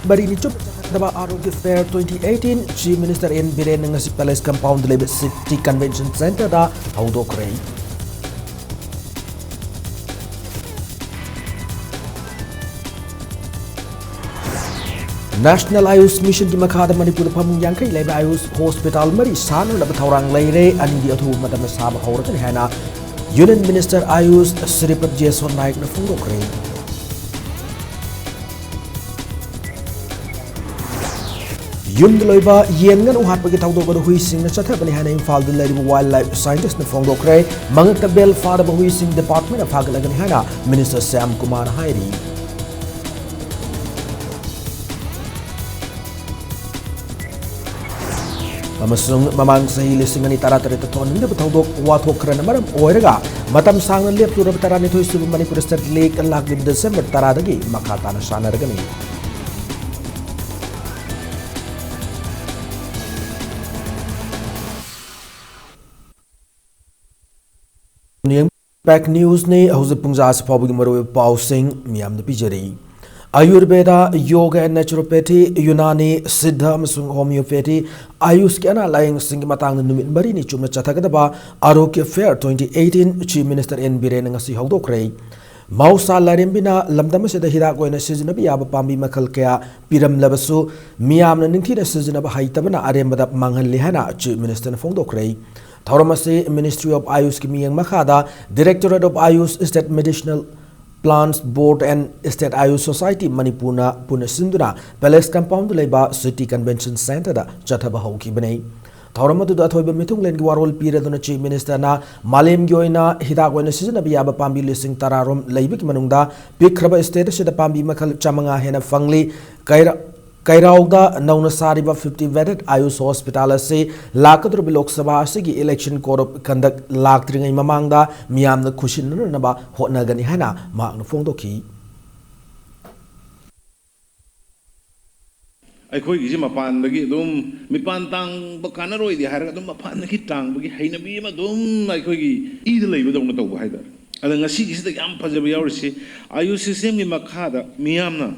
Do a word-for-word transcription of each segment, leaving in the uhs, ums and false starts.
ꯃꯔꯤꯅꯤ ꯆꯨꯞꯅ ꯆꯠꯊꯒꯗꯕ Arogya ꯐꯦꯌꯔ twenty eighteen Chief Minister N ꯕꯤꯔꯦꯟꯅ ꯉꯁꯤ Palace Compoundꯗ ꯂꯩꯕ City Convention Centreꯗ ꯍꯧꯗꯣꯛꯈ꯭ꯔꯦ꯫ National Ayush Missionꯒꯤ ꯃꯈꯥꯗ ꯃꯅꯤꯄꯨꯔꯗ ꯐꯃꯨꯡ ꯌꯥꯡꯈꯩ ꯂꯩꯕ Ayush Hospital ꯃꯔꯤ ꯁꯥꯅꯅꯕ ꯊꯧꯔꯥꯡ ꯂꯩꯔꯦ꯫ ꯑꯅꯤꯗꯤ ꯑꯊꯨꯕ ꯃꯇꯝꯗ ꯁꯥꯕ ꯍꯧꯔꯒꯅꯤ ꯍꯥꯏꯅ Union Minister Ayush ꯁ꯭ꯔꯤꯄꯗ ꯖꯦꯁꯣ ꯅꯥꯏꯛꯅ ꯐꯣꯡꯗꯣꯛꯈ꯭ꯔꯦ꯫ ꯌꯨꯝꯗ ꯂꯣꯏꯕ ꯌꯦꯟ ꯉꯥꯅꯨ ꯍꯥꯠꯄꯒꯤ ꯊꯧꯗꯣꯛ ꯑꯗꯨ ꯍꯨꯏꯁꯤꯡꯅ ꯆꯠꯊꯕꯅꯤ ꯍꯥꯏꯅ ꯏꯝꯐꯥꯜꯗ ꯂꯩꯔꯤꯕ Wildlife Scientistꯅ ꯐꯣꯡꯗꯣꯛꯈ꯭ꯔꯦ꯫ ꯃꯉꯛꯇ belt ꯐꯥꯗꯕ ꯍꯨꯏꯁꯤꯡ departmentꯅ ꯐꯥꯒꯠꯂꯒꯅꯤ ꯍꯥꯏꯅ Minister ꯁ꯭ꯌꯥꯝ ꯀꯨꯃꯥꯔꯅ ꯍꯥꯏꯔꯤ꯫ ꯑꯃꯁꯨꯡ ꯃꯃꯥꯡ ꯆꯍꯤ ꯂꯤꯁꯤꯡ ꯑꯅꯤ ꯇꯔꯥꯇꯔꯦꯠꯇ ꯊꯣꯛꯍꯟꯅꯤꯡꯗꯕ ꯊꯧꯗꯣꯛ ꯋꯥꯊꯣꯛ ꯈꯔꯅ ꯃꯔꯝ ꯑꯣꯏꯔꯒ ꯃꯇꯝ ꯁꯥꯡꯅ ꯂꯦꯞꯂꯨꯔꯕ ꯇꯔꯥꯅꯤꯊꯣꯏ ꯁꯨꯕ ꯃꯅꯤꯄꯨꯔ State League ꯂꯥꯛꯂꯤꯕ December ꯇꯔꯥꯗꯒꯤ ꯃꯈꯥ ꯇꯥꯅ ꯁꯥꯟꯅꯔꯒꯅꯤ꯫ Impact Newsꯅꯤ꯫ ꯍꯧꯖꯤꯛ ꯄꯨꯡ ꯖꯥ ꯑꯁꯤ ꯐꯥꯎꯕꯒꯤ ꯃꯔꯨꯑꯣꯏꯕ ꯄꯥꯎꯁꯤꯡ ꯃꯤꯌꯥꯝꯗ ꯄꯤꯖꯔꯤ꯫ Ayurveda, Yoga and Naturopathy, Unani, Siddha ꯑꯃꯁꯨꯡ Homeopathy, Ayushꯀꯤ ꯑꯅꯥ ꯂꯥꯌꯦꯡꯁꯤꯡꯒꯤ ꯃꯇꯥꯡꯗ ꯅꯨꯃꯤꯠ ꯃꯔꯤꯅꯤ ꯆꯨꯞꯅ ꯆꯠꯊꯒꯗꯕ Arogya Fair twenty eighteen Chief Minister N ꯕꯤꯔꯦꯟꯅ ꯉꯁꯤ ꯍꯧꯗꯣꯛꯈ꯭ꯔꯦ꯫ ꯃꯍꯧꯁꯥ ꯂꯥꯏꯔꯦꯝꯕꯤꯅ ꯂꯝꯗꯝ ꯑꯁꯤꯗ ꯍꯤꯗꯥꯛ ꯑꯣꯏꯅ ꯁꯤꯖꯤꯟꯅꯕ ꯌꯥꯕ ꯄꯥꯝꯕꯤ ꯃꯈꯜ ꯀꯌꯥ ꯄꯤꯔꯝꯂꯕꯁꯨ, ꯃꯤꯌꯥꯝꯅ ꯅꯤꯡꯊꯤꯅ ꯁꯤꯖꯤꯟꯅꯕ ꯍꯩꯇꯕꯅ ꯑꯔꯦꯝꯕꯗ ꯃꯥꯡꯍꯜꯂꯤ ꯍꯥꯏꯅ Chief Ministerꯅ ꯐꯣꯡꯗꯣꯛꯈ꯭ꯔꯦ꯫ ꯊꯧꯔꯝ ꯑꯁꯤ Ministry of Ayushꯀꯤ ꯃꯤꯠꯌꯦꯡ ꯃꯈꯥꯗ Directorate of Ayush, State Medicinal Plants Board and State Ayush Society ꯃꯅꯤꯄꯨꯔꯅ ꯄꯨꯟꯅ ꯁꯤꯟꯗꯨꯅ Palace Compoundꯗ ꯂꯩꯕ City Convention Centreꯗ ꯆꯠꯊꯕ ꯍꯧꯈꯤꯕꯅꯤ꯫ ꯊꯧꯔꯝ ꯑꯗꯨꯗ ꯑꯊꯣꯏꯕ ꯃꯤꯊꯨꯡꯂꯦꯟꯒꯤ ꯋꯥꯔꯣꯜ ꯄꯤꯔꯗꯨꯅ Chief Ministerꯅ ꯃꯥꯂꯦꯝꯒꯤ ꯑꯣꯏꯅ ꯍꯤꯗꯥꯛ ꯑꯣꯏꯅ ꯁꯤꯖꯤꯟꯅꯕ ꯌꯥꯕ ꯄꯥꯝꯕꯤ ꯂꯤꯁꯤꯡ ꯇꯔꯥꯔꯣꯝ ꯂꯩꯕꯒꯤ ꯃꯅꯨꯡꯗ ꯄꯤꯛꯈ꯭ꯔꯕ state ꯑꯁꯤꯗ ꯄꯥꯝꯕꯤ ꯃꯈꯜ ꯆꯥꯃꯉꯥ ꯍꯦꯟꯅ ꯐꯪꯂꯤ꯫ ꯀꯩꯔꯥ-, ꯀꯩꯔꯥꯎꯗ ꯅꯧꯅ ꯁꯥꯔꯤꯕ fifty bedded Ayush Hospital ꯑꯁꯤ ꯂꯥꯛꯀꯗꯧꯔꯤꯕ Lok Sabha ꯑꯁꯤꯒꯤ election code of conduct ꯂꯥꯛꯇ꯭ꯔꯤꯉꯩ ꯃꯃꯥꯡꯗ ꯃꯤꯌꯥꯝꯅ ꯈꯨꯠꯁꯤꯟꯅꯅꯕ ꯍꯣꯠꯅꯒꯅꯤ ꯍꯥꯏꯅ ꯃꯍꯥꯛꯅ ꯐꯣꯡꯗꯣꯛꯈꯤ꯫ ꯑꯩꯈꯣꯏꯒꯤꯁꯤ ꯃꯄꯥꯟꯗꯒꯤ ꯑꯗꯨꯝ ꯃꯤꯄꯥꯟ ꯇꯥꯡꯕ ꯀꯥꯟꯅꯔꯣꯏꯗꯤ ꯍꯥꯏꯔꯒ ꯑꯗꯨꯝ ꯃꯄꯥꯟꯗꯒꯤ ꯇꯥꯡꯕꯒꯤ ꯍꯩꯅꯕꯤ ꯑꯃ ꯑꯗꯨꯝ ꯑꯩꯈꯣꯏꯒꯤ ꯏꯗ ꯂꯩꯕꯗꯧꯅ ꯇꯧꯕ ꯍꯥꯏꯇꯥꯔꯦ꯫ ꯑꯗ ꯉꯁꯤꯒꯤꯁꯤꯗ ꯌꯥꯝ ꯐꯖꯕ ꯌꯥꯎꯔꯤꯁꯤ, Ayush systemꯒꯤ ꯃꯈꯥꯗ ꯃꯤꯌꯥꯝꯅ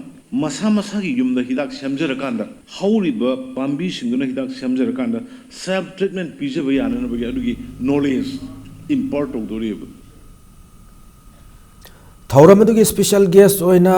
ꯃꯁꯥ ꯃꯁꯥꯒꯤ ꯌꯨꯝꯗ ꯍꯤꯗꯥꯛ ꯁꯦꯝꯖꯔꯀꯥꯟꯗ, ꯍꯧꯔꯤꯕ ꯄꯥꯝꯕꯤꯁꯤꯡꯗꯨꯅ ꯍꯤꯗꯥꯛ ꯁꯦꯝꯖꯔꯀꯥꯟꯗ self treatment ꯄꯤꯖꯕ ꯌꯥꯅꯅꯕꯒꯤ ꯑꯗꯨꯒꯤ knowledge impart ꯇꯧꯗꯣꯔꯤꯕ꯫ ꯊꯧꯔꯝ ꯑꯗꯨꯒꯤ special guest ꯑꯣꯏꯅ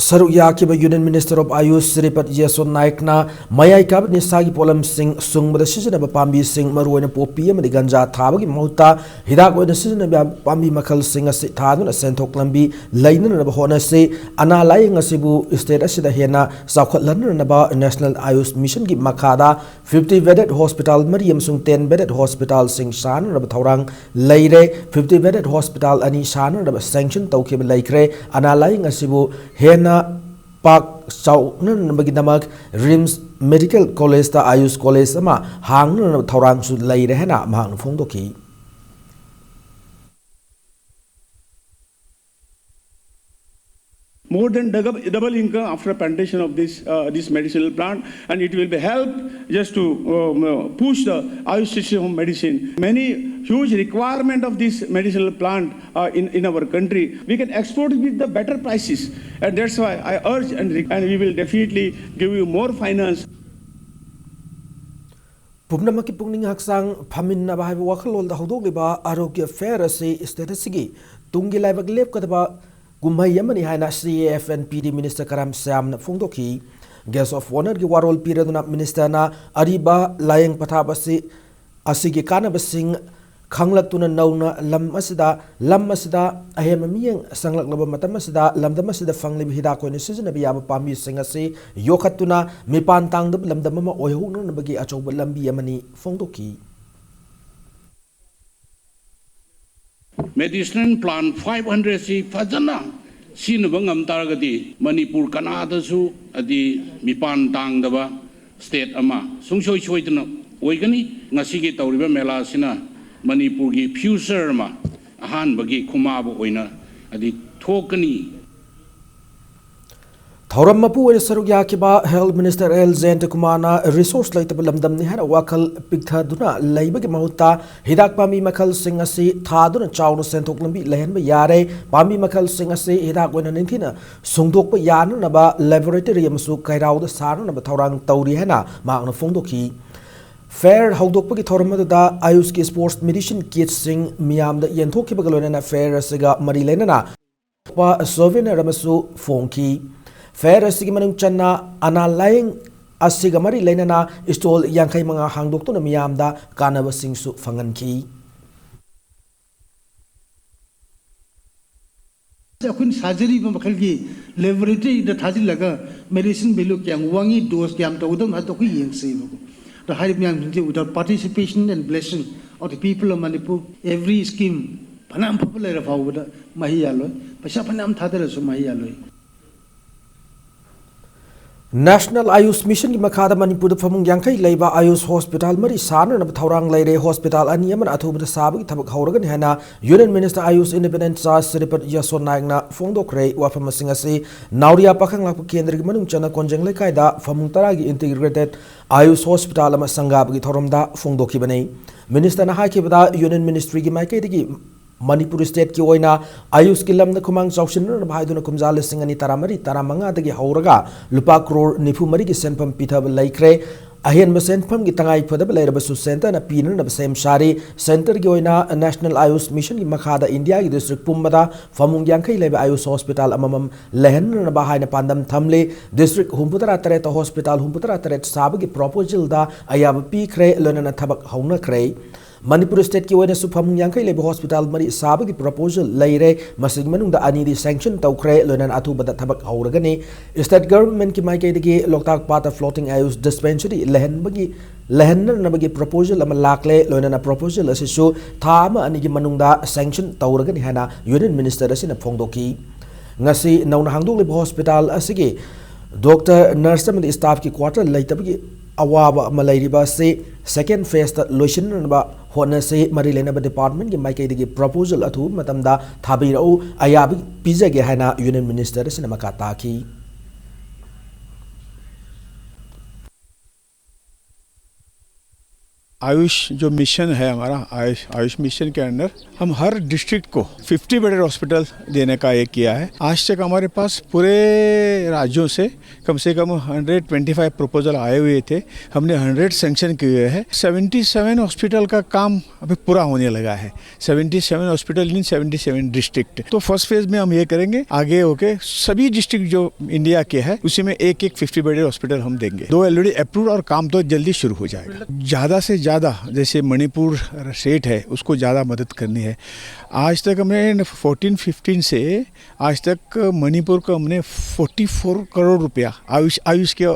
ꯁꯔꯨꯛ ꯌꯥꯈꯤꯕ Union Minister of Ayush ꯁ꯭ꯔꯤꯄꯗ ꯌꯦꯁꯣ ꯅꯥꯏꯛꯅ ꯃꯌꯥꯏ ꯀꯥꯕ ꯅꯤꯁꯥꯒꯤ ꯄꯣꯠꯂꯝꯁꯤꯡ ꯁꯨꯡꯕꯗ ꯁꯤꯖꯤꯟꯅꯕ ꯄꯥꯝꯕꯤꯁꯤꯡ, ꯃꯔꯨꯑꯣꯏꯅ ꯄꯣꯄꯤ ꯑꯃꯗꯤ ꯒꯟꯖꯥ ꯊꯥꯕꯒꯤ ꯃꯍꯨꯠꯇ ꯍꯤꯗꯥꯛ ꯑꯣꯏꯅ ꯁꯤꯖꯤꯟꯅꯕ ꯌꯥꯕ ꯄꯥꯝꯕꯤ ꯃꯈꯜꯁꯤꯡ ꯑꯁꯤ ꯊꯥꯗꯨꯅ ꯁꯦꯟꯊꯣꯛ ꯂꯝꯕꯤ ꯂꯩꯅꯅꯕ ꯍꯣꯠꯅꯁꯤ꯫ ꯑꯅꯥ ꯂꯥꯌꯦꯡ ꯑꯁꯤꯕꯨ state ꯑꯁꯤꯗ ꯍꯦꯟꯅ ꯆꯥꯎꯈꯠꯍꯟꯅꯅꯕ National Ayush Missionꯒꯤ ꯃꯈꯥꯗ fifty bedded hospital ꯃꯔꯤ ꯑꯃꯁꯨꯡ ten bedded hospitalꯁꯤꯡ ꯁꯥꯅꯅꯕ ꯊꯧꯔꯥꯡ ꯂꯩꯔꯦ꯫ Fifty bedded hospital ꯑꯅꯤ ꯁꯥꯅꯅꯕ sanction ꯇꯧꯈꯤꯕ ꯂꯩꯈ꯭ꯔꯦ꯫ ꯑꯅꯥ ꯂꯥꯌꯦꯡ ꯑꯁꯤꯕꯨ ꯍꯦꯟꯅ ꯄꯥꯛ ꯆꯥꯎꯅꯅꯕꯒꯤꯗꯃꯛ RIMS Medical Collegeꯇ Ayush College ꯑꯃ ꯍꯥꯡꯅꯅꯕ ꯊꯧꯔꯥꯡꯁꯨ ꯂꯩꯔꯦ ꯍꯥꯏꯅ ꯃꯍꯥꯛꯅ ꯐꯣꯡꯗꯣꯛꯈꯤ꯫ More than double, double income after plantation of this, uh, this medicinal plant, and it will be help just to, um, uh, push the Ayush system of medicine. Many huge requirement of this medicinal plant, uh, in, in our country. We can export it with the better prices, and that's why I urge and, re- and we will definitely give you more finance. ꯄꯨꯝꯅꯃꯛꯀꯤ ꯄꯨꯛꯅꯤꯡ ꯍꯛꯆꯥꯡ ꯐꯃꯤꯟꯅꯕ ꯍꯥꯏꯕ ꯋꯥꯈꯜꯂꯣꯟꯗ ꯍꯧꯗꯣꯛꯂꯤꯕ ꯑꯥꯔꯣꯒ꯭ꯌ ꯐꯦꯌꯔ ꯑꯁꯤ state ꯑꯁꯤꯒꯤ ꯇꯨꯡꯒꯤ ꯂꯥꯏꯕꯛ ꯂꯦꯞꯀꯗꯕ ꯀꯨꯝꯍꯩ ꯑꯃꯅꯤ ꯍꯥꯏꯅ C A F and P D Minister ꯀꯔꯝ ꯁ꯭ꯌꯥꯝꯅ ꯐꯣꯡꯗꯣꯛꯈꯤ꯫ Guest of Honourꯒꯤ ꯋꯥꯔꯣꯜ ꯄꯤꯔꯗꯨꯅ ministerꯅ ꯑꯔꯤꯕ ꯂꯥꯏꯌꯦꯡ ꯄꯊꯥꯞ ꯑꯁꯤ ꯑꯁꯤꯒꯤ ꯀꯥꯟꯅꯕꯁꯤꯡ ꯈꯪꯂꯛꯇꯨꯅ ꯅꯧꯅ ꯂꯝ ꯑꯁꯤꯗ ꯂꯝ ꯑꯁꯤꯗ ꯑꯍꯦꯟꯕ ꯃꯤꯠꯌꯦꯡ ꯆꯪꯂꯛꯂꯕ ꯃꯇꯝ ꯑꯁꯤꯗ ꯂꯝꯗꯝ ꯑꯁꯤꯗ ꯐꯪꯂꯤꯕ ꯍꯤꯗꯥꯛ ꯑꯣꯏꯅ ꯁꯤꯖꯤꯟꯅꯕ ꯌꯥꯕ ꯄꯥꯝꯕꯤꯁꯤꯡ ꯑꯁꯤ ꯌꯣꯛꯈꯠꯇꯨꯅ ꯃꯤꯄꯥꯟ ꯇꯥꯡꯗꯕ ꯂꯝꯗꯝ ꯑꯃ ꯑꯣꯏꯍꯧꯅꯅꯕꯒꯤ ꯑꯆꯧꯕ ꯂꯝꯕꯤ ꯑꯃꯅꯤ ꯐꯣꯡꯗꯣꯛꯈꯤ꯫ Medicinal plant five hundred ꯁꯤ ꯐꯖꯅ ꯁꯤꯖꯤꯟꯅꯕ ꯉꯝ ꯇꯥꯔꯒꯗꯤ ꯃꯅꯤꯄꯨꯔ ꯀꯅꯥꯗꯁꯨ ꯑꯗꯤ ꯃꯤꯄꯥꯟ ꯇꯥꯡꯗꯕ state ꯑꯃ ꯁꯨꯡꯁꯣꯏ ꯁꯣꯏꯗꯅ ꯑꯣꯏꯒꯅꯤ꯫ ꯉꯁꯤꯒꯤ ꯇꯧꯔꯤꯕ ꯃꯦꯂꯥꯁꯤꯅ ꯃꯅꯤꯄꯨꯔꯒꯤ future ꯑꯃ ꯑꯍꯥꯟꯕꯒꯤ ꯈꯨꯃꯥꯕ ꯑꯣꯏꯅ ꯑꯗꯤ ꯊꯣꯛꯀꯅꯤ꯫ ꯊꯧꯔꯝ ꯃꯄꯨ ꯑꯣꯏꯅ ꯁꯔꯨꯛ ꯌꯥꯈꯤꯕ Health Minister ꯑꯦꯜ ꯖꯌꯟꯇꯀꯨꯃꯥꯔꯅ resource ꯂꯩꯇꯕ ꯂꯝꯗꯝꯅꯤ ꯍꯥꯏꯅ ꯋꯥꯈꯜ ꯄꯤꯛꯊꯗꯨꯅ ꯂꯩꯕꯒꯤ ꯃꯍꯨꯠꯇ ꯍꯤꯗꯥꯛ ꯄꯥꯝꯕꯤ ꯃꯈꯜꯁꯤꯡ ꯑꯁꯤ ꯊꯥꯗꯨꯅ ꯆꯥꯎꯅ ꯁꯦꯟꯊꯣꯛ ꯂꯝꯕꯤ ꯂꯩꯍꯟꯕ ꯌꯥꯔꯦ꯫ ꯄꯥꯝꯕꯤ ꯃꯈꯜꯁꯤꯡ ꯑꯁꯤ ꯍꯤꯗꯥꯛ ꯑꯣꯏꯅ ꯅꯤꯡꯊꯤꯅ ꯁꯨꯡꯗꯣꯛꯄ ꯌꯥꯅꯅꯕ laboratory ꯑꯃꯁꯨ ꯀꯩꯔꯥꯎꯗ ꯁꯥꯅꯅꯕ ꯊꯧꯔꯥꯡ ꯇꯧꯔꯤ ꯍꯥꯏꯅ ꯃꯍꯥꯛꯅ ꯐꯣꯡꯗꯣꯛꯈꯤ꯫ Fair ꯍꯧꯗꯣꯛꯄꯒꯤ ꯊꯧꯔꯝ ꯑꯗꯨꯗ ꯑꯌꯨꯁꯀꯤ sports medicine kitꯁꯤꯡ ꯃꯤꯌꯥꯝꯗ ꯌꯦꯟꯊꯣꯛꯈꯤꯕꯒ ꯂꯣꯏꯅꯅ fair ꯑꯁꯤꯒ ꯃꯔꯤ ꯂꯩꯅꯅ souvenir ꯑꯃꯁꯨ ꯐꯣꯡꯈꯤ꯫ Fair ꯑꯁꯤꯒꯤ ꯃꯅꯨꯡ ꯆꯟꯅ ꯑꯅꯥ ꯂꯥꯌꯦꯡ ꯑꯁꯤꯒ ꯃꯔꯤ ꯂꯩꯅꯅ stall ꯌꯥꯡꯈꯩ ꯃꯉꯥ ꯍꯥꯡꯗꯣꯛꯇꯨꯅ ꯃꯤꯌꯥꯝꯗ ꯀꯥꯟꯅꯕꯁꯤꯡꯁꯨ ꯐꯪꯍꯟꯈꯤ꯫ ꯑꯩꯈꯣꯏꯅ ꯁꯥꯖꯔꯤꯕ ꯃꯈꯜꯒꯤ laboratoryꯗ ꯊꯥꯖꯤꯜꯂꯒ medicine value ꯀꯌꯥꯝ ꯋꯥꯡꯉꯤ, dose ꯀꯌꯥꯝ ꯇꯧꯒꯗꯕꯅꯣ ꯍꯥꯏꯕꯗꯣ ꯑꯩꯈꯣꯏ ꯌꯦꯡꯁꯦꯕꯀꯣ꯫ ꯑꯗꯣ ꯍꯥꯏꯔꯤꯕ ꯃꯌꯥꯝꯁꯤꯡꯁꯦ without participation and blessing of the people of Manipur, every scheme ꯐꯅꯌꯥꯝ ꯐꯕ ꯂꯩꯔ ꯐꯥꯎꯕꯗ ꯃꯍꯩ ꯌꯥꯜꯂꯣꯏ, ꯄꯩꯁꯥ ꯐꯅꯌꯥꯝ ꯊꯥꯗꯔꯁꯨ ꯃꯍꯩ ꯌꯥꯜꯂꯣꯏ꯫ National Ayush Missionꯒꯤ ꯃꯈꯥꯗ ꯃꯅꯤꯄꯨꯔꯗ ꯐꯃꯨꯡ ꯌꯥꯡꯈꯩ ꯂꯩꯕ ꯑꯌꯨꯁ hospital ꯃꯔꯤ ꯁꯥꯅꯅꯕ ꯊꯧꯔꯥꯡ ꯂꯩꯔꯦ꯫ Hospital ꯑꯅꯤ ꯑꯃꯅ ꯑꯊꯨꯕꯗ ꯁꯥꯕꯒꯤ ꯊꯕꯛ ꯍꯧꯔꯒꯅꯤ ꯍꯥꯏꯅ Union Minister Ayush Independent Charge ꯁ꯭ꯔꯤꯄꯗ ꯌꯁꯣ ꯅꯥꯌꯛꯅ ꯐꯣꯡꯗꯣꯛꯈ꯭ꯔꯦ꯫ ꯋꯥꯐꯝ ꯑꯁꯤꯡ ꯑꯁꯤ ꯅꯥꯎꯔꯤꯌꯥ ꯄꯥꯈꯪꯂꯥꯛꯄ ꯀꯦꯟꯗ꯭ꯔꯒꯤ ꯃꯅꯨꯡ ꯆꯟꯅ ꯀꯣꯟꯖꯦꯡ ꯂꯩꯀꯥꯏꯗ ꯐꯃꯨꯡ ꯇꯔꯥꯒꯤ integrated ꯑꯌꯨꯁ hospital ꯑꯃ ꯁꯪꯒꯥꯕꯒꯤ ꯊꯧꯔꯝꯗ ꯐꯣꯡꯗꯣꯛꯈꯤꯕꯅꯤ꯫ Ministerꯅ ꯍꯥꯏꯈꯤꯕꯗ, Union Ministryꯒꯤ ꯃꯥꯏꯀꯩꯗꯒꯤ ꯃꯅꯤꯄꯨꯔ stateꯀꯤ ꯑꯣꯏꯅ ꯑꯌꯨꯁꯀꯤ ꯂꯝꯗ ꯈꯨꯃꯥꯡ ꯆꯥꯎꯁꯤꯟꯅꯅꯕ ꯍꯥꯏꯗꯨꯅ ꯀꯨꯝꯖꯥ ꯂꯤꯁꯤꯡ ꯑꯅꯤ ꯇꯔꯥꯃꯔꯤ ꯇꯔꯥꯃꯉꯥꯗꯒꯤ ꯍꯧꯔꯒ ꯂꯨꯄꯥ ꯀ꯭ꯔꯣꯔ ꯅꯤꯐꯨ ꯃꯔꯤꯒꯤ ꯁꯦꯟꯐꯝ ꯄꯤꯊꯕ ꯂꯩꯈ꯭ꯔꯦ꯫ ꯑꯍꯦꯟꯕ ꯁꯦꯟꯐꯝꯒꯤ ꯇꯉꯥꯏ ꯐꯗꯕ ꯂꯩꯔꯕꯁꯨ centreꯅ ꯄꯤꯅꯅꯕ ꯁꯦꯝ ꯁꯥꯔꯤ꯫ Centreꯒꯤ ꯑꯣꯏꯅ National Ayush Missionꯒꯤ ꯃꯈꯥꯗ ꯏꯟꯗꯤꯌꯥꯒꯤ district ꯄꯨꯝꯕꯗ ꯐꯃꯨꯡ ꯌꯥꯡꯈꯩ ꯂꯩꯕ ꯑꯌꯨꯁ hospital ꯑꯃꯃꯝ ꯂꯩꯍꯟꯅꯅꯕ ꯍꯥꯏꯅ ꯄꯥꯟꯗꯝ ꯊꯝꯂꯤ꯫ District ꯍꯨꯝꯐꯨꯇꯔꯥ ꯇꯔꯦꯠꯇ hospital ꯍꯨꯝꯐꯨꯇꯔꯥ ꯇꯔꯦꯠ ꯁꯥꯕꯒꯤ proposalꯗ ꯑꯌꯥꯕ ꯄꯤꯈ꯭ꯔꯦ, ꯂꯣꯏꯅꯅ ꯊꯕꯛ ꯍꯧꯅꯈ꯭ꯔꯦ꯫ ꯃꯅꯤꯄꯨꯔ stateꯀꯤ ꯑꯣꯏꯅꯁꯨ ꯐꯃꯨꯡ ꯌꯥꯡꯈꯩ ꯂꯩꯕ hospital ꯃꯔꯤ ꯁꯥꯕꯒꯤ proposal ꯂꯩꯔꯦ꯫ ꯃꯁꯤꯒꯤ ꯃꯅꯨꯡꯗ ꯑꯅꯤꯗꯤ sanction ꯇꯧꯈ꯭ꯔꯦ, ꯂꯣꯏꯅꯅ ꯑꯊꯨꯕꯗ ꯊꯕꯛ ꯍꯧꯔꯒꯅꯤ꯫ State governmentꯀꯤ ꯃꯥꯏꯀꯩꯗꯒꯤ ꯂꯣꯛꯇꯥꯛ ꯄꯥꯠꯇ floating ꯑꯌꯨꯁ dispensary ꯂꯩꯍꯟꯕꯒꯤ, ꯂꯩꯍꯟꯅꯅꯕꯒꯤ proposal ꯑꯃ ꯂꯥꯛꯂꯦ, ꯂꯣꯏꯅꯅ proposal ꯑꯁꯤꯁꯨ ꯊꯥ ꯑꯃ ꯑꯅꯤꯒꯤ ꯃꯅꯨꯡꯗ sanction ꯇꯧꯔꯒꯅꯤ ꯍꯥꯏꯅ Union Minister ꯑꯁꯤꯅ ꯐꯣꯡꯗꯣꯛꯈꯤ꯫ ꯉꯁꯤ ꯅꯧꯅ ꯍꯥꯡꯗꯣꯛꯂꯤꯕ hospital ꯑꯁꯤꯒꯤ doctor, nurse ꯑꯃꯗꯤ staffꯀꯤ quarter ꯂꯩꯇꯕꯒꯤ ꯑꯋꯥꯕ ꯑꯃ ꯂꯩꯔꯤꯕ ꯑꯁꯤ second phaseꯇ ꯂꯣꯏꯁꯤꯟꯅꯅꯕ ꯍꯣꯠꯅꯁꯤ꯫ ꯃꯔꯤ ꯂꯩꯅꯕ departmentꯀꯤ ꯃꯥꯏꯀꯩꯗꯒꯤ proposal ꯑꯊꯨꯕ ꯃꯇꯝꯗ ꯊꯥꯕꯤꯔꯛꯎ, ꯑꯌꯥꯕ ꯄꯤꯖꯒꯦ ꯍꯥꯏꯅ Union Minister ꯑꯁꯤꯅ ꯃꯈꯥ ꯇꯥꯈꯤ꯫ आयुष जो मिशन है हमारा, आयुष आयुष मिशन के अंडर हम हर डिस्ट्रिक्ट को फिफ्टी बेडेड हॉस्पिटल देने का ये किया है। आज तक हमारे पास पूरे राज्यों से कम से कम हंड्रेड ट्वेंटी फ़ाइव प्रपोजल आए हुए थे, हमने हंड्रेड सैंक्शन किए हुए हैं। सेवेंटी सेवन हॉस्पिटल का काम अभी पूरा होने लगा है। Seventy seven hospital in seventy seven district. तो फर्स्ट फेज में हम ये करेंगे, आगे होके सभी डिस्ट्रिक्ट जो इंडिया के है, उसी में एक एक फिफ्टी बेडेड हॉस्पिटल हम देंगे। दो ऑलरेडी अप्रूव और काम तो जल्दी शुरू हो जाएगा। ज़्यादा से ज़्यादा, जैसे मणिपुर स्टेट है, उसको ज़्यादा मदद करनी है। आज तक हमने फोर्टीन फिफ्टीन से आज तक मणिपुर को हमने फोर्टी फ़ोर करोड़ रुपया आयुष आयुष के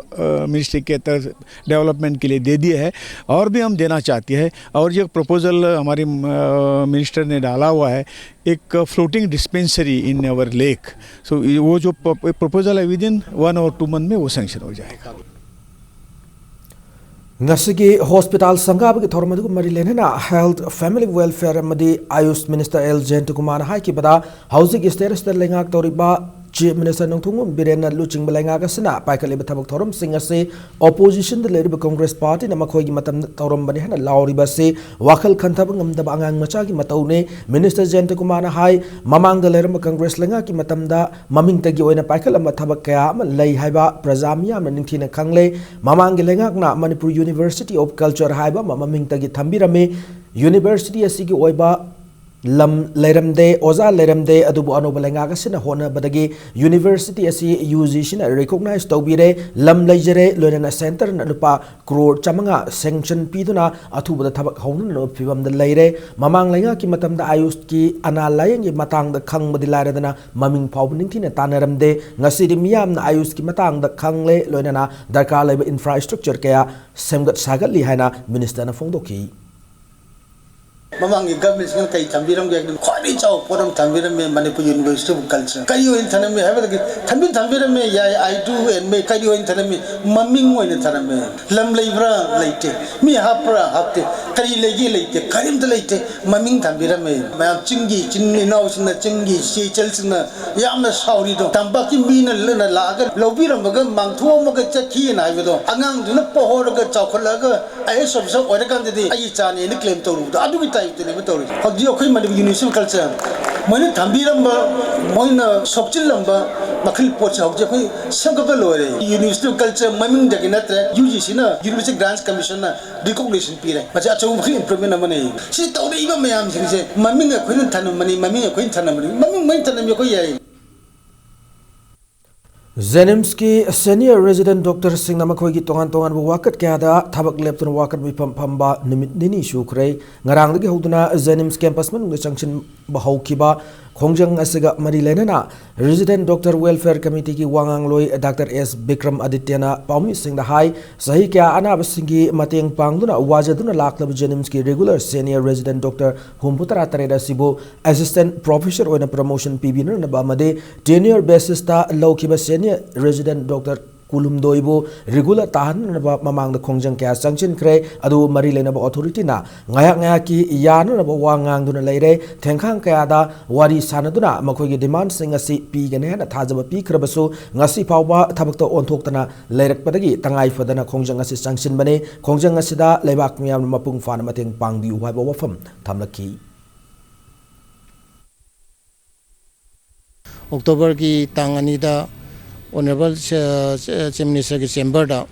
मिनिस्ट्री के तहत डेवलपमेंट के लिए दे दिए है, और भी हम देना चाहते हैं। और ये प्रपोजल हमारी मिनिस्टर ने डाला हुआ है, एक floating dispensary in our lake। So वो जो प्रपोजल है, विद इन वन और टू मंथ में वो सैंक्शन हो जाएगा। ꯉꯁꯤꯒꯤ ꯍꯣꯁꯄꯤꯇꯥꯜ ꯁꯪꯒꯥꯕꯒꯤ ꯊꯧꯔꯝ ꯑꯗꯨꯒ ꯃꯔꯤ ꯂꯩꯅꯅ ꯍꯦꯜꯊ, ꯐꯦꯃꯤꯂꯤ ꯋꯦꯜꯐꯤꯌꯔ ꯑꯃꯗꯤ ꯑꯥꯌꯨꯁ ꯃꯤꯅꯤꯁꯇꯔ ꯑꯦꯜ ꯖꯌꯟꯇꯀꯨꯃꯥꯔꯅ ꯍꯥꯏꯈꯤꯕꯗ, ꯍꯧꯖꯤꯛ ꯁ꯭ꯇꯦꯠ ꯑꯁꯤꯗ ꯂꯩꯉꯥꯛ ꯇꯧꯔꯤꯕ ꯆꯤꯐ ꯃꯤꯅꯤꯁꯇꯔ ꯅꯣꯡꯊꯣꯝꯕꯝ ꯕꯤꯔꯦꯟꯅ ꯂꯨꯆꯤꯡꯕ ꯂꯩꯉꯥꯛ ꯑꯁꯤꯅ ꯄꯥꯏꯈꯠꯂꯤꯕ ꯊꯕꯛ ꯊꯧꯔꯝꯁꯤꯡ ꯑꯁꯤ ꯑꯣꯄꯣꯖꯤꯁꯟꯗ ꯂꯩꯔꯤꯕ ꯀꯪꯒ꯭ꯔꯦꯁ ꯄꯥꯔꯇꯤꯅ ꯃꯈꯣꯏꯒꯤ ꯃꯇꯝꯗ ꯇꯧꯔꯝꯕꯅꯤ ꯍꯥꯏꯅ ꯂꯥꯎꯔꯤꯕ ꯑꯁꯤ ꯋꯥꯈꯜ ꯈꯟꯊꯕ ꯉꯝꯗꯕ ꯑꯉꯥꯡ ꯃꯆꯥꯒꯤ ꯃꯇꯧꯅꯤ꯫ ꯃꯤꯅꯤꯁꯇꯔ ꯖꯌꯟꯇꯀꯨꯃꯥꯔꯅ ꯍꯥꯏ, ꯃꯃꯥꯡꯗ ꯂꯩꯔꯝꯕ ꯀꯪꯒ꯭ꯔꯦꯁ ꯂꯩꯉꯥꯛꯀꯤ ꯃꯇꯝꯗ ꯃꯃꯤꯡꯇꯒꯤ ꯑꯣꯏꯅ ꯄꯥꯏꯈꯠꯂꯝꯕ ꯊꯕꯛ ꯀꯌꯥ ꯑꯃ ꯂꯩ ꯍꯥꯏꯕ ꯄ꯭ꯔꯖꯥ ꯃꯤꯌꯥꯝꯅ ꯅꯤꯡꯊꯤꯅ ꯈꯪꯂꯦ꯫ ꯃꯃꯥꯡꯒꯤ ꯂꯩꯉꯥꯛꯅ ꯃꯅꯤꯄꯨꯔ ꯌꯨꯅꯤꯚꯔꯁꯤꯇꯤ ꯑꯣꯐ ꯀꯜꯆꯔ ꯍꯥꯏꯕ ꯑꯃ ꯃꯃꯤꯡꯇꯒꯤ ꯊꯝꯕꯤꯔꯝꯃꯤ꯫ ꯌꯨꯅꯤꯚꯔꯁꯤꯇꯤ ꯑꯁꯤꯒꯤ ꯑꯣꯏꯕ ꯂꯝ ꯂꯩꯔꯝꯗꯦ, ꯑꯣꯖꯥ ꯂꯩꯔꯝꯗꯦ, ꯑꯗꯨꯕꯨ ꯑꯅꯧꯕ ꯂꯩꯉꯥꯛ ꯑꯁꯤꯅ ꯍꯣꯠꯅꯕꯗꯒꯤ ꯌꯨꯅꯤꯚꯔꯁꯤꯇꯤ ꯑꯁꯤ ꯌꯨ ꯖꯤ ꯁꯤꯅ ꯔꯤꯀꯣꯛꯅꯥꯏꯖ ꯇꯧꯕꯤꯔꯦ, ꯂꯝ ꯂꯩꯖꯔꯦ, ꯂꯣꯏꯅꯅ ꯁꯦꯟꯇꯔꯅ ꯂꯨꯄꯥ ꯀ꯭ꯔꯣꯔ ꯆꯥꯃꯉꯥ ꯁꯦꯡꯁꯟ ꯄꯤꯗꯨꯅ ꯑꯊꯨꯕꯗ ꯊꯕꯛ ꯍꯧꯅꯅꯕ ꯐꯤꯕꯝꯗ ꯂꯩꯔꯦ꯫ ꯃꯃꯥꯡ ꯂꯩꯉꯥꯛꯀꯤ ꯃꯇꯝꯗ ꯑꯥꯌꯨꯁꯀꯤ ꯑꯅꯥ ꯂꯥꯌꯦꯡꯒꯤ ꯃꯇꯥꯡꯗ ꯈꯪꯕꯗꯤ ꯂꯥꯏꯔꯗꯅ ꯃꯃꯤꯡ ꯐꯥꯎꯕ ꯅꯤꯡꯊꯤꯅ ꯇꯥꯟꯅꯔꯝꯗꯦ꯫ ꯉꯁꯤꯗꯤ ꯃꯤꯌꯥꯝꯅ ꯑꯥꯌꯨꯁꯀꯤ ꯃꯇꯥꯡꯗ ꯈꯪꯂꯦ, ꯂꯣꯏꯅꯅ ꯗꯔꯀꯥꯔ ꯂꯩꯕ ꯏꯟꯐ꯭ꯔꯥꯁ꯭ꯇ꯭ꯔꯛꯆꯔ ꯀꯌꯥ ꯁꯦꯝꯒꯠ ꯁꯥꯒꯠꯂꯤ ꯍꯥꯏꯅ ꯃꯤꯅꯤꯁꯇꯔꯅ ꯐꯣꯡꯗꯣꯛꯈꯤ꯫ ꯃꯃꯥꯡꯒꯤ ꯒꯚꯔꯟꯃꯦꯟꯁꯤꯅ ꯀꯩ ꯊꯝꯕꯤꯔꯝꯒꯦ ꯍꯥꯏꯅ ꯈ꯭ꯋꯥꯏ ꯑꯩ ꯆꯥꯎ ꯄꯣꯠ ꯑꯃ ꯊꯝꯕꯤꯔꯝꯃꯦ, ꯃꯅꯤꯄꯨꯔ ꯌꯨꯅꯤꯚꯔꯁꯤꯇꯤ ꯑꯣꯐ ꯀꯜꯆꯔ꯫ ꯀꯔꯤ ꯑꯣꯏꯅ ꯊꯝꯂꯝꯃꯤ ꯍꯥꯏꯕꯗ, ꯊꯝꯕꯤ ꯊꯝꯕꯤꯔꯝꯃꯦ, ꯌꯥꯏ, I do and may꯫ ꯀꯔꯤ ꯑꯣꯏꯅ ꯊꯝꯂꯝꯃꯤ? ꯃꯃꯤꯡ ꯑꯣꯏꯅ ꯊꯝꯂꯝꯃꯦ꯫ ꯂꯝ ꯂꯩꯕ꯭ꯔꯥ? ꯂꯩꯇꯦ꯫ ꯃꯤ ꯍꯥꯞꯄ꯭ꯔꯥ? ꯍꯥꯞꯇꯦ꯫ ꯀꯔꯤ ꯂꯩꯒꯦ? ꯂꯩꯇꯦ꯫ ꯀꯔꯤꯝꯇ ꯂꯩꯇꯦ꯫ ꯃꯃꯤꯡ ꯊꯝꯕꯤꯔꯝꯃꯦ꯫ ꯃꯌꯥꯝ ꯆꯤꯡꯒꯤ ꯏꯆꯤꯟ ꯏꯅꯥꯎꯁꯤꯡꯅ, ꯆꯤꯡꯒꯤ ꯏꯆꯦ ꯏꯆꯜꯁꯤꯡꯅ ꯌꯥꯝꯅ ꯁꯥꯎꯔꯤꯗꯣ꯫ ꯇꯝꯄꯥꯛꯀꯤ ꯃꯤꯅ ꯂ-, ꯂꯥꯛꯑꯒ ꯂꯧꯕꯤꯔꯝꯃꯒ ꯃꯥꯡꯊꯣꯛꯑꯝꯃꯒ ꯆꯠꯈꯤꯑꯅ ꯍꯥꯏꯕꯗꯣ, ꯑꯉꯥꯡꯗꯨꯅ ꯄꯣꯍꯧꯔꯒ ꯆꯥꯎꯈꯠꯂꯛꯑꯒ I A S officer ꯑꯣꯏꯔꯀꯥꯟꯗꯗꯤ ꯑꯩꯒꯤ ꯏꯆꯥꯅꯦꯅ claim ꯇꯧꯔꯨꯕꯗꯣ, ꯑꯗꯨꯒꯤ type ꯇꯨꯅꯦꯕ ꯇꯧꯔꯤꯁꯦ꯫ ꯍꯧꯖꯤꯛ ꯑꯩꯈꯣꯏ ꯃꯅꯤꯄꯨꯔ ꯌꯨꯅꯤꯚꯔꯁꯤꯇꯤ ꯑꯣꯐ ꯀꯜꯆꯔ ꯃꯣꯏꯅ ꯊꯝꯕꯤꯔꯝꯕ, ꯃꯣꯏꯅ ꯁꯣꯛꯆꯤꯜꯂꯝꯕ ꯃꯈꯜ ꯄꯣꯠꯁꯦ ꯍꯧꯖꯤꯛ ꯑꯩꯈꯣꯏ ꯁꯦꯝꯒꯠꯄ ꯂꯣꯏꯔꯦ꯫ ꯌꯨꯅꯤꯚꯔꯁꯤꯇꯤ ꯑꯣꯐ ꯀꯜꯆꯔ ꯃꯃꯤꯡꯗꯒꯤ ꯅꯠꯇ꯭ꯔꯦ, UGCꯅ, University Grants Commissionꯅ recognition ꯄꯤꯔꯦ꯫ ꯃꯁꯤ ꯑꯆꯧꯕ ꯃꯈꯜ improvement ꯑꯃꯅꯤ꯫ ꯁꯤ ꯇꯧꯔꯛꯏꯕ ꯃꯌꯥꯝꯁꯤꯡꯁꯦ ꯃꯃꯤꯡ ꯑꯩꯈꯣꯏꯅ ꯊꯅꯝꯕꯅꯤ, ꯃꯃꯤꯡ ꯑꯩꯈꯣꯏꯅ ꯊꯅꯝꯕꯅꯤ, ꯃꯃꯤꯡ ꯃꯣꯏꯅ ꯊꯅꯝꯃꯤ ꯑꯩꯈꯣꯏ ꯌꯥꯏ꯫ JNIMSꯀꯤ senior resident doctorꯁꯤꯡꯅ ꯃꯈꯣꯏꯒꯤ ꯇꯣꯉꯥꯟ ꯇꯣꯉꯥꯟꯕ ꯋꯥꯀꯠ ꯀꯌꯥꯗ ꯊꯕꯛ ꯂꯦꯞꯇꯨꯅ ꯋꯥꯀꯠ ꯃꯤꯐꯝ ꯐꯝꯕ ꯅꯨꯃꯤꯠ ꯅꯤꯅꯤ ꯁꯨꯈ꯭ꯔꯦ꯫ ꯉꯔꯥꯡꯗꯒꯤ ꯍꯧꯗꯨꯅ JNIMS campus ꯃꯅꯨꯡꯗ ꯆꯪꯁꯤꯟꯕ ꯍꯧꯈꯤꯕ ꯈꯣꯡꯖꯪ ꯑꯁꯤꯒ ꯃꯔꯤ ꯂꯩꯅꯅ Resident Doctor Welfare Committeeꯒꯤ ꯋꯥꯉꯥꯡꯂꯣꯏ ꯗꯥꯛꯇꯔ ꯑꯦꯁ ꯕꯤꯀ꯭ꯔꯝ ꯑꯗꯤꯇ꯭ꯌꯅ ꯄꯥꯎꯃꯤꯁꯤꯡꯗ ꯍꯥꯏ, ꯆꯍꯤ ꯀꯌꯥ ꯑꯅꯥꯕꯁꯤꯡꯒꯤ ꯃꯇꯦꯡ ꯄꯥꯡꯗꯨꯅ ꯋꯥꯖꯗꯨꯅ ꯂꯥꯛꯂꯕ JNIMSꯀꯤ regular senior resident doctor ꯍꯨꯝꯐꯨ ꯇꯔꯥ ꯇꯔꯦꯠ ꯑꯁꯤꯕꯨ assistant professor ꯑꯣꯏꯅ promotion ꯄꯤꯕꯤꯅꯅꯕ ꯑꯃꯗꯤ tenure basisꯇ ꯂꯧꯈꯤꯕ senior resident doctor ꯀꯨꯟꯍꯨꯝꯗꯣꯏꯕꯨ regular ꯇꯥꯍꯟꯅꯅꯕ ꯃꯃꯥꯡꯗ ꯈꯣꯡꯖꯪ ꯀꯌꯥ ꯆꯪꯁꯤꯟꯈ꯭ꯔꯦ꯫ ꯑꯗꯨꯕꯨ ꯃꯔꯤ ꯂꯩꯅꯕ authorityꯅ ꯉꯥꯏꯍꯥꯛ ꯉꯥꯏꯍꯥꯛꯀꯤ ꯌꯥꯅꯅꯕ ꯋꯥ ꯉꯥꯡꯗꯨꯅ ꯂꯩꯔꯦ꯫ ꯊꯦꯡꯈꯥꯡ ꯀꯌꯥꯗ ꯋꯥꯔꯤ ꯁꯥꯟꯅꯗꯨꯅ ꯃꯈꯣꯏꯒꯤ demandꯁꯤꯡ ꯑꯁꯤ ꯄꯤꯒꯅꯤ ꯍꯥꯏꯅ ꯊꯥꯖꯕ ꯄꯤꯈ꯭ꯔꯕꯁꯨ, ꯉꯁꯤ ꯐꯥꯎꯕ ꯊꯕꯛꯇ ꯑꯣꯟꯊꯣꯛꯇꯅ ꯂꯩꯔꯛꯄꯗꯒꯤ ꯇꯉꯥꯏ ꯐꯗꯅ ꯈꯣꯡꯖꯪ ꯑꯁꯤ ꯆꯪꯁꯤꯟꯕꯅꯤ꯫ ꯈꯣꯡꯖꯪ ꯑꯁꯤꯗ ꯂꯩꯕꯥꯛ ꯃꯤꯌꯥꯝꯅ ꯃꯄꯨꯡ ꯐꯥꯅ ꯃꯇꯦꯡ ꯄꯥꯡꯕꯤꯌꯨ ꯍꯥꯏꯕ ꯋꯥꯐꯝ ꯊꯝꯂꯛꯈꯤ꯫ ꯑꯣꯛꯇꯣꯕꯔꯒꯤ ꯇꯥꯡ ꯑꯅꯤꯗ Honourable ꯆꯤꯐ ꯃꯤꯅꯤꯁꯇꯔꯒꯤ ꯆꯦꯝꯕꯔꯗ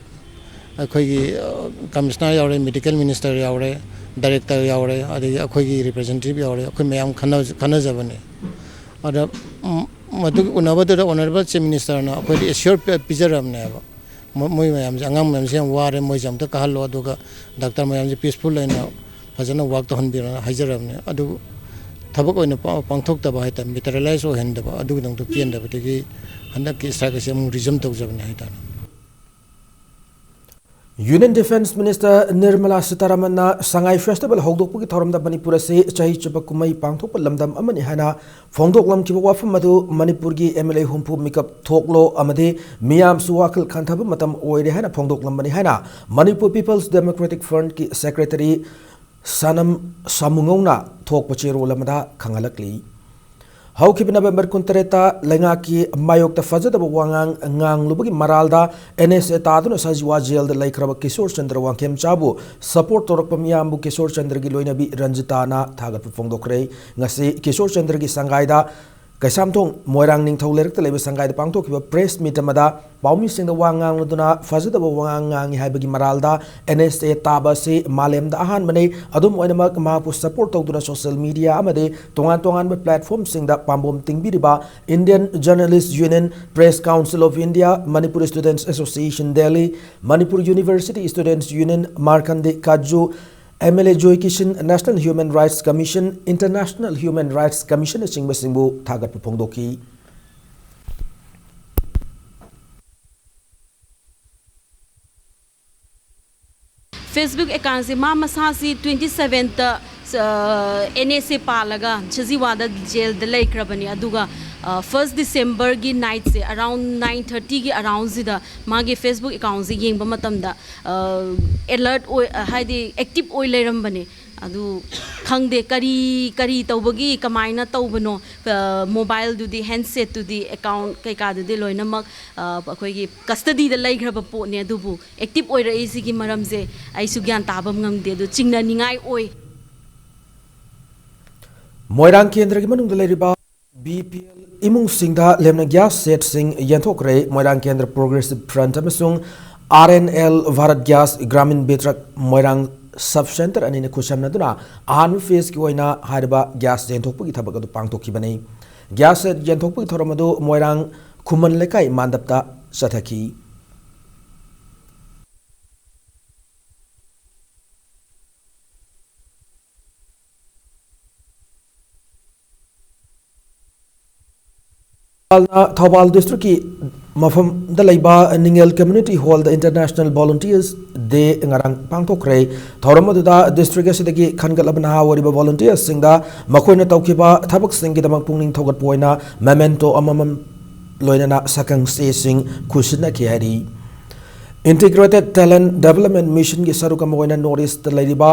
ꯑꯩꯈꯣꯏꯒꯤ, ꯑ, ꯀꯃꯤꯁꯅꯔ ꯌꯥꯎꯔꯦ, ꯃꯦꯗꯤꯀꯦꯜ ꯃꯤꯅꯤꯁꯇꯔ ꯌꯥꯎꯔꯦ, ꯗꯥꯏꯔꯦꯛꯇꯔ ꯌꯥꯎꯔꯦ, ꯑꯗꯒꯤ ꯑꯩꯈꯣꯏꯒꯤ ꯔꯤꯄ꯭ꯔꯖꯦꯟꯇꯦꯇꯤꯚ ꯌꯥꯎꯔꯦ꯫ ꯑꯩꯈꯣꯏ ꯃꯌꯥꯝ ꯈꯟꯅ-, ꯈꯟꯅꯖꯕꯅꯦ꯫ ꯑꯗ, ꯎꯝ, ꯃꯗꯨꯒꯤ ꯎꯅꯕꯗꯨꯗ Honourable ꯆꯤꯐ ꯃꯤꯅꯤꯁꯇꯔꯅ ꯑꯩꯈꯣꯏꯗ ꯑꯦꯁ꯭ꯌꯣꯔ ꯄꯤ-, ꯄꯤꯖꯔꯕꯅꯦꯕ꯫ ꯃꯣ-, ꯃꯣꯏ ꯃꯌꯥꯝꯁꯦ, ꯑꯉꯥꯡ ꯃꯌꯥꯝꯁꯦ ꯌꯥꯝ ꯋꯥꯔꯦ, ꯃꯣꯏꯁꯦ ꯑꯝꯇ ꯀꯥꯍꯜꯂꯣ, ꯑꯗꯨꯒ ꯗꯥꯛꯇꯔ ꯃꯌꯥꯝꯁꯦ ꯄꯤꯁꯐꯨꯜ ꯑꯣꯏꯅ ꯐꯖꯅ ꯋꯥꯛ ꯇꯧꯍꯟꯕꯤꯔꯣꯅ ꯍꯥꯏꯖꯔꯕꯅꯦ꯫ ꯑꯗꯨ ꯊꯕꯛ ꯑꯣꯏꯅ ꯄꯥ-, ꯄꯥꯡꯊꯣꯛꯇꯕ ꯍꯥꯏꯇꯥꯔꯦ, ꯃꯦꯇꯔꯤꯌꯦꯂꯥꯏꯁ ꯑꯣꯏꯍꯟꯗꯕ, ꯑꯗꯨꯒꯤꯗꯃꯛꯇ ꯄꯦꯟꯗꯕꯗꯒꯤ ꯍꯟꯗꯛꯀꯤ ꯁ꯭ꯇ꯭ꯔꯥꯏꯛ ꯑꯁꯤ ꯑꯃꯨꯛ ꯔꯤꯖ꯭ꯌꯨꯝ ꯇꯧꯖꯕꯅꯦ ꯍꯥꯏꯇꯥꯔꯦ꯫ Union Defence Minister Nirmala Sitharamanna Sangai Festival ꯍꯧꯗꯣꯛꯄꯒꯤ ꯊꯧꯔꯝꯗ ꯃꯅꯤꯄꯨꯔ ꯑꯁꯤ ꯆꯍꯤ ꯆꯨꯞꯄ ꯀꯨꯝꯍꯩ ꯄꯥꯡꯊꯣꯛꯄ ꯂꯝꯗꯝ ꯑꯃꯅꯤ ꯍꯥꯏꯅ ꯐꯣꯡꯗꯣꯛꯂꯝꯈꯤꯕ ꯋꯥꯐꯝ ꯑꯗꯨ ꯃꯅꯤꯄꯨꯔꯒꯤ M L A ꯍꯨꯝꯐꯨ ꯃꯤꯀꯞ ꯊꯣꯛꯂꯣ ꯑꯃꯗꯤ ꯃꯤꯌꯥꯝꯁꯨ ꯋꯥꯈꯜ ꯈꯟꯊꯕ ꯃꯇꯝ ꯑꯣꯏꯔꯦ ꯍꯥꯏꯅ ꯐꯣꯡꯗꯣꯛꯂꯝꯕꯅꯤ ꯍꯥꯏꯅ Manipur People's Democratic Frontꯀꯤ Secretary ꯁꯅꯝ ꯁꯥꯃꯨꯉꯧꯅ ꯊꯣꯛꯄ ꯆꯦꯔꯣꯜ ꯑꯃꯗ ꯈꯪꯍꯜꯂꯛꯂꯤ꯫ ꯍꯧꯈꯤꯕ ꯅꯕꯦꯝꯕꯔ ꯀꯨꯟꯇꯔꯦꯠꯇ ꯂꯩꯉꯥꯛꯀꯤ ꯃꯥꯌꯣꯛꯇ ꯐꯖꯗꯕ ꯋꯥꯉꯥꯡ ꯉꯥꯡꯂꯨꯕꯒꯤ ꯃꯔꯥꯜꯗ N S A ꯇꯥꯗꯨꯅ ꯁꯖꯤꯋꯥ ꯖꯦꯜꯗ ꯂꯩꯈ꯭ꯔꯕ ꯀꯤꯁꯣꯔ ꯆꯟꯗ꯭ꯔ ꯋꯥꯡꯈꯦꯝꯆꯥꯕꯨ support ꯇꯧꯔꯛꯄ ꯃꯤꯌꯥꯝꯕꯨ ꯀꯤꯁꯣꯔ ꯆꯟꯗ꯭ꯔꯒꯤ ꯂꯣꯏꯅꯕꯤ ꯔꯟꯖꯤꯇꯥꯅ ꯊꯥꯒꯠꯄ ꯐꯣꯡꯗꯣꯛꯈ꯭ꯔꯦ꯫ ꯉꯁꯤ ꯀꯤꯁꯣꯔ ꯆꯟꯗ꯭ꯔꯒꯤ ꯁꯪꯒꯥꯏꯗ ꯀꯩꯁꯥꯝꯊꯣꯡ ꯃꯣꯏꯔꯥꯡ ꯅꯤꯡꯊꯧ ꯂꯩꯔꯛꯇ ꯂꯩꯕ ꯁꯪꯒꯥꯏꯗ ꯄꯥꯡꯊꯣꯛꯈꯤꯕ press meet ꯑꯃꯗ ꯄꯥꯎꯃꯤꯁꯤꯡꯗ ꯋꯥ ꯉꯥꯡꯂꯗꯨꯅ ꯐꯖꯗꯕ ꯋꯥꯉꯥꯡ ꯉꯥꯡꯉꯤ ꯍꯥꯏꯕꯒꯤ ꯃꯔꯥꯜꯗ N S A ꯇꯥꯕ ꯑꯁꯤ ꯃꯥꯂꯦꯝꯗ ꯑꯍꯥꯟꯕꯅꯤ꯫ ꯑꯗꯨꯝ ꯑꯣꯏꯅꯃꯛ ꯃꯍꯥꯛꯄꯨ support ꯇꯧꯗꯨꯅ social media ꯑꯃꯗꯤ ꯇꯣꯉꯥꯟ ꯇꯣꯉꯥꯟꯕ platformꯁꯤꯡꯗ ꯄꯥꯝꯕꯣꯝ ꯇꯤꯡꯕꯤꯔꯤꯕ Indian Journalist Union, Press Council of India, Manipur Students Association Delhi, Manipur University Students Union, Markandi Kaju, M L A Joy Kishan, National Human Rights Commission, International Human Rights Commission ꯅꯆꯤꯡꯕꯁꯤꯡꯕꯨ ꯊꯥꯒꯠꯄ ꯐꯣꯡꯗꯣꯛꯈꯤ꯫ Facebook accountꯁꯦ ꯃꯥ ꯃꯁꯥꯁꯤ twenty seventh N S A ꯄꯥꯜꯂꯒ ꯁꯖꯤꯋꯥꯗ ꯖꯦꯜꯗ ꯂꯩꯈ꯭ꯔꯕꯅꯤ꯫ ꯑꯗꯨꯒ first Decemberꯒꯤ nightꯁꯦ around nine thirtyꯒꯤ aroundꯁꯤꯗ ꯃꯥꯒꯤ Facebook accountꯁꯦ ꯌꯦꯡꯕ ꯃꯇꯝꯗ alert ꯑꯣꯏ, ꯍꯥꯏꯗꯤ active ꯑꯣꯏ ꯂꯩꯔꯝꯕꯅꯦ꯫ ꯑꯗꯨ ꯈꯪꯗꯦ ꯀꯔꯤ ꯀꯔꯤ ꯇꯧꯕꯒꯤ, ꯀꯃꯥꯏꯅ ꯇꯧꯕꯅꯣ, mobileꯗꯨꯗꯤ, handsetꯇꯨꯗꯤ, account ꯀꯩꯀꯥꯗꯨꯗꯤ ꯂꯣꯏꯅꯃꯛ ꯑꯩꯈꯣꯏꯒꯤ custodyꯗ ꯂꯩꯈ꯭ꯔꯕ ꯄꯣꯠꯅꯦ꯫ ꯑꯗꯨꯕꯨ active ꯑꯣꯏꯔꯛꯏꯁꯤꯒꯤ ꯃꯔꯝꯁꯦ ꯑꯩꯁꯨ ꯒ꯭ꯌꯥꯟ ꯇꯥꯕ ꯉꯝꯗꯦ꯫ ꯑꯗꯨ ꯆꯤꯡꯅꯅꯤꯡꯉꯥꯏ ꯑꯣꯏ꯫ ꯃꯣꯏꯔꯥꯡ ꯀꯦꯟꯗ꯭ꯔꯒꯤ ꯃꯅꯨꯡꯗ ꯂꯩꯔꯤꯕ B P L ꯏꯃꯨꯡꯁꯤꯡꯗ ꯂꯦꯝꯅ gas setꯁꯤꯡ ꯌꯦꯟꯊꯣꯛꯈ꯭ꯔꯦ꯫ ꯃꯣꯏꯔꯥꯡ ꯀꯦꯟꯗ꯭ꯔ Progressive Front ꯑꯃꯁꯨꯡ R N L Bharat Gas Gramin Vitrak ꯃꯣꯏꯔꯥꯡ sub centre ꯑꯅꯤꯅ ꯈꯨꯠꯁꯝꯅꯗꯨꯅ ꯑꯍꯥꯟꯕ phaseꯀꯤ ꯑꯣꯏꯅ ꯍꯥꯏꯔꯤꯕ gas ꯌꯦꯟꯊꯣꯛꯄꯒꯤ ꯊꯕꯛ ꯑꯗꯨ ꯄꯥꯡꯊꯣꯛꯈꯤꯕꯅꯤ꯫ Gas set ꯌꯦꯟꯊꯣꯛꯄꯒꯤ ꯊꯧꯔꯝ ꯑꯗꯨ ꯃꯣꯏꯔꯥꯡ ꯈꯨꯃꯟ ꯂꯩꯀꯥꯏ ꯃꯥꯟꯗꯞꯇ ꯆꯠꯊꯈꯤ꯫ ꯊꯧꯕꯥꯜ districtꯀꯤ ꯃꯐꯝꯗ ꯂꯩꯕ ꯅꯤꯡꯉꯦꯜ Community Hall ꯗ International Volunteers Day ꯉꯔꯥꯡ ꯄꯥꯡꯊꯣꯛꯈ꯭ꯔꯦ꯫ ꯊꯧꯔꯝ ꯑꯗꯨꯗ district ꯑꯁꯤꯗꯒꯤ ꯈꯟꯒꯠꯂꯕ ꯅꯍꯥ ꯑꯣꯏꯔꯤꯕ volunteers ꯁꯤꯡꯗ ꯃꯈꯣꯏꯅ ꯇꯧꯈꯤꯕ ꯊꯕꯛꯁꯤꯡꯒꯤꯗꯃꯛ ꯄꯨꯛꯅꯤꯡ ꯊꯧꯒꯠꯄ ꯑꯣꯏꯅ memento ꯑꯃꯃꯝ ꯂꯣꯏꯅꯅ ꯁꯛꯈꯪ ꯆꯦꯁꯤꯡ ꯈꯨꯠꯁꯤꯟꯅꯈꯤ ꯍꯥꯏꯔꯤ꯫ Integrated Talent Development Mission ꯒꯤ ꯁꯔꯨꯛ ꯑꯃ ꯑꯣꯏꯅ North East ꯇ ꯂꯩꯔꯤꯕ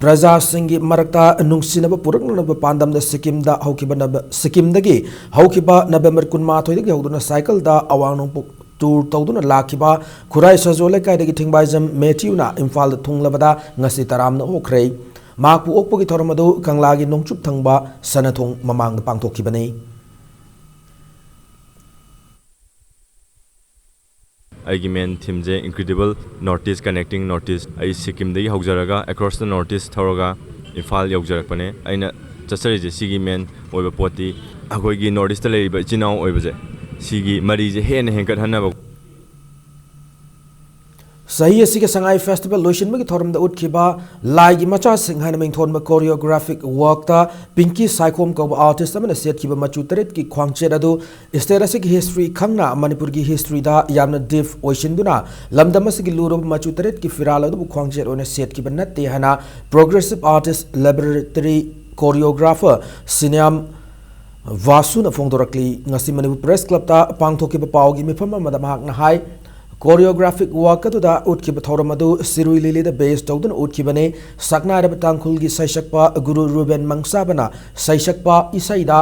ꯄ꯭ꯔꯖꯥꯁꯤꯡꯒꯤ ꯃꯔꯛꯇ ꯅꯨꯡꯁꯤꯅꯕ ꯄꯨꯔꯛꯅꯅꯕ ꯄꯥꯟꯗꯝꯗ ꯁꯤꯛꯀꯤꯝꯗ ꯍꯧꯈꯤꯕ ꯅꯕ-, ꯁꯤꯛꯀꯤꯝꯗꯒꯤ ꯍꯧꯈꯤꯕ November ꯀꯨꯟꯃꯥꯊꯣꯏꯗꯒꯤ ꯍꯧꯗꯨꯅ cycle ꯗ ꯑꯋꯥꯡ ꯅꯣꯡꯄꯣꯛ tour ꯇꯧꯗꯨꯅ ꯂꯥꯛꯈꯤꯕ ꯈꯨꯔꯥꯏ ꯁꯖꯣ ꯂꯩꯀꯥꯏꯗꯒꯤ ꯊꯤꯡꯕꯥꯏꯖꯝ ꯃꯦꯊ꯭ꯌꯨꯅ ꯏꯝꯐꯥꯜꯗ ꯊꯨꯡꯂꯕꯗ ꯉꯁꯤ ꯇꯔꯥꯝꯅ ꯑꯣꯛꯈ꯭ꯔꯦ꯫ ꯃꯍꯥꯛꯄꯨ ꯑꯣꯛꯄꯒꯤ ꯊꯧꯔꯝ ꯑꯗꯨ ꯀꯪꯂꯥꯒꯤ ꯅꯣꯡꯆꯨꯞ ꯊꯪꯕ ꯁꯅꯥꯊꯣꯡ ꯃꯃꯥꯡꯗ ꯄꯥꯡꯊꯣꯛꯈꯤꯕꯅꯤ꯫ ꯑꯩꯒꯤ main theme ꯁꯦ Incredible North East, Connecting North East꯫ ꯑꯩ ꯁꯤꯛꯀꯤꯝꯗꯒꯤ ꯍꯧꯖꯔꯒ across the North East ꯊꯧꯔꯒ ꯏꯝꯐꯥꯜ ꯌꯧꯖꯔꯛꯄꯅꯦ꯫ ꯑꯩꯅ ꯆꯠꯆꯔꯤꯁꯦ ꯁꯤꯒꯤ main ꯑꯣꯏꯕ ꯄꯣꯠꯇꯤ ꯑꯩꯈꯣꯏꯒꯤ North East ꯇ ꯂꯩꯔꯤꯕ ꯏꯆꯤꯟ ꯏꯅꯥꯎ ꯑꯣꯏꯕꯁꯦ, ꯁꯤꯒꯤ ꯃꯔꯤꯁꯦ ꯍꯦꯟꯅ ꯍꯦꯟꯒꯠꯍꯟꯅꯕ꯫ ꯆꯍꯤ ꯑꯁꯤꯒꯤ ꯁꯉꯥꯏ festival ꯂꯣꯏꯁꯤꯟꯕꯒꯤ ꯊꯧꯔꯝꯗ ꯎꯠꯈꯤꯕ ꯂꯥꯏꯒꯤ ꯃꯆꯥꯁꯤꯡ ꯍꯥꯏꯅ ꯃꯤꯡꯊꯣꯟꯕ choreographic work ꯇ ꯄꯤꯡꯀꯤ ꯁꯥꯏꯈꯣꯝ ꯀꯧꯕ artist ꯑꯃꯅ ꯁꯦꯠꯈꯤꯕ ꯃꯆꯨ ꯇꯔꯦꯠꯀꯤ ꯈ꯭ꯋꯥꯡꯆꯦꯠ ꯑꯗꯨ state ꯑꯁꯤꯒꯤ history ꯈꯪꯅ ꯃꯅꯤꯄꯨꯔꯒꯤ history ꯗ ꯌꯥꯝꯅ deep ꯑꯣꯏꯁꯤꯟꯗꯨꯅ ꯂꯝꯗꯝ ꯑꯁꯤꯒꯤ ꯂꯨꯔꯕ ꯃꯆꯨ ꯇꯔꯦꯠꯀꯤ ꯐꯤꯔꯥꯜ ꯑꯗꯨꯕꯨ ꯈ꯭ꯋꯥꯡꯆꯦꯠ ꯑꯣꯏꯅ ꯁꯦꯠꯈꯤꯕ ꯅꯠꯇꯦ ꯍꯥꯏꯅ progressive artist laboratory choreographer ꯁꯤꯅ꯭ꯌꯥꯝ ꯚꯥꯁꯨꯅ ꯐꯣꯡꯗꯣꯔꯛꯂꯤ꯫ ꯉꯁꯤ ꯃꯅꯤꯄꯨꯔ Press Club ꯇ ꯄꯥꯡꯊꯣꯛꯈꯤꯕ ꯄꯥꯎꯒꯤ ꯃꯤꯐꯝ ꯑꯃꯗ ꯃꯍꯥꯛꯅ ꯍꯥꯏ, choreographic work ꯑꯗꯨꯗ ꯎꯠꯈꯤꯕ ꯊꯧꯔꯝ ꯑꯗꯨ ꯁꯤꯔꯨꯏ ꯂꯤꯂꯤꯗ base ꯇꯧꯗꯨꯅ ꯎꯠꯈꯤꯕꯅꯤ꯫ ꯁꯛꯅꯥꯏꯔꯕ ꯇꯥꯡꯈꯨꯜꯒꯤ ꯁꯩꯁꯛꯄ ꯒꯨꯔꯨ ꯔꯨꯕꯦꯟ ꯃꯪꯁꯥꯕꯅ ꯁꯩꯁꯛꯄ ꯏꯁꯩꯗ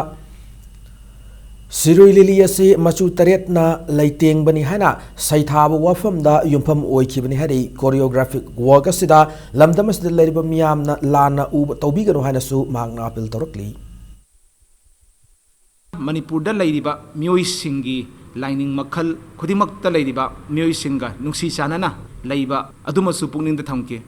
ꯁꯤꯔꯨꯏ ꯂꯤꯂꯤ ꯑꯁꯤ ꯃꯆꯨ ꯇꯔꯦꯠꯅ ꯂꯩꯇꯦꯡꯕꯅꯤ ꯍꯥꯏꯅ ꯁꯩꯊꯥꯕ ꯋꯥꯐꯝꯗ ꯌꯨꯝꯐꯝ ꯑꯣꯏꯈꯤꯕꯅꯤ ꯍꯥꯏꯔꯤ꯫ Choreographic work ꯑꯁꯤꯗ ꯂꯝꯗꯝ ꯑꯁꯤꯗ ꯂꯩꯔꯤꯕ ꯃꯤꯌꯥꯝꯅ ꯂꯥꯟꯅ ꯎꯕ ꯇꯧꯕꯤꯒꯅꯨ ꯍꯥꯏꯅꯁꯨ ꯃꯍꯥꯛꯅ appeal ꯇꯧꯔꯛꯂꯤ꯫ ꯃꯅꯤꯄꯨꯔꯗ ꯂꯩꯔꯤꯕ ꯃꯤꯑꯣꯏꯁꯤꯡꯒꯤ ꯂꯥꯏꯅꯤꯡ ꯃꯈꯜ ꯈꯨꯗꯤꯡꯃꯛꯇ ꯂꯩꯔꯤꯕ ꯃꯤꯑꯣꯏꯁꯤꯡꯒ ꯅꯨꯡꯁꯤ ꯆꯥꯟꯅꯅ ꯂꯩꯕ ꯑꯗꯨꯃꯁꯨ ꯄꯨꯛꯅꯤꯡꯗ ꯊꯝꯈꯤ꯫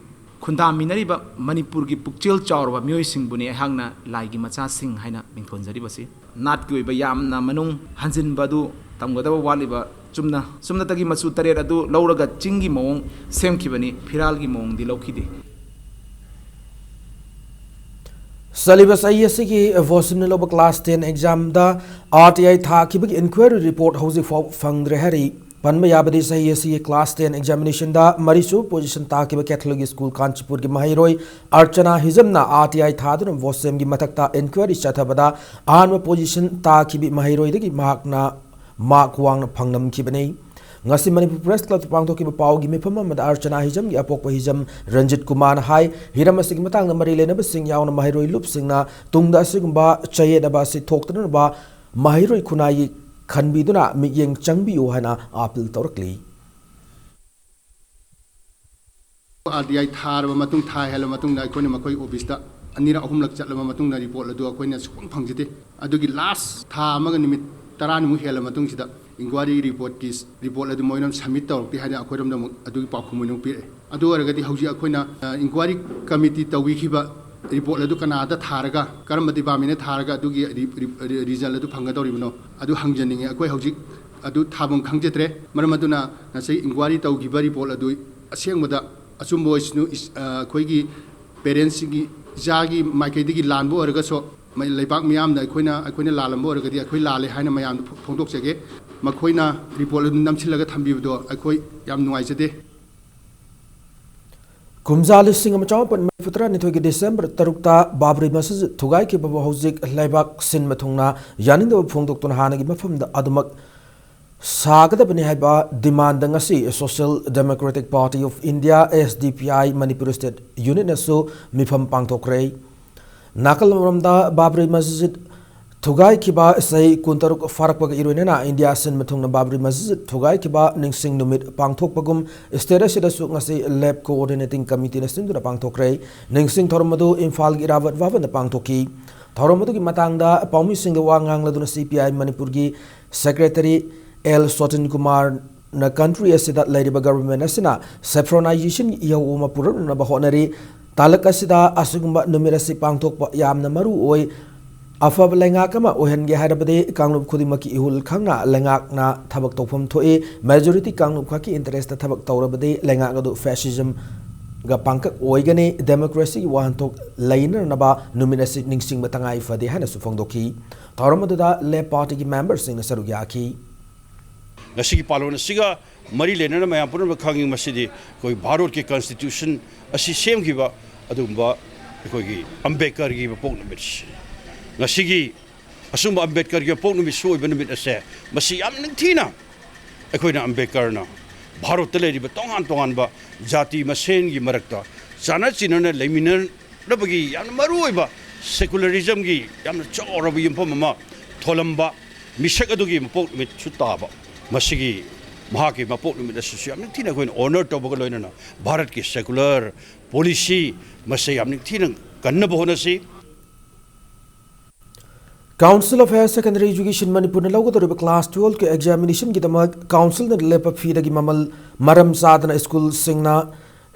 ꯈꯨꯟꯗꯥꯃꯤꯟꯅꯔꯤꯕ ꯃꯅꯤꯄꯨꯔꯒꯤ ꯄꯨꯛꯆꯦꯜ ꯆꯥꯎꯔꯕ ꯃꯤꯑꯣꯏꯁꯤꯡꯕꯨꯅꯤ ꯑꯩꯍꯥꯛꯅ ꯂꯥꯏꯒꯤ ꯃꯆꯥꯁꯤꯡ ꯍꯥꯏꯅ ꯃꯤꯡꯊꯣꯟꯖꯔꯤꯕꯁꯤ꯫ ꯅꯥꯠꯀꯤ ꯑꯣꯏꯕ ꯌꯥꯝꯅ ꯃꯅꯨꯡ ꯍꯟꯖꯤꯟꯕ ꯑꯗꯨ ꯇꯝꯒꯗꯕ ꯋꯥꯠꯂꯤꯕ꯫ ꯆꯨꯝꯅ, ꯆꯨꯝꯅꯇꯒꯤ ꯃꯆꯨ ꯇꯔꯦꯠ ꯑꯗꯨ ꯂꯧꯔꯒ ꯆꯤꯡꯒꯤ ꯃꯑꯣꯡ ꯁꯦꯝꯈꯤꯕꯅꯤ, ꯐꯤꯔꯥꯜꯒꯤ ꯃꯑꯣꯡꯗꯤ ꯂꯧꯈꯤꯗꯦ꯫ ꯆꯠꯂꯤꯕ ꯆꯍꯤ ꯑꯁꯤꯒꯤ ꯕꯣꯁꯤꯝꯅ ꯂꯧꯕ class ten examꯗ R T I ꯊꯥꯈꯤꯕꯒꯤ inquiry report ꯍꯧꯖꯤꯛ ꯐꯥꯎ ꯐꯪꯗ꯭ꯔꯦ ꯍꯥꯏꯔꯤ꯫ ꯄꯟꯕ ꯌꯥꯕꯗꯤ, ꯆꯍꯤ ꯑꯁꯤꯒꯤ class ten examinationꯗ ꯃꯔꯤꯁꯨꯕ position ꯇꯥꯈꯤꯕ Catholic School ꯀꯥꯟꯆꯤꯄꯨꯔꯒꯤ ꯃꯍꯩꯔꯣꯏ ꯑꯔꯆꯅꯥ ꯍꯤꯖꯝꯅ R T I ꯊꯥꯗꯨꯅ ꯕꯣꯁꯤꯝꯒꯤ ꯃꯊꯛꯇ inquiry ꯆꯠꯊꯕꯗ ꯑꯍꯥꯟꯕ position ꯇꯥꯈꯤꯕꯤ ꯃꯍꯩꯔꯣꯏꯗꯒꯤ ꯃꯍꯥꯛꯅ mark ꯋꯥꯡꯅ ꯐꯪꯂꯝꯈꯤꯕꯅꯤ꯫ ꯉꯁꯤ ꯃꯅꯤꯄꯨꯔ Press Clubꯇ ꯄꯥꯡꯊꯣꯛꯈꯤꯕ ꯄꯥꯎꯒꯤ ꯃꯤꯐꯝ ꯑꯃꯗ ꯑꯔꯆꯅꯥ ꯍꯤꯖꯝꯒꯤ ꯑꯄꯣꯛꯄ ꯍꯤꯖꯝ ꯔꯟꯖꯤꯠ ꯀꯨꯃꯥꯔꯅ ꯍꯥꯏ, ꯍꯤꯔꯝ ꯑꯁꯤꯒꯤ ꯃꯇꯥꯡꯗ ꯃꯔꯤ ꯂꯩꯅꯕꯁꯤꯡ ꯌꯥꯎꯅ ꯃꯍꯩꯔꯣꯏ ꯂꯨꯞꯁꯤꯡꯅ ꯇꯨꯡꯗ ꯑꯁꯤꯒꯨꯝꯕ ꯆꯌꯦꯠꯅꯕ ꯑꯁꯤ ꯊꯣꯛꯇꯅꯕ ꯃꯍꯩꯔꯣꯏ ꯈꯨꯟꯅꯥꯏꯒꯤ ꯈꯟꯕꯤꯗꯨꯅ ꯃꯤꯠꯌꯦꯡ ꯆꯪꯕꯤꯌꯨ ꯍꯥꯏꯅ appeal ꯇꯧꯔꯛꯂꯤ꯫ R T I ꯊꯥꯔꯕ ꯃꯇꯨꯡ, ꯊꯥ ꯍꯦꯜꯂꯕ ꯃꯇꯨꯡꯗ ꯑꯩꯈꯣꯏꯅ ꯃꯈꯣꯏ officeꯇ ꯑꯅꯤꯔꯛ ꯑꯍꯨꯝꯂꯛ ꯆꯠꯂꯕ ꯃꯇꯨꯡꯗ report ꯑꯗꯨ ꯑꯩꯈꯣꯏꯅ ꯁꯨꯡꯐꯪ ꯐꯪꯖꯗꯦ꯫ ꯑꯗꯨꯒꯤ last ꯊꯥ ꯑꯃꯒ ꯅꯨꯃꯤꯠ ꯇꯔꯥꯅꯤꯃꯨꯛ ꯍꯦꯜꯂꯕ ꯃꯇꯨꯡꯁꯤꯗ inquiry reportꯀꯤ report ꯑꯗꯨ ꯃꯣꯏꯅ submit ꯇꯧꯔꯛꯇꯦ ꯍꯥꯏꯅ ꯑꯩꯈꯣꯏꯔꯣꯝꯗ ꯑꯃꯨꯛ ꯑꯗꯨꯒꯤ ꯄꯥꯎꯈꯨꯝ ꯑꯣꯏꯅ ꯑꯃꯨꯛ ꯄꯤꯔꯛꯑꯦ꯫ ꯑꯗꯨ ꯑꯣꯏꯔꯒꯗꯤ ꯍꯧꯖꯤꯛ ꯑꯩꯈꯣꯏꯅ, ꯑ, inquiry committee ꯇꯧꯕꯤꯈꯤꯕ report ꯑꯗꯨ ꯀꯅꯥꯗ ꯊꯥꯔꯒ, ꯀꯔꯝꯕ departmentꯅ ꯊꯥꯔꯒ ꯑꯗꯨꯒꯤ ꯔꯤ-, ꯔꯤ-, ꯔꯤ-, result ꯑꯗꯨ ꯐꯪꯒꯗꯧꯔꯤꯕꯅꯣ, ꯑꯗꯨ ꯍꯪꯖꯅꯤꯡꯉꯤ꯫ ꯑꯩꯈꯣꯏ ꯍꯧꯖꯤꯛ ꯑꯗꯨ ꯊꯥꯐꯝ ꯈꯪꯖꯗ꯭ꯔꯦ꯫ ꯃꯔꯝ ꯑꯗꯨꯅ ꯉꯁꯤ inquiry ꯇꯧꯈꯤꯕ report ꯑꯗꯨ ꯑꯁꯦꯡꯕꯗ ꯑꯆꯨꯝꯕ ꯑꯣꯏꯁꯅꯨ꯫ ꯏꯁ-, ꯑ, ꯑꯩꯈꯣꯏꯒꯤ parentsꯁꯤꯡꯒꯤ, ꯏꯆꯥꯒꯤ ꯃꯥꯏꯀꯩꯗꯒꯤ ꯂꯥꯟꯕ ꯑꯣꯏꯔꯒꯁꯨ, ꯃꯩ-, ꯂꯩꯕꯥꯛ ꯃꯤꯌꯥꯝꯅ ꯑꯩꯈꯣꯏꯅ, ꯑꯩꯈꯣꯏꯅ ꯂꯥꯜꯂꯝꯕ ꯑꯣꯏꯔꯒꯗꯤ ꯑꯩꯈꯣꯏ ꯂꯥꯜꯂꯦ ꯍꯥꯏꯅ ꯃꯌꯥꯝꯗ ꯐꯣ-, ꯐꯣꯡꯗꯣꯛꯆꯒꯦ꯫ ꯃꯈꯣꯏꯅ report ꯑꯗꯨ ꯅꯝꯁꯤꯜꯂꯒ ꯊꯝꯕꯤꯕꯗꯣ ꯑꯩꯈꯣꯏ ꯌꯥꯝ ꯅꯨꯡꯉꯥꯏꯖꯗꯦ꯫ ꯀꯨꯝꯖꯥ ꯂꯤꯁꯤꯡ ꯑꯃ ꯆꯃꯥꯄꯟ ꯃꯔꯤꯐꯨ ꯇꯔꯥꯅꯤꯊꯣꯏꯒꯤ December ꯇꯔꯨꯛꯇ ꯕꯥꯕ꯭ꯔꯤ ꯃꯁꯖꯤꯗ ꯊꯨꯒꯥꯏꯈꯤꯕꯕꯨ ꯍꯧꯖꯤꯛ ꯂꯩꯕꯥꯛ ꯁꯤꯟꯕ ꯊꯨꯡꯅ ꯌꯥꯅꯤꯡꯗꯕ ꯐꯣꯡꯗꯣꯛꯇꯨꯅ ꯍꯥꯟꯅꯒꯤ ꯃꯐꯝꯗ ꯑꯗꯨꯃꯛ ꯁꯥꯒꯗꯕꯅꯤ ꯍꯥꯏꯕ demandꯗ ꯉꯁꯤ Social Democratic Party of India, S D P I, Manipur State Unitꯅꯁꯨ ꯃꯤꯐꯝ ꯄꯥꯡꯊꯣꯛꯈ꯭ꯔꯦ꯫ ꯅꯥꯀꯜ ꯑꯃꯔꯣꯝꯗ, ꯕꯥꯕ꯭ꯔꯤ ꯃꯁꯖꯤꯗ ꯊꯨꯒꯥꯏꯈꯤꯕ ꯆꯍꯤ ꯀꯨꯟꯇꯔꯨꯛ ꯐꯥꯔꯛꯄꯒ ꯏꯔꯣꯏꯅꯅ ꯏꯟꯗꯤꯌꯥ ꯁꯤꯟꯕ ꯊꯨꯡꯅ ꯕꯥꯕ꯭ꯔꯤ ꯃꯁꯖꯤꯗ ꯊꯨꯒꯥꯏꯈꯤꯕ ꯅꯤꯡꯁꯤꯡ ꯅꯨꯃꯤꯠ ꯄꯥꯡꯊꯣꯛꯄꯒꯨꯝ state ꯑꯁꯤꯗꯁꯨ ꯉꯁꯤ LAP Coordinating Committeeꯅ ꯁꯤꯟꯗꯨꯅ ꯄꯥꯡꯊꯣꯛꯈ꯭ꯔꯦ꯫ ꯅꯤꯡꯁꯤꯡ ꯊꯧꯔꯝ ꯑꯗꯨ ꯏꯝꯐꯥꯜꯒꯤ ꯏꯔꯥꯕꯠ ꯚꯕꯟꯗ ꯄꯥꯡꯊꯣꯛꯈꯤ꯫ ꯊꯧꯔꯝ ꯑꯗꯨꯒꯤ ꯃꯇꯥꯡꯗ ꯄꯥꯎꯃꯤꯁꯤꯡꯗ ꯋꯥ ꯉꯥꯡꯂꯗꯨꯅ C P I ꯃꯅꯤꯄꯨꯔꯒꯤ Secretary L ꯁꯣꯇꯤꯟ ꯀꯨꯃꯥꯔꯅ country ꯑꯁꯤꯗ ꯂꯩꯔꯤꯕ government ꯑꯁꯤꯅ saffronization ꯏꯍꯧ ꯑꯃ ꯄꯨꯔꯛꯅꯅꯕ ꯍꯣꯠꯅꯔꯤ꯫ ꯇꯥꯂꯛ ꯑꯁꯤꯗ ꯑꯁꯤꯒꯨꯝꯕ ꯅꯨꯃꯤꯠ ꯑꯁꯤ ꯄꯥꯡꯊꯣꯛꯄ ꯌꯥꯝꯅ ꯃꯔꯨ ꯑꯣꯏ꯫ ꯑꯐꯕ ꯂꯩꯉꯥꯛ ꯑꯃ ꯑꯣꯏꯍꯟꯒꯦ ꯍꯥꯏꯔꯕꯗꯤ ꯀꯥꯡꯂꯨꯞ ꯈꯨꯗꯤꯡꯃꯛꯀꯤ ꯏꯍꯨꯜ ꯈꯪꯅ ꯂꯩꯉꯥꯛꯅ ꯊꯕꯛ ꯇꯧꯐꯝ ꯊꯣꯛꯏ꯫ Majority ꯀꯥꯡꯂꯨꯞ ꯈꯛꯀꯤ interestꯇ ꯊꯕꯛ ꯇꯧꯔꯕꯗꯤ ꯂꯩꯉꯥꯛ ꯑꯗꯨ fascism ꯒ ꯄꯥꯡꯀꯛ ꯑꯣꯏꯒꯅꯤ꯫ ꯗꯦꯃꯣꯀ꯭ꯔꯦꯁꯤꯒꯤ ꯋꯥꯍꯟꯊꯣꯛ ꯂꯩꯅꯅꯕ ꯅꯨꯃꯤꯠ ꯑꯁꯤ ꯅꯤꯡꯁꯤꯡꯕ ꯇꯉꯥꯏ ꯐꯗꯦ ꯍꯥꯏꯅꯁꯨ ꯐꯣꯡꯗꯣꯛꯈꯤ꯫ ꯊꯧꯔꯝ ꯑꯗꯨꯗ ꯂꯦꯞ ꯄꯥꯔꯇꯤꯒꯤ ꯃꯦꯝꯕꯔꯁꯤꯡꯅ ꯁꯔꯨꯛ ꯌꯥꯈꯤ꯫ ꯉꯁꯤꯒꯤ ꯄꯥꯂꯣꯟ ꯑꯁꯤꯒ ꯃꯔꯤ ꯂꯩꯅꯅ ꯃꯌꯥꯝ ꯄꯨꯝꯅꯃꯛ ꯈꯪꯉꯤ, ꯃꯁꯤꯗꯤ ꯑꯩꯈꯣꯏ ꯚꯥꯔꯠꯀꯤ ꯀꯟꯁꯇꯤꯇ꯭ꯌꯨꯁꯟ ꯑꯁꯤ ꯁꯦꯝꯈꯤꯕ ꯑꯗꯨꯒꯨꯝꯕ ꯑꯩꯈꯣꯏꯒꯤ ꯑꯝꯕꯦꯗꯀꯔꯒꯤ ꯃꯄꯣꯛ ꯅꯨꯃꯤꯠꯁꯤ꯫ ꯉꯁꯤꯒꯤ ꯑꯁꯨꯝꯕ ꯑꯝꯕꯦꯗꯀꯔꯒꯤ ꯃꯄꯣꯛ ꯅꯨꯃꯤꯠꯁꯨ ꯑꯣꯏꯕ ꯅꯨꯃꯤꯠ ꯑꯁꯦ, ꯃꯁꯤ ꯌꯥꯝ ꯅꯤꯡꯊꯤꯅ ꯑꯩꯈꯣꯏꯅ ꯑꯝꯕꯦꯗꯀꯔꯅ ꯚꯥꯔꯠꯇ ꯂꯩꯔꯤꯕ ꯇꯣꯉꯥꯟ ꯇꯣꯉꯥꯟꯕ ꯖꯥꯇꯤ ꯃꯁꯦꯟꯒꯤ ꯃꯔꯛꯇ ꯆꯥꯟꯅ ꯆꯤꯟꯅꯅ ꯂꯩꯃꯤꯟꯅꯅꯕꯒꯤ ꯌꯥꯝꯅ ꯃꯔꯨꯑꯣꯏꯕ ꯁꯦꯀꯨꯂꯔꯤꯖꯝꯒꯤ ꯌꯥꯝꯅ ꯆꯥꯎꯔꯕ ꯌꯨꯝꯐꯝ ꯑꯃ ꯊꯣꯜꯂꯝꯕ ꯃꯤꯁꯛ ꯑꯗꯨꯒꯤ ꯃꯄꯣꯛ ꯅꯨꯃꯤꯠꯁꯨ ꯇꯥꯕ꯫ ꯃꯁꯤꯒꯤ ꯃꯍꯥꯛꯀꯤ ꯃꯄꯣꯛ ꯅꯨꯃꯤꯠ ꯑꯁꯤꯁꯨ ꯌꯥꯝ ꯅꯤꯡꯊꯤꯅ ꯑꯩꯈꯣꯏꯅ ꯑꯣꯅꯔ ꯇꯧꯕꯒ ꯂꯣꯏꯅꯅ ꯚꯥꯔꯠꯀꯤ ꯁꯦꯀꯨꯂꯔ ꯄꯣꯂꯤꯁꯤ ꯃꯁꯦ ꯌꯥꯝ ꯅꯤꯡꯊꯤꯅ ꯀꯟꯅꯕ ꯍꯣꯠꯅꯁꯤ꯫ Council of Higher Secondary Education ꯃꯅꯤꯄꯨꯔꯅ ꯂꯧꯒꯗꯧꯔꯤꯕ class twelve ꯀꯤ examination ꯒꯤꯗꯃꯛ council ꯅ ꯂꯦꯞꯄ fee ꯗꯒꯤ ꯃꯃꯜ ꯃꯔꯝ ꯆꯥꯗꯅ ꯁ꯭ꯀꯨꯜꯁꯤꯡꯅ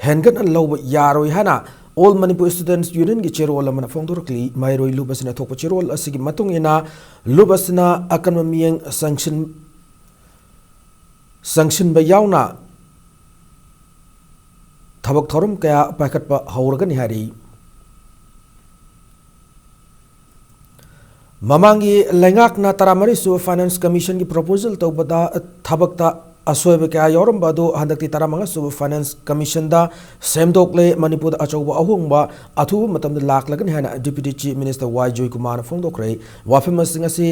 ꯍꯦꯟꯒꯠꯅ ꯂꯧꯕ ꯌꯥꯔꯣꯏ ꯍꯥꯏꯅ All Manipur Students Union ꯒꯤ ꯆꯦꯔꯣꯜ ꯑꯃꯅ ꯐꯣꯡꯗꯣꯔꯛꯂꯤ꯫ ꯃꯍꯩꯔꯣꯏ ꯂꯨꯞ ꯑꯁꯤꯅ ꯊꯣꯛꯄ ꯆꯦꯔꯣꯜ ꯑꯁꯤꯒꯤ ꯃꯇꯨꯡ ꯏꯟꯅ, ꯂꯨꯞ ꯑꯁꯤꯅ ꯑꯀꯟꯕ ꯃꯤꯠꯌꯦꯡ ꯆꯪꯁꯤꯟ-, ꯆꯪꯁꯤꯟꯕ ꯌꯥꯎꯅ ꯊꯕꯛ ꯊꯧꯔꯝ ꯀꯌꯥ ꯄꯥꯏꯈꯠꯄ ꯍꯧꯔꯒꯅꯤ ꯍꯥꯏꯔꯤ꯫ ꯃꯃꯥꯡꯒꯤ ꯂꯩꯉꯥꯛꯅ ꯇꯔꯥꯃꯔꯤꯁꯨꯕ Finance Commission ꯒꯤ proposal ꯇꯧꯕꯗ ꯊꯕꯛꯇ ꯑꯁꯣꯏꯕ ꯀꯌꯥ ꯌꯥꯎꯔꯝꯕ ꯑꯗꯨ ꯍꯟꯗꯛꯇꯤ ꯇꯔꯥꯃꯉꯥꯁꯨꯕ Finance Commission ꯗ ꯁꯦꯝꯗꯣꯛꯂꯦ꯫ ꯃꯅꯤꯄꯨꯔꯗ ꯑꯆꯧꯕ ꯑꯍꯣꯡꯕ ꯑꯊꯨꯕ ꯃꯇꯝꯗ ꯂꯥꯛꯂꯒꯅꯤ ꯍꯥꯏꯅ Deputy Chief Minister ꯋꯥꯏ ꯖꯣꯏꯀꯨꯃꯥꯔꯅ ꯐꯣꯡꯗꯣꯛꯈ꯭ꯔꯦ꯫ ꯋꯥꯐꯝꯁꯤꯡ ꯑꯁꯤ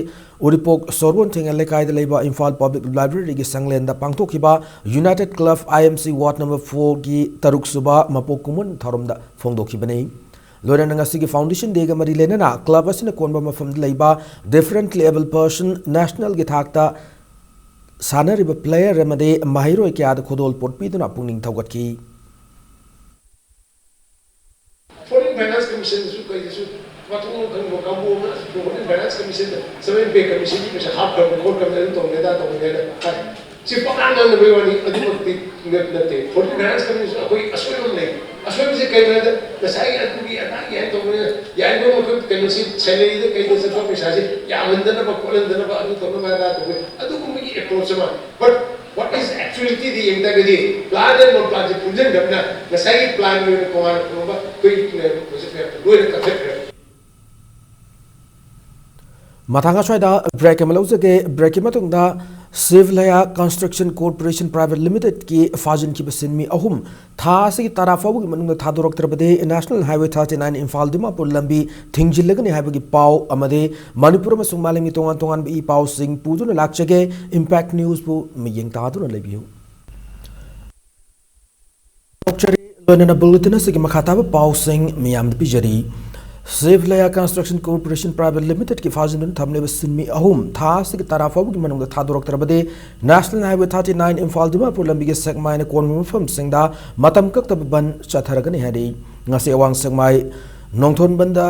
ꯎꯔꯤꯄꯣꯛ ꯁꯣꯔꯣꯟꯊꯦꯡꯉꯦꯜ ꯂꯩꯀꯥꯏꯗ ꯂꯩꯕ ꯏꯝꯐꯥꯜ Public Library ꯒꯤ ꯁꯪꯂꯦꯟꯗ ꯄꯥꯡꯊꯣꯛꯈꯤꯕ United Club I M C Ward number four ꯒꯤ ꯇꯔꯨꯛꯁꯨꯕ ꯃꯄꯣꯛ ꯀꯨꯝꯑꯣꯟ ꯊꯧꯔꯝꯗ ꯐꯣꯡꯗꯣꯛꯈꯤꯕꯅꯤ꯫ ꯂꯣꯏꯅꯅ ꯉꯁꯤꯒꯤ Foundation Day ꯒ ꯃꯔꯤ ꯂꯩꯅꯅ club ꯑꯁꯤꯅ ꯀꯣꯟꯕ ꯃꯐꯝꯗ ꯂꯩꯕ differently abled person national ꯒꯤ ꯊꯥꯛꯇ ꯁꯥꯟꯅꯔꯤꯕ player ꯑꯃꯗꯤ ꯃꯍꯩꯔꯣꯏ ꯀꯌꯥꯗ ꯈꯨꯗꯣꯜꯄꯣꯠ ꯄꯤꯗꯨꯅ ꯄꯨꯛꯅꯤꯡ ꯊꯧꯒꯠꯈꯤ꯫ Foreign Finance Commission ꯗꯁꯨ ꯀꯩꯗꯁꯨ ꯃꯊꯣꯡ ꯈꯪꯕ ꯀꯥꯡꯕꯨ ꯑꯃꯅ Foreign Finance Commission ꯗ seven pay commission ꯒꯤ ꯄꯩꯁꯥ ꯍꯥꯞꯈ꯭ꯔꯕ ꯈꯣꯠꯈ꯭ꯔꯕ ꯑꯗꯨ ꯇꯧꯅꯤ ꯑꯗꯥ ꯇꯧꯅꯤ ꯍꯥꯏꯅ ꯍꯥꯏ꯫ ꯁꯤ ꯄꯪꯉꯥꯡ ꯉꯥꯡꯅꯕꯒꯤ ꯋꯥꯅꯤ, ꯑꯗꯨꯃꯛꯇꯤ ꯅꯠ-, ꯅꯠꯇꯦ꯫ Foreign Finance Commission ꯗꯁꯨ ꯑꯩꯈꯣꯏ ꯑꯁꯣꯏꯕ ꯑꯃ ꯂꯩ꯫ ꯑꯁꯣꯏꯕꯁꯦ ꯀꯩꯅꯣ ꯍꯥꯏꯗ, ꯉꯁꯥꯏꯒꯤ ꯑꯗꯨꯒꯤ ꯑꯗꯥꯒꯤ ꯍꯥꯏꯅ ꯇꯧꯕꯅꯤꯅ ꯌꯥꯔꯤꯕ ꯃꯈꯩ ꯀꯩꯅꯣꯁꯤ salary ꯗ ꯀꯩꯗ ꯆꯠꯄ ꯄꯩꯁꯥꯁꯦ ꯌꯥꯝꯍꯟꯗꯅꯕ ꯈꯣꯠꯍꯟꯗꯅꯕ ꯑꯗꯨ ꯇꯧꯅꯕ ꯑꯗꯥ ꯇꯧꯕ ꯑꯗꯨꯒꯨꯝꯕꯒꯤ approach ꯑꯃ꯫ But what is Facility-ꯗ ꯌꯦꯡ ꯇꯥꯔꯒꯗꯤ plan and non-plan-ꯁꯦ ꯄꯨꯟꯁꯤꯟꯈ꯭ꯔꯕꯅꯤꯅ ꯉꯁꯥꯏꯒꯤ plan-ꯒꯤ ꯑꯣꯏꯅ ꯇꯣꯉꯥꯟꯅ ꯊꯝꯃꯝꯕ ꯑꯩꯈꯣꯏꯒꯤ, ꯑ, project ꯃꯌꯥꯝꯗꯣ ꯂꯣꯏꯅ ꯀꯛꯊꯠꯈ꯭ꯔꯦ꯫ ꯃꯊꯪ ꯑꯁ꯭ꯋꯥꯏꯗ break ꯑꯃ ꯂꯧꯖꯒꯦ꯫ Break-ꯀꯤ ꯃꯇꯨꯡꯗ ꯁꯤꯚꯂꯌꯥ Construction Corporation Private Limited-ꯀꯤ ꯐꯥꯖꯤꯟꯈꯤꯕ ꯁꯤꯟꯃꯤ ꯑꯍꯨꯝ ꯊꯥ ꯑꯁꯤꯒꯤ ꯇꯔꯥ ꯐꯥꯎꯕꯒꯤ ꯃꯅꯨꯡꯗ ꯊꯥꯗꯣꯔꯛꯇ꯭ꯔꯕꯗꯤ National Highway thirty nine Imphal Dimapur ꯂꯝꯕꯤ ꯊꯤꯡꯖꯤꯜꯂꯒꯅꯤ ꯍꯥꯏꯕꯒꯤ ꯄꯥꯎ ꯑꯃꯗꯤ ꯃꯅꯤꯄꯨꯔ ꯑꯃꯁꯨꯡ ꯃꯥꯂꯦꯝꯒꯤ ꯇꯣꯉꯥꯟ ꯇꯣꯉꯥꯟꯕ ꯏ ꯄꯥꯎꯁꯤꯡ ꯄꯨꯗꯨꯅ ꯂꯥꯛꯆꯒꯦ꯫ Impact News-ꯕꯨ ꯃꯤꯠꯌꯦꯡ ꯇꯥꯗꯨꯅ ꯂꯩꯕꯤꯌꯨ꯫ ꯂꯣꯏꯅꯅ bulletin ꯑꯁꯤꯒꯤ ꯃꯈꯥ ꯇꯥꯕ ꯄꯥꯎꯁꯤꯡ ꯃꯤꯌꯥꯝꯗ ꯄꯤꯖꯔꯤ꯫ ꯁꯤꯚꯂꯌꯥ Construction Corporation Private Limited-ꯀꯤ ꯐꯥꯖꯤꯟꯗꯨꯅ ꯊꯝꯂꯤꯕ ꯁꯤꯟꯃꯤ ꯑꯍꯨꯝ ꯊꯥ ꯑꯁꯤꯒꯤ ꯇꯔꯥ ꯐꯥꯎꯕꯒꯤ ꯃꯅꯨꯡꯗ ꯊꯥꯗꯣꯔꯛꯇ꯭ꯔꯕꯗꯤ National Highway thirty nine Imphal Dimapur ꯂꯝꯕꯤꯒꯤ ꯁꯦꯛꯃꯥꯏꯅ ꯀꯣꯟꯕ ꯃꯐꯝꯁꯤꯡꯗ ꯃꯇꯝ ꯀꯛꯇꯕ ꯕꯟ ꯆꯠꯊꯔꯒꯅꯤ ꯍꯥꯏꯔꯤ꯫ ꯉꯁꯤ ꯑꯋꯥꯡ ꯁꯦꯛꯃꯥꯏ ꯅꯣꯡꯊꯣꯟꯕꯟꯗ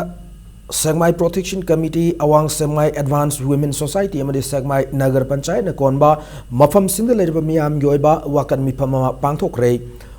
ꯁꯦꯛꯃꯥꯏ Protection Committee, ꯑꯋꯥꯡ ꯁꯦꯛꯃꯥꯏ Advance Women Society ꯑꯃꯗꯤ ꯁꯦꯛꯃꯥꯏ ꯅꯒꯔ ꯄꯟꯆꯥꯌꯠꯅ ꯀꯣꯟꯕ ꯃꯐꯝꯁꯤꯡꯗ ꯂꯩꯔꯤꯕ ꯃꯤꯌꯥꯝꯒꯤ ꯑꯣꯏꯕ ꯋꯥꯀꯠ ꯃꯤꯐꯝ ꯑꯃ ꯄꯥꯡꯊꯣꯛꯈ꯭ꯔꯦ꯫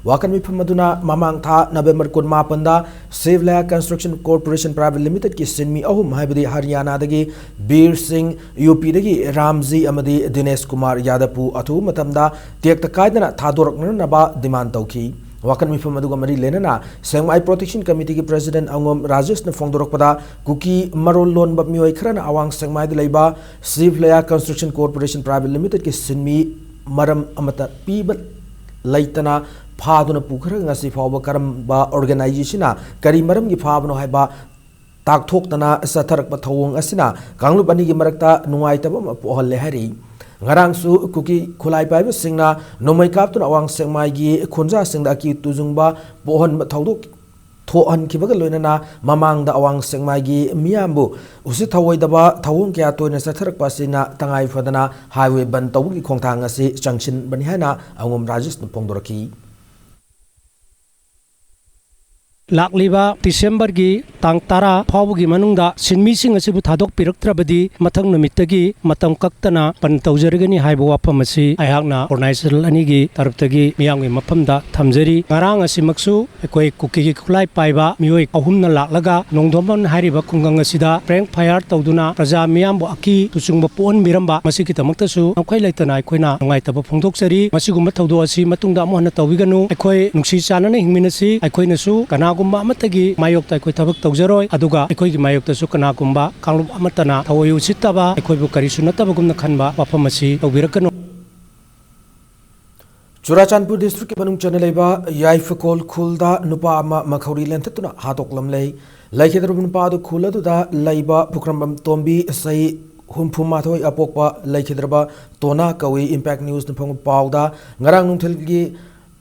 ꯋꯥꯀꯠ ꯃꯤꯐꯝ ꯑꯗꯨꯅ ꯃꯃꯥꯡ ꯊꯥ ꯅꯕꯦꯝꯕꯔ ꯀꯨꯟꯃꯥꯄꯟꯗ ꯁꯤꯚꯂꯌꯥ Construction Corporation Private Limited-ꯀꯤ ꯁꯤꯟꯃꯤ ꯑꯍꯨꯝ, ꯍꯥꯏꯕꯗꯤ ꯍꯔꯤꯌꯥꯅꯥꯗꯒꯤ ꯕꯤꯔ ꯁꯤꯡ, ꯌꯨ ꯄꯤꯗꯒꯤ ꯔꯥꯝꯖꯤ ꯑꯃꯗꯤ ꯗꯤꯅꯦꯁ ꯀꯨꯃꯥꯔ ꯌꯥꯗꯕꯄꯨ ꯑꯊꯨꯕ ꯃꯇꯝꯗ ꯇꯦꯛꯇ ꯀꯥꯏꯗꯅ ꯊꯥꯗꯣꯔꯛꯅꯅꯕ demand ꯇꯧꯈꯤ꯫ ꯋꯥꯀꯠ ꯃꯤꯐꯝ ꯑꯗꯨꯒ ꯃꯔꯤ ꯂꯩꯅꯅ ꯁꯦꯛꯃꯥꯏ Protection Committee-ꯒꯤ President ꯑꯉꯣꯝ ꯔꯥꯖꯦꯁꯅ ꯐꯣꯡꯗꯣꯔꯛꯄꯗ, ꯀꯨꯀꯤ ꯃꯔꯣꯜ ꯂꯣꯟꯕ ꯃꯤꯑꯣꯏ ꯈꯔꯅ ꯑꯋꯥꯡ ꯁꯦꯛꯃꯥꯏꯗ ꯂꯩꯕ ꯁꯤꯚꯂꯌꯥ Construction Corporation Private Limited-ꯀꯤ ꯁꯤꯟꯃꯤ ꯃꯔꯝ ꯑꯃꯠꯇ ꯄꯤꯕ ꯂꯩꯇꯅ ꯐꯥꯗꯨꯅ ꯄꯨꯈ꯭ꯔꯒ ꯉꯁꯤ ꯐꯥꯎꯕ ꯀꯔꯝꯕ organization-ꯅ ꯀꯔꯤ ꯃꯔꯝꯒꯤ ꯐꯥꯕꯅꯣ ꯍꯥꯏꯕ ꯇꯥꯛꯊꯣꯛꯇꯅ ꯆꯠꯊꯔꯛꯄ ꯊꯧꯑꯣꯡ ꯑꯁꯤꯅ ꯀꯥꯡꯂꯨꯞ ꯑꯅꯤꯒꯤ ꯃꯔꯛꯇ ꯅꯨꯡꯉꯥꯏꯇꯕ ꯑꯃ ꯄꯣꯛꯍꯜꯂꯦ ꯍꯥꯏꯔꯤ꯫ ꯉꯔꯥꯡꯁꯨ ꯀꯨꯀꯤ ꯈꯨꯠꯂꯥꯏ ꯄꯥꯏꯕꯁꯤꯡꯅ ꯅꯣꯡꯃꯩ ꯀꯥꯞꯇꯨꯅ ꯑꯋꯥꯡ ꯁꯦꯛꯃꯥꯏꯒꯤ ꯈꯨꯟꯖꯥꯁꯤꯡꯗ ꯑꯀꯤ ꯇꯨꯖꯨꯡꯕ ꯄꯣꯛꯍꯟꯕ ꯊꯧꯗꯣꯛ ꯊꯣꯛꯍꯟꯈꯤꯕꯒ ꯂꯣꯏꯅꯅ ꯃꯃꯥꯡꯗ ꯑꯋꯥꯡ ꯁꯦꯛꯃꯥꯏꯒꯤ ꯃꯤꯌꯥꯝꯕꯨ ꯎꯁꯤꯠ ꯊꯑꯣꯏꯗꯕ ꯊꯧꯑꯣꯡ ꯀꯌꯥ ꯇꯣꯏꯅ ꯆꯠꯊꯔꯛꯄ ꯑꯁꯤꯅ ꯇꯉꯥꯏ ꯐꯗꯅ highway ꯕꯟ ꯇꯧꯕꯒꯤ ꯈꯣꯡꯊꯥꯡ ꯑꯁꯤ ꯆꯪꯁꯤꯟꯕꯅꯤ ꯍꯥꯏꯅ ꯑꯉꯣꯝ ꯔꯥꯖꯦꯁꯅ ꯐꯣꯡꯗꯣꯔꯛꯈꯤ꯫ ꯂꯥꯛꯂꯤꯕ ꯗꯤꯁꯦꯝꯕꯔꯒꯤ ꯇꯥꯡ ꯇꯔꯥ ꯐꯥꯎꯕꯒꯤ ꯃꯅꯨꯡꯗ ꯁꯤꯟꯃꯤꯁꯤꯡ ꯑꯁꯤꯕꯨ ꯊꯥꯗꯣꯛꯄꯤꯔꯛꯇ꯭ꯔꯕꯗꯤ ꯃꯊꯪ ꯅꯨꯃꯤꯠꯇꯒꯤ ꯃꯇꯝ ꯀꯛꯇꯅ ꯕꯟ ꯇꯧꯖꯔꯒꯅꯤ ꯍꯥꯏꯕ ꯋꯥꯐꯝ ꯑꯁꯤ ꯑꯩꯍꯥꯛꯅ ꯑꯣꯔꯒꯅꯥꯏꯖꯦꯁꯟ ꯑꯅꯤꯒꯤ ꯇꯔꯞꯇꯒꯤ ꯃꯤꯌꯥꯝꯒꯤ ꯃꯐꯝꯗ ꯊꯝꯖꯔꯤ꯫ ꯉꯔꯥꯡ ꯑꯁꯤꯃꯛꯁꯨ ꯑꯩꯈꯣꯏ ꯀꯨꯀꯤꯒꯤ ꯈꯨꯠꯂꯥꯏ ꯄꯥꯏꯕ ꯃꯤꯑꯣꯏ ꯑꯍꯨꯝꯅ ꯂꯥꯛꯂꯒ ꯅꯣꯡꯗꯣꯝꯕꯝ ꯍꯥꯏꯔꯤꯕ ꯈꯨꯡꯒꯪ ꯑꯁꯤꯗ prank fire ꯇꯧꯗꯨꯅ ꯄ꯭ꯔꯖꯥ ꯃꯤꯌꯥꯝꯕꯨ ꯑꯀꯤ ꯇꯨꯆꯨꯡꯕ ꯄꯣꯛꯍꯟꯕꯤꯔꯝꯕ, ꯃꯁꯤꯒꯤꯗꯃꯛꯇꯁꯨ ꯉꯝꯈꯩ ꯂꯩꯇꯅ ꯑꯩꯈꯣꯏꯅ ꯅꯨꯡꯉꯥꯏꯇꯕ ꯐꯣꯡꯗꯣꯛꯆꯔꯤ꯫ ꯃꯁꯤꯒꯨꯝꯕ ꯊꯧꯗꯣꯛ ꯑꯁꯤ ꯃꯇꯨꯡꯗ ꯑꯃꯨꯛ ꯍꯟꯅ ꯇꯧꯕꯤꯒꯅꯨ꯫ ꯑꯩꯈꯣꯏ ꯅꯨꯡꯁꯤ ꯆꯥꯟꯅꯅ ꯍꯤꯡꯃꯤꯟꯅꯁꯤ꯫ ꯑꯩꯈꯣꯏꯅꯁꯨ ꯀꯅꯥꯒꯨꯝꯕ ꯑꯃꯠꯇꯒꯤ ꯃꯥꯌꯣꯛꯇ ꯑꯩꯈꯣꯏ ꯊꯕꯛ ꯇꯧꯖꯔꯣꯏ, ꯑꯗꯨꯒ ꯑꯩꯈꯣꯏꯒꯤ ꯃꯥꯌꯣꯛꯇꯁꯨ ꯀꯅꯥꯒꯨꯝꯕ ꯀꯥꯡꯂꯨꯞ ꯑꯃꯠꯇꯅ ꯊꯑꯣꯏ ꯎꯁꯤꯠꯇꯕ, ꯑꯩꯈꯣꯏꯕꯨ ꯀꯔꯤꯁꯨ ꯅꯠꯇꯕꯒꯨꯝꯅ ꯈꯟꯕ ꯋꯥꯐꯝ ꯑꯁꯤ ꯇꯧꯕꯤꯔꯛꯀꯅꯨ꯫ ꯆꯨꯔꯥꯆꯥꯟꯄꯨꯔ ꯗꯤꯁꯇ꯭ꯔꯤꯛꯀꯤ ꯃꯅꯨꯡ ꯆꯟꯅ ꯂꯩꯕ ꯌꯥꯏꯐꯀꯣꯜ ꯈꯨꯜꯗ ꯅꯨꯄꯥ ꯑꯃ ꯃꯈꯧꯔꯤ ꯂꯦꯟꯊꯠꯇꯨꯅ ꯍꯥꯠꯇꯣꯛꯂꯝꯂꯦ꯫ ꯂꯩꯈꯤꯗ꯭ꯔꯕ ꯅꯨꯄꯥ ꯑꯗꯨ ꯈꯨꯜ ꯑꯗꯨꯗ ꯂꯩꯕ ꯄꯨꯈ꯭ꯔꯝꯕꯝ ꯇꯣꯝꯕꯤ, ꯆꯍꯤ ꯍꯨꯝꯐꯨ ꯃꯥꯊꯣꯏ ꯑꯄꯣꯛꯄ ꯂꯩꯈꯤꯗ꯭ꯔꯕ ꯇꯣꯅꯥ ꯀꯧꯏ꯫ ꯏꯝꯄꯦꯛ ꯅ꯭ꯌꯨꯁꯅ ꯐꯪꯕ ꯄꯥꯎꯗ ꯉꯔꯥꯡ ꯅꯨꯡꯊꯤꯜꯒꯤ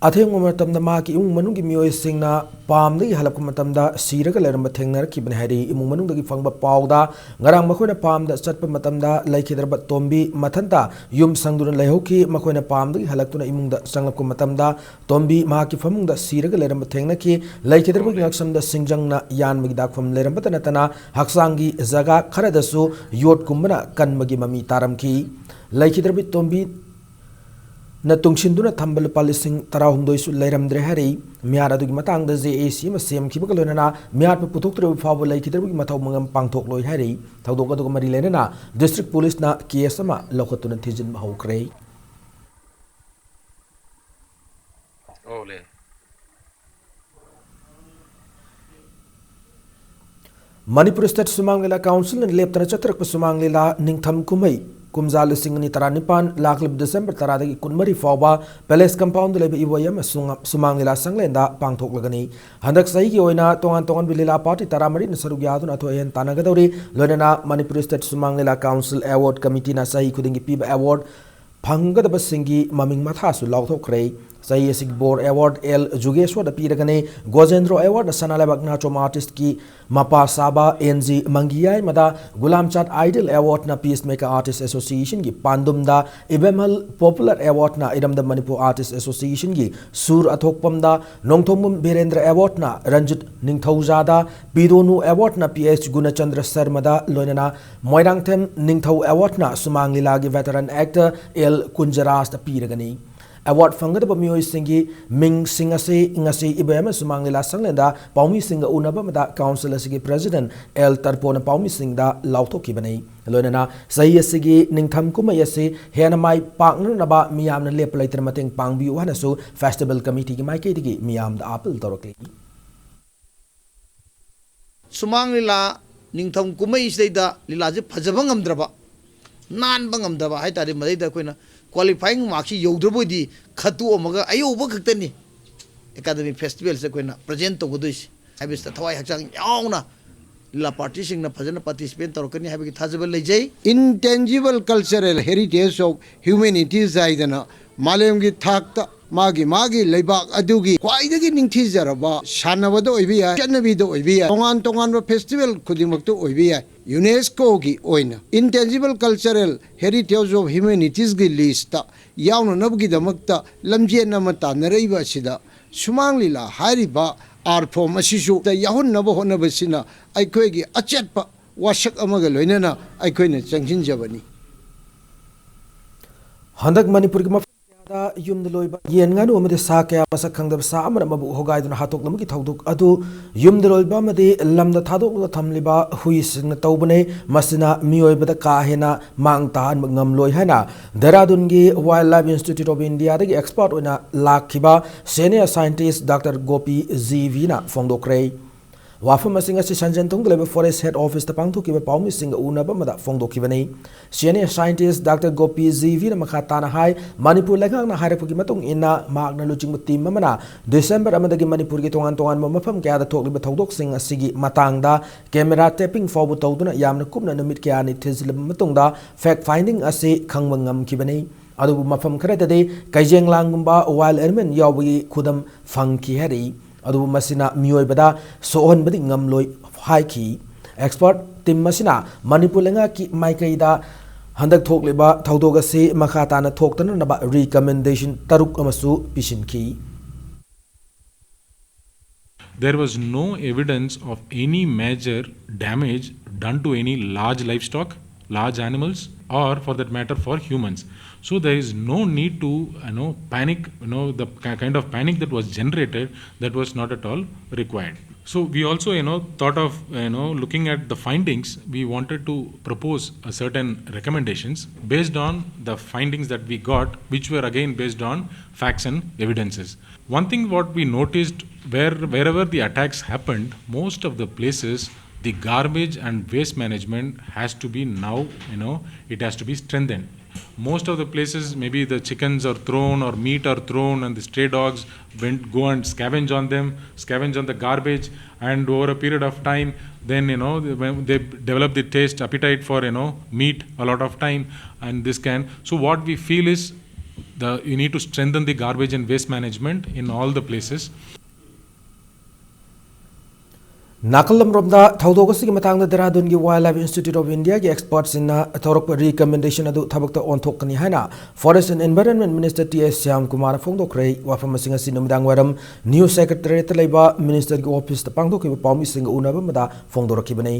ꯑꯊꯦꯡꯕ ꯃꯇꯝꯗ ꯃꯍꯥꯛꯀꯤ ꯏꯃꯨꯡ ꯃꯅꯨꯡꯒꯤ ꯃꯤꯑꯣꯏꯁꯤꯡꯅ ꯄꯥꯝꯗꯒꯤ ꯍꯜꯂꯛꯄ ꯃꯇꯝꯗ ꯁꯤꯔꯒ ꯂꯩꯔꯝꯕ ꯊꯦꯡꯅꯔꯛꯈꯤꯕꯅꯤ ꯍꯥꯏꯔꯤ꯫ ꯏꯃꯨꯡ ꯃꯅꯨꯡꯗꯒꯤ ꯐꯪꯕ ꯄꯥꯎꯗ ꯉꯔꯥꯡ ꯃꯈꯣꯏꯅ ꯄꯥꯝꯗ ꯆꯠꯄ ꯃꯇꯝꯗ ꯂꯩꯈꯤꯗ꯭ꯔꯕ ꯇꯣꯝꯕꯤ ꯃꯊꯟꯇ ꯌꯨꯝ ꯁꯪꯗꯨꯅ ꯂꯩꯍꯧꯈꯤ꯫ ꯃꯈꯣꯏꯅ ꯄꯥꯝꯗꯒꯤ ꯍꯜꯂꯛꯇꯨꯅ ꯏꯃꯨꯡꯗ ꯆꯪꯂꯛꯄ ꯃꯇꯝꯗ ꯇꯣꯝꯕꯤ ꯃꯍꯥꯛꯀꯤ ꯐꯃꯨꯡꯗ ꯁꯤꯔꯒ ꯂꯩꯔꯝꯕ ꯊꯦꯡꯅꯈꯤ꯫ ꯂꯩꯈꯤꯗ꯭ꯔꯕꯒꯤ ꯉꯛꯁꯝꯗ ꯁꯤꯡꯖꯪꯅ ꯌꯥꯟꯕꯒꯤ ꯗꯥꯛꯐꯝ ꯂꯩꯔꯝꯕꯇ ꯅꯠꯇꯅ ꯍꯛꯆꯥꯡꯒꯤ ꯖꯒꯥ ꯈꯔꯗꯁꯨ ꯌꯣꯠꯀꯨꯝꯕꯅ ꯀꯟꯕꯒꯤ ꯃꯃꯤ ꯇꯥꯔꯝꯈꯤ꯫ ꯂꯩꯈꯤꯗ꯭ꯔꯕꯤ ꯇꯣꯝꯕꯤ ꯅ ꯇꯨꯡꯁꯤꯟꯗꯨꯅ ꯊꯝꯕ ꯂꯨꯄꯥ ꯂꯤꯁꯤꯡ ꯇꯔꯥꯍꯨꯝꯗꯣꯏꯁꯨ ꯂꯩꯔꯝꯗ꯭ꯔꯦ ꯍꯥꯏꯔꯤ꯫ ꯃꯤꯍꯥꯠ ꯑꯗꯨꯒꯤ ꯃꯇꯥꯡꯗ JAC ꯑꯃ ꯁꯦꯝꯈꯤꯕꯒ ꯂꯣꯏꯅꯅ ꯃꯤꯍꯥꯠꯄꯨ ꯄꯨꯊꯣꯛꯇ꯭ꯔꯤꯕ ꯐꯥꯎꯕ ꯂꯩꯈꯤꯗ꯭ꯔꯕꯒꯤ ꯃꯊꯧ ꯃꯉꯝ ꯄꯥꯡꯊꯣꯛꯂꯣꯏ ꯍꯥꯏꯔꯤ꯫ ꯊꯧꯗꯣꯛ ꯑꯗꯨꯒ ꯃꯔꯤ ꯂꯩꯅꯅ ꯗꯤꯁꯇ꯭ꯔꯤꯛ ꯄꯨꯂꯤꯁꯅ ꯀꯦꯁ ꯑꯃ ꯂꯧꯈꯠꯇꯨꯅ ꯊꯤꯖꯤꯟꯕ ꯍꯧꯈ꯭ꯔꯦ꯫ ꯃꯅꯤꯄꯨꯔ ꯁ꯭ꯇꯦꯠ ꯁꯨꯃꯥꯡ ꯂꯤꯂꯥ ꯀꯥꯎꯟꯁꯤꯜꯅ ꯂꯦꯞꯇꯅ ꯆꯠꯊꯔꯛꯄ ꯁꯨꯃꯥꯡ ꯂꯤꯂꯥ ꯅꯤꯡꯊꯝ ꯀꯨꯝꯍꯩ ꯀꯨꯝꯖꯥ ꯂꯤꯁꯤꯡ ꯑꯅꯤ ꯇꯔꯥꯅꯤꯄꯥꯟ ꯂꯥꯛꯂꯤꯕ ꯗꯤꯁꯦꯝꯕꯔ ꯇꯔꯥꯗꯒꯤ ꯀꯨꯟꯃꯔꯤ ꯐꯥꯎꯕ ꯄꯦꯂꯦꯁ ꯀꯝꯄꯥꯎꯟꯗ ꯂꯩꯕ ꯏꯕꯣꯌꯥꯏꯃ ꯁꯨꯃꯥꯡ ꯂꯤꯂꯥ ꯁꯪꯂꯦꯟꯗ ꯄꯥꯡꯊꯣꯛꯂꯒꯅꯤ꯫ ꯍꯟꯗꯛ ꯆꯍꯤꯒꯤ ꯑꯣꯏꯅ ꯇꯣꯉꯥꯟ ꯇꯣꯉꯥꯟꯕ ꯂꯤꯂꯥ ꯄꯥꯔꯇꯤ ꯇꯔꯥꯃꯔꯤꯅ ꯁꯔꯨꯛ ꯌꯥꯗꯨꯅ ꯑꯊꯣꯏ ꯑꯍꯦꯟ ꯇꯥꯟꯅꯒꯗꯧꯔꯤ꯫ ꯂꯣꯏꯅꯅ ꯃꯅꯤꯄꯨꯔ ꯁ꯭ꯇꯦꯠ ꯁꯨꯃꯥꯡ ꯂꯤꯂꯥ ꯀꯥꯎꯟꯁꯤꯜ ꯑꯦꯋꯥꯔꯗ ꯀꯃꯤꯇꯤꯅ ꯆꯍꯤ ꯈꯨꯗꯤꯡꯒꯤ ꯄꯤꯕ ꯑꯦꯋꯥꯔꯗ ꯐꯪꯒꯗꯕꯁꯤꯡꯒꯤ ꯃꯃꯤꯡ ꯃꯊꯥꯁꯨ ꯂꯥꯎꯊꯣꯛꯈ꯭ꯔꯦ꯫ ꯆꯍꯤ ꯑꯁꯤꯒꯤ ꯕꯣꯔ ꯑꯦꯋꯥꯔꯗ ꯑꯦꯜ ꯖꯨꯒꯦꯁ꯭ꯋꯔꯗ ꯄꯤꯔꯒꯅꯤ꯫ ꯒꯣꯖꯦꯟꯗ꯭ꯔꯣ ꯑꯦꯋꯥꯔꯗꯅ ꯁꯅꯥ ꯂꯩꯕꯥꯛ ꯅꯥꯆꯣꯝ ꯑꯥꯔꯇꯤꯁꯀꯤ ꯃꯄꯥ ꯁꯥꯕ ꯑꯦꯟ ꯖꯤ ꯃꯪꯒꯤꯌꯥꯏꯃꯗ, ꯒꯨꯂꯥꯝ ꯆꯥꯟꯗ ꯑꯥꯏꯗꯜ ꯑꯦꯋꯥꯔꯗꯅ ꯄꯤꯁ ꯃꯦꯀꯔ ꯑꯥꯔꯇꯤꯁ ꯑꯦꯁꯣꯁꯤꯌꯦꯁꯟꯒꯤ ꯄꯥꯟꯗꯨꯝꯗ, ꯏꯕꯦꯝꯍꯜ ꯄꯣꯄꯨꯂꯔ ꯑꯦꯋꯥꯔꯗꯅ ꯏꯔꯝꯗꯝ ꯃꯅꯤꯄꯨꯔ ꯑꯥꯔꯇꯤꯁ ꯑꯦꯁꯣꯁꯤꯌꯦꯁꯟꯒꯤ ꯁꯨꯔ ꯑꯊꯣꯛꯄꯝꯗ, ꯅꯣꯡꯊꯣꯝꯕꯝ ꯕꯤꯔꯦꯟꯗ꯭ꯔ ꯑꯦꯋꯥꯔꯗꯅ ꯔꯟꯖꯤꯠ ꯅꯤꯡꯊꯧꯖꯥꯗ, ꯄꯤꯗꯣꯅꯨ ꯑꯦꯋꯥꯔꯗꯅ ꯄꯤ ꯑꯩꯆ ꯒꯨꯅꯆꯟꯗ꯭ꯔ ꯁꯔꯃꯗ, ꯂꯣꯏꯅꯅ ꯃꯣꯏꯔꯥꯡꯊꯦꯝ ꯅꯤꯡꯊꯧ ꯑꯦꯋꯥꯔꯗꯅ ꯁꯨꯃꯥꯡ ꯂꯤꯂꯥꯒꯤ ꯚꯦꯇꯔꯟ ꯑꯦꯛꯇꯔ ꯑꯦꯜ ꯀꯨꯟꯖꯔꯥꯖꯇ ꯄꯤꯔꯒꯅꯤ꯫ ꯑꯦꯋꯥꯔꯗ ꯐꯪꯒꯗꯕ ꯃꯤꯑꯣꯏꯁꯤꯡꯒꯤ ꯃꯤꯡꯁꯤꯡ ꯑꯁꯤ ꯉꯁꯤ ꯏꯕꯦꯝ ꯑꯃꯁꯨꯡ ꯃꯥꯡꯂꯤꯂꯥ ꯁꯪꯂꯦꯟꯗ ꯄꯥꯎꯃꯤꯁꯤꯡꯒ ꯎꯅꯕ ꯑꯃꯗ ꯀꯥꯎꯟꯁꯤꯜ ꯑꯁꯤꯒꯤ ꯄ꯭ꯔꯦꯁꯤꯗꯦꯟꯠ ꯑꯦꯜ ꯇꯔꯄꯣꯅ ꯄꯥꯎꯃꯤꯁꯤꯡꯗ ꯂꯥꯎꯊꯣꯛꯈꯤꯕꯅꯤ꯫ ꯂꯣꯏꯅꯅ ꯆꯍꯤ ꯑꯁꯤꯒꯤ ꯅꯤꯡꯊꯝ ꯀꯨꯝꯍꯩ ꯑꯁꯤ ꯍꯦꯟꯅ ꯃꯥꯏ ꯄꯥꯛꯅꯅꯕ ꯃꯤꯌꯥꯝꯅ ꯂꯦꯞꯄ ꯂꯩꯇꯅ ꯃꯇꯦꯡ ꯄꯥꯡꯕꯤꯌꯨ ꯍꯥꯏꯅꯁꯨ ꯐꯦꯁꯇꯤꯚꯦꯜ ꯀꯃꯤꯇꯤꯒꯤ ꯃꯥꯏꯀꯩꯗꯒꯤ ꯃꯤꯌꯥꯝꯗ ꯑꯥꯄꯤꯜ ꯇꯧꯔꯛꯂꯤ꯫ ꯁꯨꯃꯥꯡ ꯂꯤꯂꯥ ꯅꯤꯡꯊꯝ ꯀꯨꯝꯍꯩꯁꯤꯗꯩꯗ ꯂꯤꯂꯥꯁꯦ ꯐꯖꯕ ꯉꯝꯗ꯭ꯔꯕ, ꯅꯥꯟꯕ ꯉꯝꯗꯕ ꯍꯥꯏ ꯇꯥꯔꯗꯤ, ꯃꯗꯩꯗ ꯑꯩꯈꯣꯏꯅ ꯀ꯭ꯋꯥꯂꯤꯐꯥꯏꯌꯤꯡ ꯃꯥꯔꯛꯁꯤ ꯌꯧꯗ꯭ꯔꯕ ꯑꯣꯏꯗꯤ ꯈꯠꯇꯣꯛꯑꯝꯃꯒ ꯑꯌꯧꯕ ꯈꯛꯇꯅꯤ ꯑꯦꯀꯥꯗꯃꯤ ꯐꯦꯁꯇꯤꯚꯦꯜꯁꯦ ꯑꯩꯈꯣꯏꯅ ꯄ꯭ꯔꯖꯦꯟ ꯇꯧꯒꯗꯣꯏꯁꯦ ꯍꯥꯏꯕꯁꯤꯗ ꯊꯋꯥꯏ ꯍꯛꯆꯥꯡ ꯌꯥꯎꯅ ꯂꯤꯂꯥ ꯄꯥꯔꯇꯤꯁꯤꯡꯅ ꯐꯖꯅ ꯄꯥꯔꯇꯤꯁꯤꯄꯦꯠ ꯇꯧꯔꯛꯀꯅꯤ ꯍꯥꯏꯕꯒꯤ ꯊꯥꯖꯕ ꯂꯩꯖꯩ꯫ Intangible cultural heritage of humanities ꯍꯥꯏꯗꯅ ꯃꯥꯂꯦꯝꯒꯤ ꯊꯥꯛꯇ ꯃꯥꯒꯤ ꯃꯥꯒꯤ ꯂꯩꯕꯥꯛ ꯑꯗꯨꯒꯤ ꯈ꯭ꯋꯥꯏꯗꯒꯤ ꯅꯤꯡꯊꯤꯖꯔꯕ ꯁꯥꯟꯅꯕꯗ ꯑꯣꯏꯕ ꯌꯥꯏ, ꯆꯠꯅꯕꯤꯗ ꯑꯣꯏꯕ ꯌꯥꯏ, ꯇꯣꯉꯥꯟ ꯇꯣꯉꯥꯟꯕ ꯐꯦꯁꯇꯤꯚꯦꯜ ꯈꯨꯗꯤꯡꯃꯛꯇ ꯑꯣꯏꯕ ꯌꯥꯏ, ꯌꯨꯅꯦꯁꯀꯣꯒꯤ ꯑꯣꯏꯅ Intangible Cultural Heritage of Humanities ꯀꯤ ꯂꯤꯁꯇ ꯌꯥꯎꯅꯅꯕꯒꯤꯗꯃꯛꯇ ꯂꯝꯖꯦꯟ ꯑꯃ ꯇꯥꯟꯅꯔꯛꯏꯕ ꯑꯁꯤꯗ ꯁꯨꯃꯥꯡ ꯂꯤꯂꯥ ꯍꯥꯏꯔꯤꯕ ꯑꯥꯔꯠ ꯐꯣꯔꯝ ꯑꯁꯤꯁꯨ ꯌꯥꯎꯍꯟꯅꯕ ꯍꯣꯠꯅꯕꯁꯤꯅ ꯑꯩꯈꯣꯏꯒꯤ ꯑꯆꯦꯠꯄ ꯋꯥꯁꯛ ꯑꯃꯒ ꯂꯣꯏꯅꯅ ꯑꯩꯈꯣꯏꯅ ꯆꯪꯁꯤꯟꯖꯕꯅꯤ꯫ ꯍꯟꯗꯛ ꯃꯅꯤꯄꯨꯔꯒꯤ ꯃꯐꯝ ꯀꯌꯥꯗ ꯌꯨꯝꯗ ꯂꯣꯏꯕ ꯌꯦꯟ, ꯉꯥꯅꯨ ꯑꯃꯗꯤ ꯁꯥ ꯀꯌꯥ ꯃꯁꯛ ꯈꯪꯗꯕ ꯁꯥ ꯑꯃꯅ ꯃꯕꯨꯛ ꯍꯣꯒꯥꯏꯗꯨꯅ ꯍꯥꯠꯇꯣꯛꯂꯝꯕꯒꯤ ꯊꯧꯗꯣꯛ ꯑꯗꯨ ꯌꯨꯝꯗ ꯂꯣꯏꯕ ꯑꯃꯗꯤ ꯂꯝꯗ ꯊꯥꯗꯣꯛꯂꯒ ꯊꯝꯂꯤꯕ ꯍꯨꯏꯁꯤꯡꯅ ꯇꯧꯕꯅꯤ꯫ ꯃꯁꯤꯅ ꯃꯤꯑꯣꯏꯕꯗ ꯀꯥ ꯍꯦꯟꯅ ꯃꯥꯡ ꯇꯥꯍꯟꯕ ꯉꯝꯂꯣꯏ ꯍꯥꯏꯅ ꯗꯦꯔꯥꯗꯨꯟꯒꯤ Wildlife Institute of India ꯗꯒꯤ ꯑꯦꯛꯁꯄꯔꯠ ꯑꯣꯏꯅ ꯂꯥꯛꯈꯤꯕ ꯁꯦꯅꯤꯌꯔ ꯁꯥꯏꯟꯇꯤꯁ ꯗꯥꯛꯇꯔ ꯒꯣꯄꯤ ꯖꯤ ꯚꯤꯅ ꯐꯣꯡꯗꯣꯛꯈ꯭ꯔꯦ꯫ ꯋꯥꯐꯝ ꯑꯁꯤꯡ ꯑꯁꯤ ꯁꯟꯖꯦꯟꯊꯣꯡꯗ ꯂꯩꯕ ꯐꯣꯔꯦꯁ ꯍꯦꯗ ꯑꯣꯐꯤꯁꯇ ꯄꯥꯡꯊꯣꯛꯈꯤꯕ ꯄꯥꯎꯃꯤꯁꯤꯡꯒ ꯎꯅꯕ ꯑꯃꯗ ꯐꯣꯡꯗꯣꯛꯈꯤꯕꯅꯤ꯫ ꯁꯦꯅꯤꯌꯔ ꯁꯥꯏꯟꯇꯤꯁ ꯗꯥꯛꯇꯔ ꯒꯣꯄꯤ ꯖꯤ ꯚꯤꯅ ꯃꯈꯥ ꯇꯥꯅ ꯍꯥꯏ, ꯃꯅꯤꯄꯨꯔ ꯂꯩꯉꯥꯛꯅ ꯍꯥꯏꯔꯛꯄꯒꯤ ꯃꯇꯨꯡ ꯏꯟꯅ, ꯃꯍꯥꯛꯅ ꯂꯨꯆꯤꯡꯕ ꯇꯤꯝ ꯑꯃꯅ ꯗꯤꯁꯦꯝꯕꯔ ꯑꯃꯗꯒꯤ ꯃꯅꯤꯄꯨꯔꯒꯤ ꯇꯣꯉꯥꯟ ꯇꯣꯉꯥꯟꯕ ꯃꯐꯝ ꯀꯌꯥꯗ ꯊꯣꯛꯂꯤꯕ ꯊꯧꯗꯣꯛꯁꯤꯡ ꯑꯁꯤꯒꯤ ꯃꯇꯥꯡꯗ ꯀꯦꯃꯦꯔꯥ ꯇꯦꯄꯤꯡ ꯐꯥꯎꯕ ꯇꯧꯗꯨꯅ ꯌꯥꯝꯅ ꯀꯨꯞꯅ ꯅꯨꯃꯤꯠ ꯀꯌꯥꯅꯤ ꯊꯤꯖꯤꯜꯂꯕ ꯃꯇꯨꯡꯗ ꯐꯦꯛ ꯐꯥꯏꯟꯗꯤꯡ ꯑꯁꯤ ꯈꯪꯕ ꯉꯝꯈꯤꯕꯅꯤ꯫ ꯑꯗꯨꯕꯨ ꯃꯐꯝ ꯈꯔꯗꯗꯤ ꯀꯩꯖꯦꯡꯂꯥꯡꯒꯨꯝꯕ wild animal ꯌꯥꯎꯕꯒꯤ ꯈꯨꯗꯝ ꯐꯪꯈꯤ ꯍꯥꯏꯔꯤ꯫ ꯑꯗꯨꯕꯨ ꯃꯁꯤꯅ ꯃꯤꯑꯣꯏꯕꯗ ꯁꯣꯛꯍꯟꯕꯗꯤ ꯉꯝꯂꯣꯏ ꯍꯥꯏꯈꯤ꯫ Expert team ꯑꯁꯤꯅ ꯃꯅꯤꯄꯨꯔ ꯂꯩꯉꯥꯛꯀꯤ ꯃꯥꯏꯀꯩꯗ ꯍꯟꯗꯛ ꯊꯣꯛꯂꯤꯕ ꯊꯧꯗꯣꯛ ꯑꯁꯤ ꯃꯈꯥ ꯇꯥꯅ ꯊꯣꯛꯇꯅꯅꯕ recommendation ꯇꯔꯨꯛ ꯑꯃꯁꯨ ꯄꯤꯁꯤꯟꯈꯤ꯫ There was no evidence of any major damage done to any large livestock, large animals, or for that matter, for humans. So there is no need to, you know, panic. You know, the ki- kind of panic that was generated, that was not at all required. So we also, you know, thought of, you know, looking at the findings. We wanted to propose a certain recommendations based on the findings that we got, which were again based on facts and evidences. One thing what we noticed, where wherever the attacks happened, most of the places the garbage and waste management has to be now, you know, it has to be strengthened. Most of the places, maybe the chickens are thrown or meat are thrown, and the stray dogs went go and scavenge on them, scavenge on the garbage, and over a period of time, then, you know, they, when they develop the taste appetite for, you know, meat a lot of time, and this can. So what we feel is the you need to strengthen the garbage and waste management in all the places. ꯅꯥꯀꯜ ꯑꯃꯔꯣꯝꯗ ꯊꯧꯗꯣꯛ ꯑꯁꯤꯒꯤ ꯃꯇꯥꯡꯗ ꯗꯦꯔꯥꯗꯨꯟꯒꯤ Wildlife Institute of Indiaꯒꯤ expertꯁꯤꯡꯅ ꯇꯧꯔꯛꯄ recommendation ꯑꯗꯨ ꯊꯕꯛꯇ ꯑꯣꯟꯊꯣꯛꯀꯅꯤ ꯍꯥꯏꯅ Forest and Environment Minister T S Shyam ꯀꯨꯃꯥꯔꯅ ꯐꯣꯡꯗꯣꯛꯈ꯭ꯔꯦ꯫ ꯋꯥꯐꯝ ꯑꯁꯤꯡ ꯑꯁꯤ ꯅꯨꯃꯤꯗꯥꯡ ꯋꯥꯏꯔꯝ New Secretariatꯇ ꯂꯩꯕ ministerꯒꯤ officeꯇ ꯄꯥꯡꯊꯣꯛꯈꯤꯕ ꯄꯥꯎꯃꯤꯁꯤꯡꯒ ꯎꯅꯕ ꯑꯃꯗ ꯐꯣꯡꯗꯣꯔꯛꯈꯤꯕꯅꯤ꯫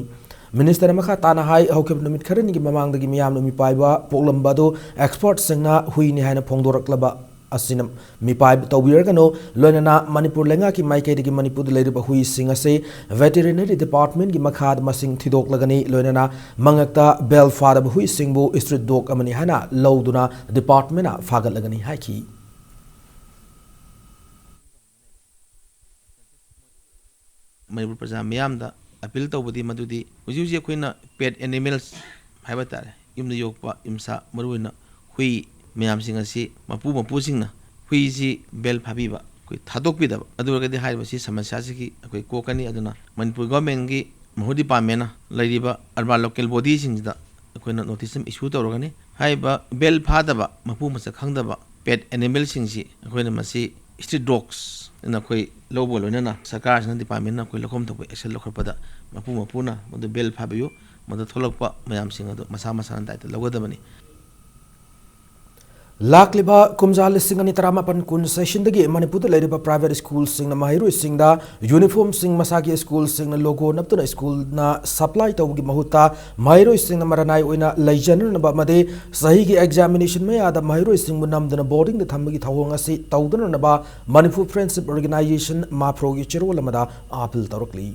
Ministerꯅ ꯃꯈꯥ ꯇꯥꯅ ꯍꯥꯏ, ꯍꯧꯈꯤꯕ ꯅꯨꯃꯤꯠ ꯈꯔꯅꯤꯒꯤ ꯃꯃꯥꯡꯗꯒꯤ ꯃꯤꯌꯥꯝꯅ ꯃꯤꯄꯥꯏꯕ ꯄꯣꯛꯂꯝꯕ ꯑꯗꯨ expertꯁꯤꯡꯅ ꯍꯨꯏꯅꯤ ꯍꯥꯏꯅ ꯐꯣꯡꯗꯣꯔꯛꯂꯕ ꯑꯁꯤꯅ ꯃꯤꯄꯥꯏꯕ ꯇꯧꯕꯤꯔꯒꯅꯨ꯫ ꯂꯣꯏꯅꯅ ꯃꯅꯤꯄꯨꯔ ꯂꯩꯉꯥꯛꯀꯤ ꯃꯥꯏꯀꯩꯗꯒꯤ ꯃꯅꯤꯄꯨꯔꯗ ꯂꯩꯔꯤꯕ ꯍꯨꯏꯁꯤꯡ ꯑꯁꯤ Veterinary Departmentꯀꯤ ꯃꯈꯥꯗ ꯃꯁꯤꯡ ꯊꯤꯗꯣꯛꯂꯒꯅꯤ꯫ ꯂꯣꯏꯅꯅ ꯃꯉꯛꯇ bell ꯐꯥꯗꯕ ꯍꯨꯏꯁꯤꯡꯕꯨ street dog ꯑꯃꯅꯤ ꯍꯥꯏꯅ ꯂꯧꯗꯨꯅ departmentꯅ ꯐꯥꯒꯠꯂꯒꯅꯤ ꯍꯥꯏꯈꯤ꯫ ꯃꯅꯤꯄꯨꯔ ꯄ꯭ꯔꯖꯥ ꯃꯤꯌꯥꯝꯗ appeal ꯇꯧꯕꯗꯤ ꯃꯗꯨꯗꯤ ꯍꯧꯖꯤꯛ ꯍꯧꯖꯤꯛ ꯑꯩꯈꯣꯏꯅ pet animals ꯍꯥꯏꯕ ꯇꯥꯔꯦ, ꯌꯨꯝꯗ ꯌꯣꯛꯄ ꯌꯨꯝꯁꯥ, ꯃꯔꯨꯑꯣꯏꯅ ꯍꯨꯏ ꯃꯌꯥꯝꯁꯤꯡ ꯑꯁꯤ ꯃꯄꯨ ꯃꯄꯨꯁꯤꯡꯅ ꯍꯨꯏꯁꯤ bell ꯐꯥꯕꯤꯕ, ꯑꯩꯈꯣꯏ ꯊꯥꯗꯣꯛꯄꯤꯗꯕ, ꯑꯗꯨ ꯑꯣꯏꯔꯒꯗꯤ ꯍꯥꯏꯔꯤꯕꯁꯤ ꯁꯃꯁ꯭ꯌꯥꯁꯤꯒꯤ ꯑꯩꯈꯣꯏ ꯀꯣꯛꯀꯅꯤ꯫ ꯑꯗꯨꯅ ꯃꯅꯤꯄꯨꯔ governmentꯀꯤ ꯃꯍꯨꯠ departmentꯅ ꯂꯩꯔꯤꯕ urban local bodyꯁꯤꯡꯁꯤꯗ ꯑꯩꯈꯣꯏꯅ notice ꯑꯃ issue ꯇꯧꯔꯒꯅꯤ꯫ ꯍꯥꯏꯔꯤꯕ ꯕꯦꯜ ꯐꯥꯗꯕ, ꯃꯄꯨ ꯃꯁꯛ ꯈꯪꯗꯕ ꯄꯦꯠ ꯑꯦꯅꯤꯃꯦꯜꯁꯤꯡꯁꯤ ꯑꯩꯈꯣꯏꯅ ꯃꯁꯤ ꯁ꯭ꯇ꯭ꯔꯤꯠ ꯗꯣꯒꯁ ꯑꯅ ꯑꯩꯈꯣꯏ ꯂꯧꯕꯒ ꯂꯣꯏꯅꯅ ꯁꯔꯀꯥꯔꯁꯤꯅ, ꯗꯤꯄꯥꯔꯠꯃꯦꯟꯅ ꯑꯩꯈꯣꯏ ꯂꯧꯐꯝ ꯊꯣꯛꯄ ꯑꯦꯛꯁꯟ ꯂꯧꯈꯠꯄꯗ ꯃꯄꯨ ꯃꯄꯨꯅ ꯃꯗꯨ ꯕꯦꯜ ꯐꯥꯕꯤꯌꯨ꯫ ꯃꯗꯨ ꯊꯣꯛꯂꯛꯄ ꯃꯌꯥꯝꯁꯤꯡ ꯑꯗꯨ ꯃꯁꯥ ꯃꯁꯥꯅ ꯗꯥꯏꯇ ꯂꯧꯒꯗꯕꯅꯤ꯫ ꯂꯥꯛꯂꯤꯕ ꯀꯨꯝꯖꯥ ꯂꯤꯁꯤꯡ ꯑꯅꯤ ꯇꯔꯥꯃꯥꯄꯟ ꯀꯨꯟ ꯁꯦꯁꯟꯗꯒꯤ ꯃꯅꯤꯄꯨꯔꯗ ꯂꯩꯔꯤꯕ ꯄ꯭ꯔꯥꯏꯚꯦꯠ ꯁ꯭ꯀꯨꯜꯁꯤꯡꯅ ꯃꯍꯩꯔꯣꯏꯁꯤꯡꯗ ꯌꯨꯅꯤꯐꯣꯔꯝꯁꯤꯡ ꯃꯁꯥꯒꯤ ꯁ꯭ꯀꯨꯜꯁꯤꯡꯅ ꯂꯣꯒꯣ ꯅꯞꯇꯨꯅ ꯁ꯭ꯀꯨꯜꯅ ꯁꯄ꯭ꯂꯥꯏ ꯇꯧꯕꯒꯤ ꯃꯍꯨꯠꯇ ꯃꯍꯩꯔꯣꯏꯁꯤꯡꯅ ꯃꯔꯅꯥꯏ ꯑꯣꯏꯅ ꯂꯩꯖꯅꯅꯕ ꯑꯃꯗꯤ ꯆꯍꯤꯒꯤ ꯑꯦꯛꯖꯥꯃꯤꯅꯦꯁꯟ ꯃꯌꯥꯗ ꯃꯍꯩꯔꯣꯏꯁꯤꯡꯕꯨ ꯅꯝꯗꯨꯅ ꯕꯣꯔꯗꯤꯡꯗ ꯊꯝꯕꯒꯤ ꯊꯧꯑꯣꯡ ꯑꯁꯤ ꯇꯧꯗꯅꯅꯕ ꯃꯅꯤꯄꯨꯔ ꯐ꯭ꯔꯦꯟꯗꯁꯤꯞ ꯑꯣꯔꯒꯅꯥꯏꯖꯦꯁꯟ, ꯃꯥꯐ꯭ꯔꯣꯒꯤ ꯆꯦꯔꯣꯜ ꯑꯃꯗ ꯑꯥꯄꯤꯜ ꯇꯧꯔꯛꯂꯤ꯫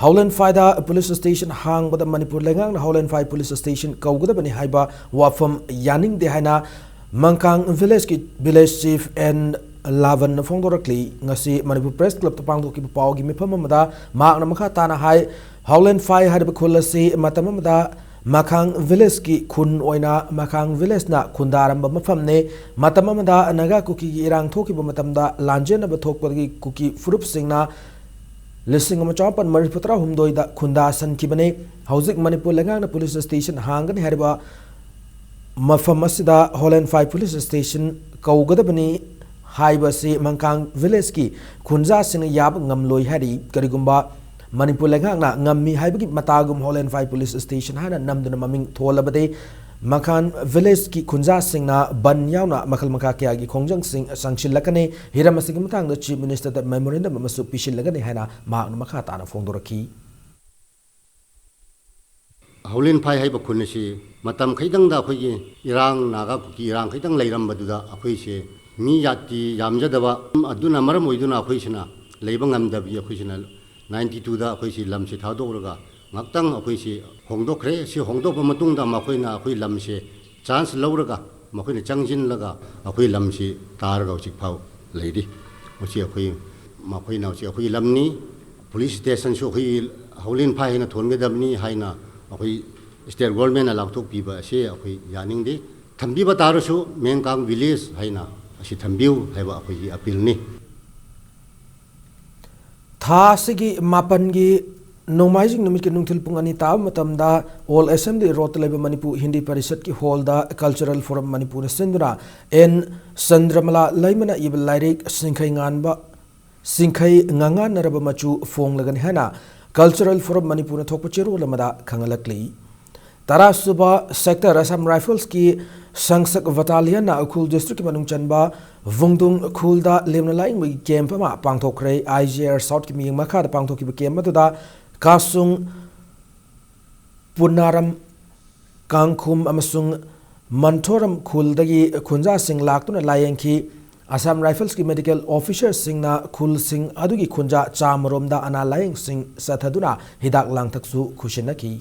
ꯍꯥꯎꯂꯦꯟꯐꯥꯏꯗ ꯄꯨꯂꯤꯁ ꯁ꯭ꯇꯦꯁꯟ ꯍꯥꯡꯕꯗ ꯃꯅꯤꯄꯨꯔ ꯂꯩꯉꯥꯛꯅ ꯍꯥꯎꯂꯦꯟꯐꯥꯏ ꯄꯨꯂꯤꯁ ꯁ꯭ꯇꯦꯁꯟ ꯀꯧꯒꯗꯕꯅꯤ ꯍꯥꯏꯕ ꯋꯥꯐꯝ ꯌꯥꯅꯤꯡꯗꯦ ꯍꯥꯏꯅ ꯃꯪꯀꯥꯡ ꯚꯤꯂꯦꯖꯀꯤ ꯚꯤꯂꯦꯖ ꯆꯤꯐ ꯑꯦꯟ ꯂꯥꯚꯟꯅ ꯐꯣꯡꯗꯣꯔꯛꯂꯤ꯫ ꯉꯁꯤ ꯃꯅꯤꯄꯨꯔ ꯄ꯭ꯔꯦꯁ ꯀ꯭ꯂꯕꯇ ꯄꯥꯡꯊꯣꯛꯈꯤꯕ ꯄꯥꯎꯒꯤ ꯃꯤꯐꯝ ꯑꯃꯗ ꯃꯍꯥꯛꯅ ꯃꯈꯥ ꯇꯥꯅ ꯍꯥꯏ, ꯍꯥꯎꯂꯦꯟꯐꯥꯏ ꯍꯥꯏꯔꯤꯕ ꯈꯨꯜ ꯑꯁꯤ ꯃꯇꯝ ꯑꯃꯗ ꯃꯈꯥꯡ ꯚꯤꯂꯦꯖꯀꯤ ꯈꯨꯟ ꯑꯣꯏꯅ ꯃꯈꯥꯡ ꯚꯤꯂꯦꯖꯅ ꯈꯨꯟꯗꯥꯔꯝꯕ ꯃꯐꯝꯅꯤ꯫ ꯃꯇꯝ ꯑꯃꯗ ꯅꯥꯒꯥ ꯀꯨꯀꯤꯒꯤ ꯏꯔꯥꯡ ꯊꯣꯛꯈꯤꯕ ꯃꯇꯝꯗ ꯂꯥꯟꯖꯦꯟꯅꯕ ꯊꯣꯛꯄꯗꯒꯤ ꯀꯨꯀꯤ ꯐꯨꯔꯨꯞꯁꯤꯡꯅ ꯂꯤꯁꯤꯡ ꯑꯃ ꯆꯃꯥꯄꯟ ꯃꯔꯤꯐꯨ ꯇꯔꯥꯍꯨꯝꯗꯣꯏꯗ ꯈꯨꯟꯗꯥꯁꯟꯈꯤꯕꯅꯤ꯫ ꯍꯧꯖꯤꯛ ꯃꯅꯤꯄꯨꯔ ꯂꯩꯉꯥꯛꯅ ꯄꯨꯂꯤꯁ ꯁ꯭ꯇꯦꯁꯟ ꯍꯥꯡꯒꯅꯤ ꯍꯥꯏꯔꯤꯕ ꯃꯐꯝ ꯑꯁꯤꯗ ꯍꯣꯂꯦꯟꯐꯥꯏ ꯄꯨꯂꯤꯁ ꯁ꯭ꯇꯦꯁꯟ ꯀꯧꯒꯗꯕꯅꯤ ꯍꯥꯏꯕꯁꯤ ꯃꯪꯀꯥꯡ ꯚꯤꯂꯦꯖꯀꯤ ꯈꯨꯟꯖꯥꯁꯤꯡꯅ ꯌꯥꯕ ꯉꯝꯂꯣꯏ ꯍꯥꯏꯔꯤ꯫ ꯀꯔꯤꯒꯨꯝꯕ ꯃꯅꯤꯄꯨꯔ ꯂꯩꯉꯥꯛꯅ ꯉꯝꯃꯤ ꯍꯥꯏꯕꯒꯤ ꯃꯇꯥꯒꯨꯝ ꯍꯣꯂꯦꯟꯐꯥꯏ ꯄꯨꯂꯤꯁ ꯁ꯭ꯇꯦꯁꯟ ꯍꯥꯏꯅ ꯅꯝꯗꯨꯅ ꯃꯃꯤꯡ ꯊꯣꯜꯂꯕꯗꯤ ꯃꯪꯀꯥꯡ ꯚꯤꯂꯦꯖꯀꯤ ꯈꯨꯟꯖꯥꯁꯤꯡꯅ ꯕꯟ ꯌꯥꯎꯅ ꯃꯈꯜ ꯃꯈꯥ ꯀꯌꯥꯒꯤ ꯈꯣꯡꯖꯪꯁꯤꯡ ꯆꯪꯁꯤꯜꯂꯛꯀꯅꯤ꯫ ꯍꯤꯔꯝ ꯑꯁꯤꯒꯤ ꯃꯇꯥꯡꯗ ꯆꯤꯐ ꯃꯤꯅꯤꯁꯇꯔꯗ ꯃꯦꯃꯣꯔꯦꯟꯗꯝ ꯑꯃꯁꯨ ꯄꯤꯁꯤꯜꯂꯒꯅꯤ ꯍꯥꯏꯅ ꯃꯍꯥꯛꯅ ꯃꯈꯥ ꯇꯥꯅ ꯐꯣꯡꯗꯣꯔꯛꯈꯤ꯫ ꯍꯥꯎꯂꯦꯟꯐꯥꯏ ꯍꯥꯏꯕ ꯈꯨꯟ ꯑꯁꯤ ꯃꯇꯝ ꯈꯩꯗꯪꯗ ꯑꯩꯈꯣꯏꯒꯤ ꯏꯔꯥꯡ, ꯅꯥꯒꯥ ꯀꯨꯀꯤ ꯏꯔꯥꯡ ꯈꯩꯗꯪ ꯂꯩꯔꯝꯕꯗꯨꯗ ꯑꯩꯈꯣꯏꯁꯦ ꯃꯤ ꯖꯥꯇꯤ ꯌꯥꯝꯖꯗꯕ ꯑꯗꯨꯅ ꯃꯔꯝ ꯑꯣꯏꯗꯨꯅ ꯑꯩꯈꯣꯏꯁꯤꯅ ꯂꯩꯕ ꯉꯝꯗꯕꯒꯤ ꯑꯩꯈꯣꯏꯁꯤꯅ ꯅꯥꯏꯟꯇꯤ ꯇꯨꯗ ꯑꯩꯈꯣꯏꯁꯤ ꯂꯝꯁꯤ ꯊꯥꯗꯣꯛꯂꯒ ꯉꯥꯛꯇꯪ ꯑꯩꯈꯣꯏꯁꯤ ꯍꯣꯡꯗꯣꯛꯈ꯭ꯔꯦ꯫ ꯁꯤ ꯍꯣꯡꯗꯣꯛꯄ ꯃꯇꯨꯡꯗ ꯃꯈꯣꯏꯅ ꯑꯩꯈꯣꯏ ꯂꯝꯁꯦ ꯆꯥꯟꯁ ꯂꯧꯔꯒ ꯃꯈꯣꯏꯅ ꯆꯪꯁꯤꯜꯂꯒ ꯑꯩꯈꯣꯏ ꯂꯝꯁꯤ ꯇꯥꯔꯒ ꯍꯧꯖꯤꯛ ꯐꯥꯎ ꯂꯩꯔꯤ꯫ ꯃꯁꯤ ꯑꯩꯈꯣꯏ, ꯃꯈꯣꯏꯅ ꯍꯧꯖꯤꯛ ꯑꯩꯈꯣꯏꯒꯤ ꯂꯝꯅꯤ, ꯄꯨꯂꯤꯁ ꯁ꯭ꯇꯦꯁꯟꯁꯨ ꯑꯩꯈꯣꯏꯒꯤ ꯍꯥꯎꯂꯦꯟꯐꯥꯏ ꯍꯥꯏꯅ ꯊꯣꯟꯒꯗꯕꯅꯤ ꯍꯥꯏꯅ ꯑꯩꯈꯣꯏ ꯁ꯭ꯇꯦꯠ ꯒꯣꯔꯃꯦꯟꯅ ꯂꯥꯎꯊꯣꯛꯄꯤꯕ ꯑꯁꯤ ꯑꯩꯈꯣꯏ ꯌꯥꯅꯤꯡꯗꯦ꯫ ꯊꯝꯕꯤꯕ ꯇꯥꯔꯁꯨ ꯃꯦꯡꯀꯥꯡ ꯚꯤꯂꯦꯖ ꯍꯥꯏꯅ ꯑꯁꯤ ꯊꯝꯕꯤꯌꯨ ꯍꯥꯏꯕ ꯑꯩꯈꯣꯏꯒꯤ ꯑꯄꯤꯜꯅꯤ꯫ ꯊꯥ ꯑꯁꯤꯒꯤ ꯃꯥꯄꯟꯒꯤ ꯅꯣꯡꯃꯥꯏꯖꯤꯡ ꯅꯨꯃꯤꯠꯀꯤ ꯅꯨꯡꯊꯤꯜ ꯄꯨꯡ ꯑꯅꯤ ꯇꯥꯕ ꯃꯇꯝꯗ Old Assembly Road ꯇ ꯂꯩꯕ ꯃꯅꯤꯄꯨꯔ ꯍꯤꯟꯗꯤ ꯄꯔꯤꯁꯠꯀꯤ hall ꯗ Cultural Forum ꯃꯅꯤꯄꯨꯔꯅ ꯁꯤꯟꯗꯨꯅ ꯑꯦꯟ ꯆꯟꯗ꯭ꯔꯃꯂꯥ ꯂꯩꯃꯅ ꯏꯕ ꯂꯥꯏꯔꯤꯛ ꯁꯤꯡꯈꯩ ꯉꯥꯟꯕ, ꯁꯤꯡꯈꯩ ꯉꯥꯉꯥꯟꯅꯔꯕ ꯃꯆꯨ ꯐꯣꯡꯂꯒꯅꯤ ꯍꯥꯏꯅ Cultural Forum ꯃꯅꯤꯄꯨꯔꯅ ꯊꯣꯛꯄ ꯆꯦꯔꯣꯜ ꯑꯃꯗ ꯈꯪꯍꯜꯂꯛꯂꯤ꯫ ꯇꯔꯥꯁꯨꯕ Sector Assam Rifles ꯀꯤ ꯁꯪꯁꯛ Battalion ꯅ ꯎꯈ꯭ꯔꯨꯜ district ꯀꯤ ꯃꯅꯨꯡ ꯆꯟꯕ ꯚꯨꯡꯗꯨꯡ ꯈꯨꯜꯗ ꯂꯦꯝꯅ ꯂꯥꯏꯌꯦꯡꯕꯒꯤ camp ꯑꯃ ꯄꯥꯡꯊꯣꯛꯈ꯭ꯔꯦ꯫ I G I R South ꯀꯤ ꯃꯤꯠꯌꯦꯡ ꯃꯈꯥꯗ ꯄꯥꯡꯊꯣꯛꯈꯤꯕ camp ꯑꯗꯨꯗ ꯀꯥꯁꯨꯡ, ꯄꯨꯅꯥꯔꯝ, ꯀꯥꯡꯈꯨꯝ ꯑꯃꯁꯨꯡ ꯃꯟꯊꯣꯔꯝ ꯈꯨꯜꯗꯒꯤ ꯈꯨꯟꯖꯥꯁꯤꯡ ꯂꯥꯛꯇꯨꯅ ꯂꯥꯌꯦꯡꯈꯤ꯫ Assam Rifles ꯀꯤ medical officer ꯁꯤꯡꯅ ꯈꯨꯜꯁꯤꯡ ꯑꯗꯨꯒꯤ ꯈꯨꯟꯖꯥ ꯆꯥꯝꯃꯔꯣꯝꯗ ꯑꯅꯥ ꯂꯥꯌꯦꯡꯁꯤꯡ ꯆꯠꯊꯗꯨꯅ ꯍꯤꯗꯥꯛ ꯂꯥꯡꯊꯛꯁꯨ ꯈꯨꯠꯁꯤꯟꯅꯈꯤ꯫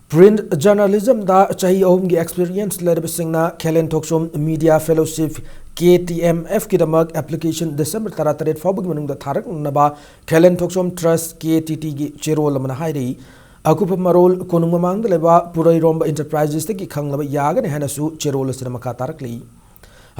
Print journalism ꯗ ꯆꯍꯤ ꯑꯍꯨꯝꯒꯤ experience ꯂꯩꯔꯕꯁꯤꯡꯅ ꯈꯦꯂꯦꯟ ꯊꯣꯛꯆꯣꯝ Media Fellowship, K T M F ꯀꯤꯗꯃꯛ application December ꯇꯔꯥꯇꯔꯦꯠ ꯐꯥꯎꯕꯒꯤ ꯃꯅꯨꯡꯗ ꯊꯥꯔꯛꯅꯅꯕ ꯈꯦꯂꯦꯟ ꯊꯣꯛꯆꯣꯝ Trust, K T T ꯒꯤ ꯆꯦꯔꯣꯜ ꯑꯃꯅ ꯍꯥꯏꯔꯤ꯫ ꯑꯀꯨꯞꯄ ꯃꯔꯣꯜ ꯀꯣꯅꯨꯡ ꯃꯃꯥꯡꯗ ꯂꯩꯕ ꯄꯨꯔꯩꯔꯣꯝꯕ Enterprises ꯇꯒꯤ ꯈꯪꯂꯕ ꯌꯥꯒꯅꯤ ꯍꯥꯏꯅꯁꯨ ꯆꯦꯔꯣꯜ ꯑꯁꯤꯅ ꯃꯈꯥ ꯇꯥꯔꯛꯂꯤ꯫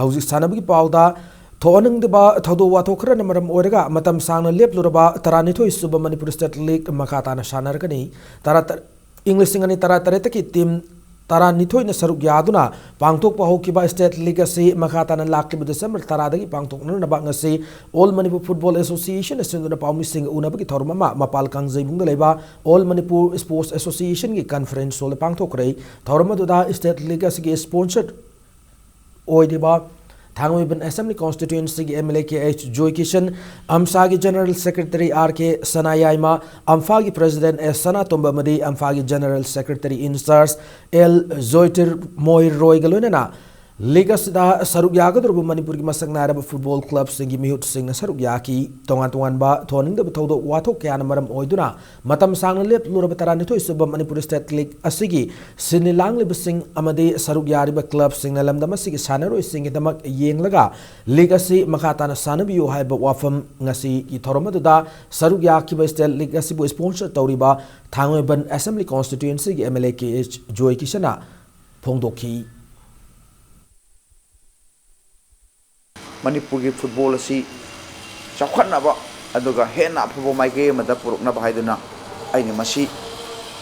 ꯍꯧꯖꯤꯛ ꯁꯥꯟꯅꯕꯒꯤ ꯄꯥꯎꯗ, ꯊꯣꯛꯍꯟꯅꯤꯡꯗꯕ ꯊꯧꯗꯣꯛ ꯋꯥꯊꯣꯛ ꯈꯔꯅ ꯃꯔꯝ ꯑꯣꯏꯔꯒ ꯃꯇꯝ ꯁꯥꯡꯅ ꯂꯦꯞꯂꯨꯔꯕ ꯇꯔꯥꯅꯤꯊꯣꯏ ꯁꯨꯕ ꯃꯅꯤꯄꯨꯔ State League ꯃꯈꯥ ꯇꯥꯅ ꯁꯥꯟꯅꯔꯒꯅꯤ꯫ ꯇꯔꯥ ꯇꯔ-, ꯏꯪ ꯂꯤꯁꯤꯡ ꯑꯅꯤ ꯇꯔꯥꯇꯔꯦꯠꯇꯒꯤ team ꯇꯔꯥꯅꯤꯊꯣꯏꯅ ꯁꯔꯨꯛ ꯌꯥꯗꯨꯅ ꯄꯥꯡꯊꯣꯛꯄ ꯍꯧꯈꯤꯕ State League ꯑꯁꯤ ꯃꯈꯥ ꯇꯥꯅ ꯂꯥꯛꯂꯤꯕ December ꯇꯔꯥꯗꯒꯤ ꯄꯥꯡꯊꯣꯛꯅꯅꯕ ꯉꯁꯤ All Manipur Football Association ꯅ ꯁꯤꯟꯗꯨꯅ ꯄꯥꯎꯃꯤꯁꯤꯡꯒ ꯎꯅꯕꯒꯤ ꯊꯧꯔꯝ ꯑꯃ ꯃꯄꯥꯜ ꯀꯥꯡꯖꯩꯕꯨꯡꯗ ꯂꯩꯕ All Manipur Sports Association ꯒꯤ conference hall ꯗ ꯄꯥꯡꯊꯣꯛꯈ꯭ꯔꯦ꯫ ꯊꯧꯔꯝ ꯑꯗꯨꯗ State League ꯑꯁꯤꯒꯤ sponsor ꯑꯣꯏꯔꯤꯕ ꯊꯥꯡꯃꯩꯕꯟ Assembly Constituency ꯒꯤ M L A K H Joykishan, ꯑꯝꯐꯥꯒꯤ General Secretary R K Sanayaima, ꯑꯝꯐꯥꯒꯤ President S ꯁꯅꯥꯇꯣꯝꯕ ꯑꯃꯗꯤ ꯑꯝꯐꯥꯒꯤ General Secretary in charge L ꯖꯣꯏꯇꯤꯔꯃꯣꯏ ꯔꯣꯏꯒ ꯂꯣꯏꯅꯅ league ꯑꯁꯤꯗ ꯁꯔꯨꯛ ꯌꯥꯒꯗꯧꯔꯤꯕ ꯃꯅꯤꯄꯨꯔꯒꯤ ꯃꯁꯛ ꯅꯥꯏꯔꯕ football club ꯁꯤꯡꯒꯤ ꯃꯤꯍꯨꯠꯁꯤꯡꯅ ꯁꯔꯨꯛ ꯌꯥꯈꯤ꯫ ꯇꯣꯉꯥꯟ ꯇꯣꯉꯥꯟꯕ ꯊꯣꯛꯍꯟꯅꯤꯡꯗꯕ ꯊꯧꯗꯣꯛ ꯋꯥꯊꯣꯛ ꯀꯌꯥꯅ ꯃꯔꯝ ꯑꯣꯏꯗꯨꯅ ꯃꯇꯝ ꯁꯥꯡꯅ ꯂꯦꯞꯂꯨꯔꯕ ꯇꯔꯥꯅꯤꯊꯣꯏ ꯁꯨꯕ ꯃꯅꯤꯄꯨꯔ State League ꯑꯁꯤꯒꯤ ꯁꯤꯟꯃꯤ ꯂꯥꯡꯂꯤꯕꯁꯤꯡ ꯑꯃꯗꯤ ꯁꯔꯨꯛ ꯌꯥꯔꯤꯕ club ꯁꯤꯡꯅ ꯂꯝꯗꯝ ꯑꯁꯤꯒꯤ ꯁꯥꯟꯅꯔꯣꯏꯁꯤꯡꯒꯤꯗꯃꯛ ꯌꯦꯡꯂꯒ league ꯑꯁꯤ ꯃꯈꯥ ꯇꯥꯅ ꯁꯥꯟꯅꯕꯤꯌꯨ ꯍꯥꯏꯕ ꯋꯥꯐꯝ ꯉꯁꯤꯒꯤ ꯊꯧꯔꯝ ꯑꯗꯨꯗ ꯁꯔꯨꯛ ꯌꯥꯈꯤꯕ State League ꯑꯁꯤꯕꯨ sponsor ꯇꯧꯔꯤꯕ ꯊꯥꯡꯃꯩꯕꯟ Assembly Constituency ꯒꯤ M L A K H ꯖꯣꯏꯀꯤꯁꯟꯅ ꯐꯣꯡꯗꯣꯛꯈꯤ꯫ ꯃꯅꯤꯄꯨꯔꯒꯤ football ꯑꯁꯤ ꯆꯥꯎꯈꯠꯅꯕ ꯑꯗꯨꯒ ꯍꯦꯟꯅ ꯑꯐꯕ ꯃꯥꯏꯀꯩ ꯑꯃꯗ ꯄꯨꯔꯛꯅꯕ ꯍꯥꯏꯗꯨꯅ ꯑꯩꯅ ꯃꯁꯤ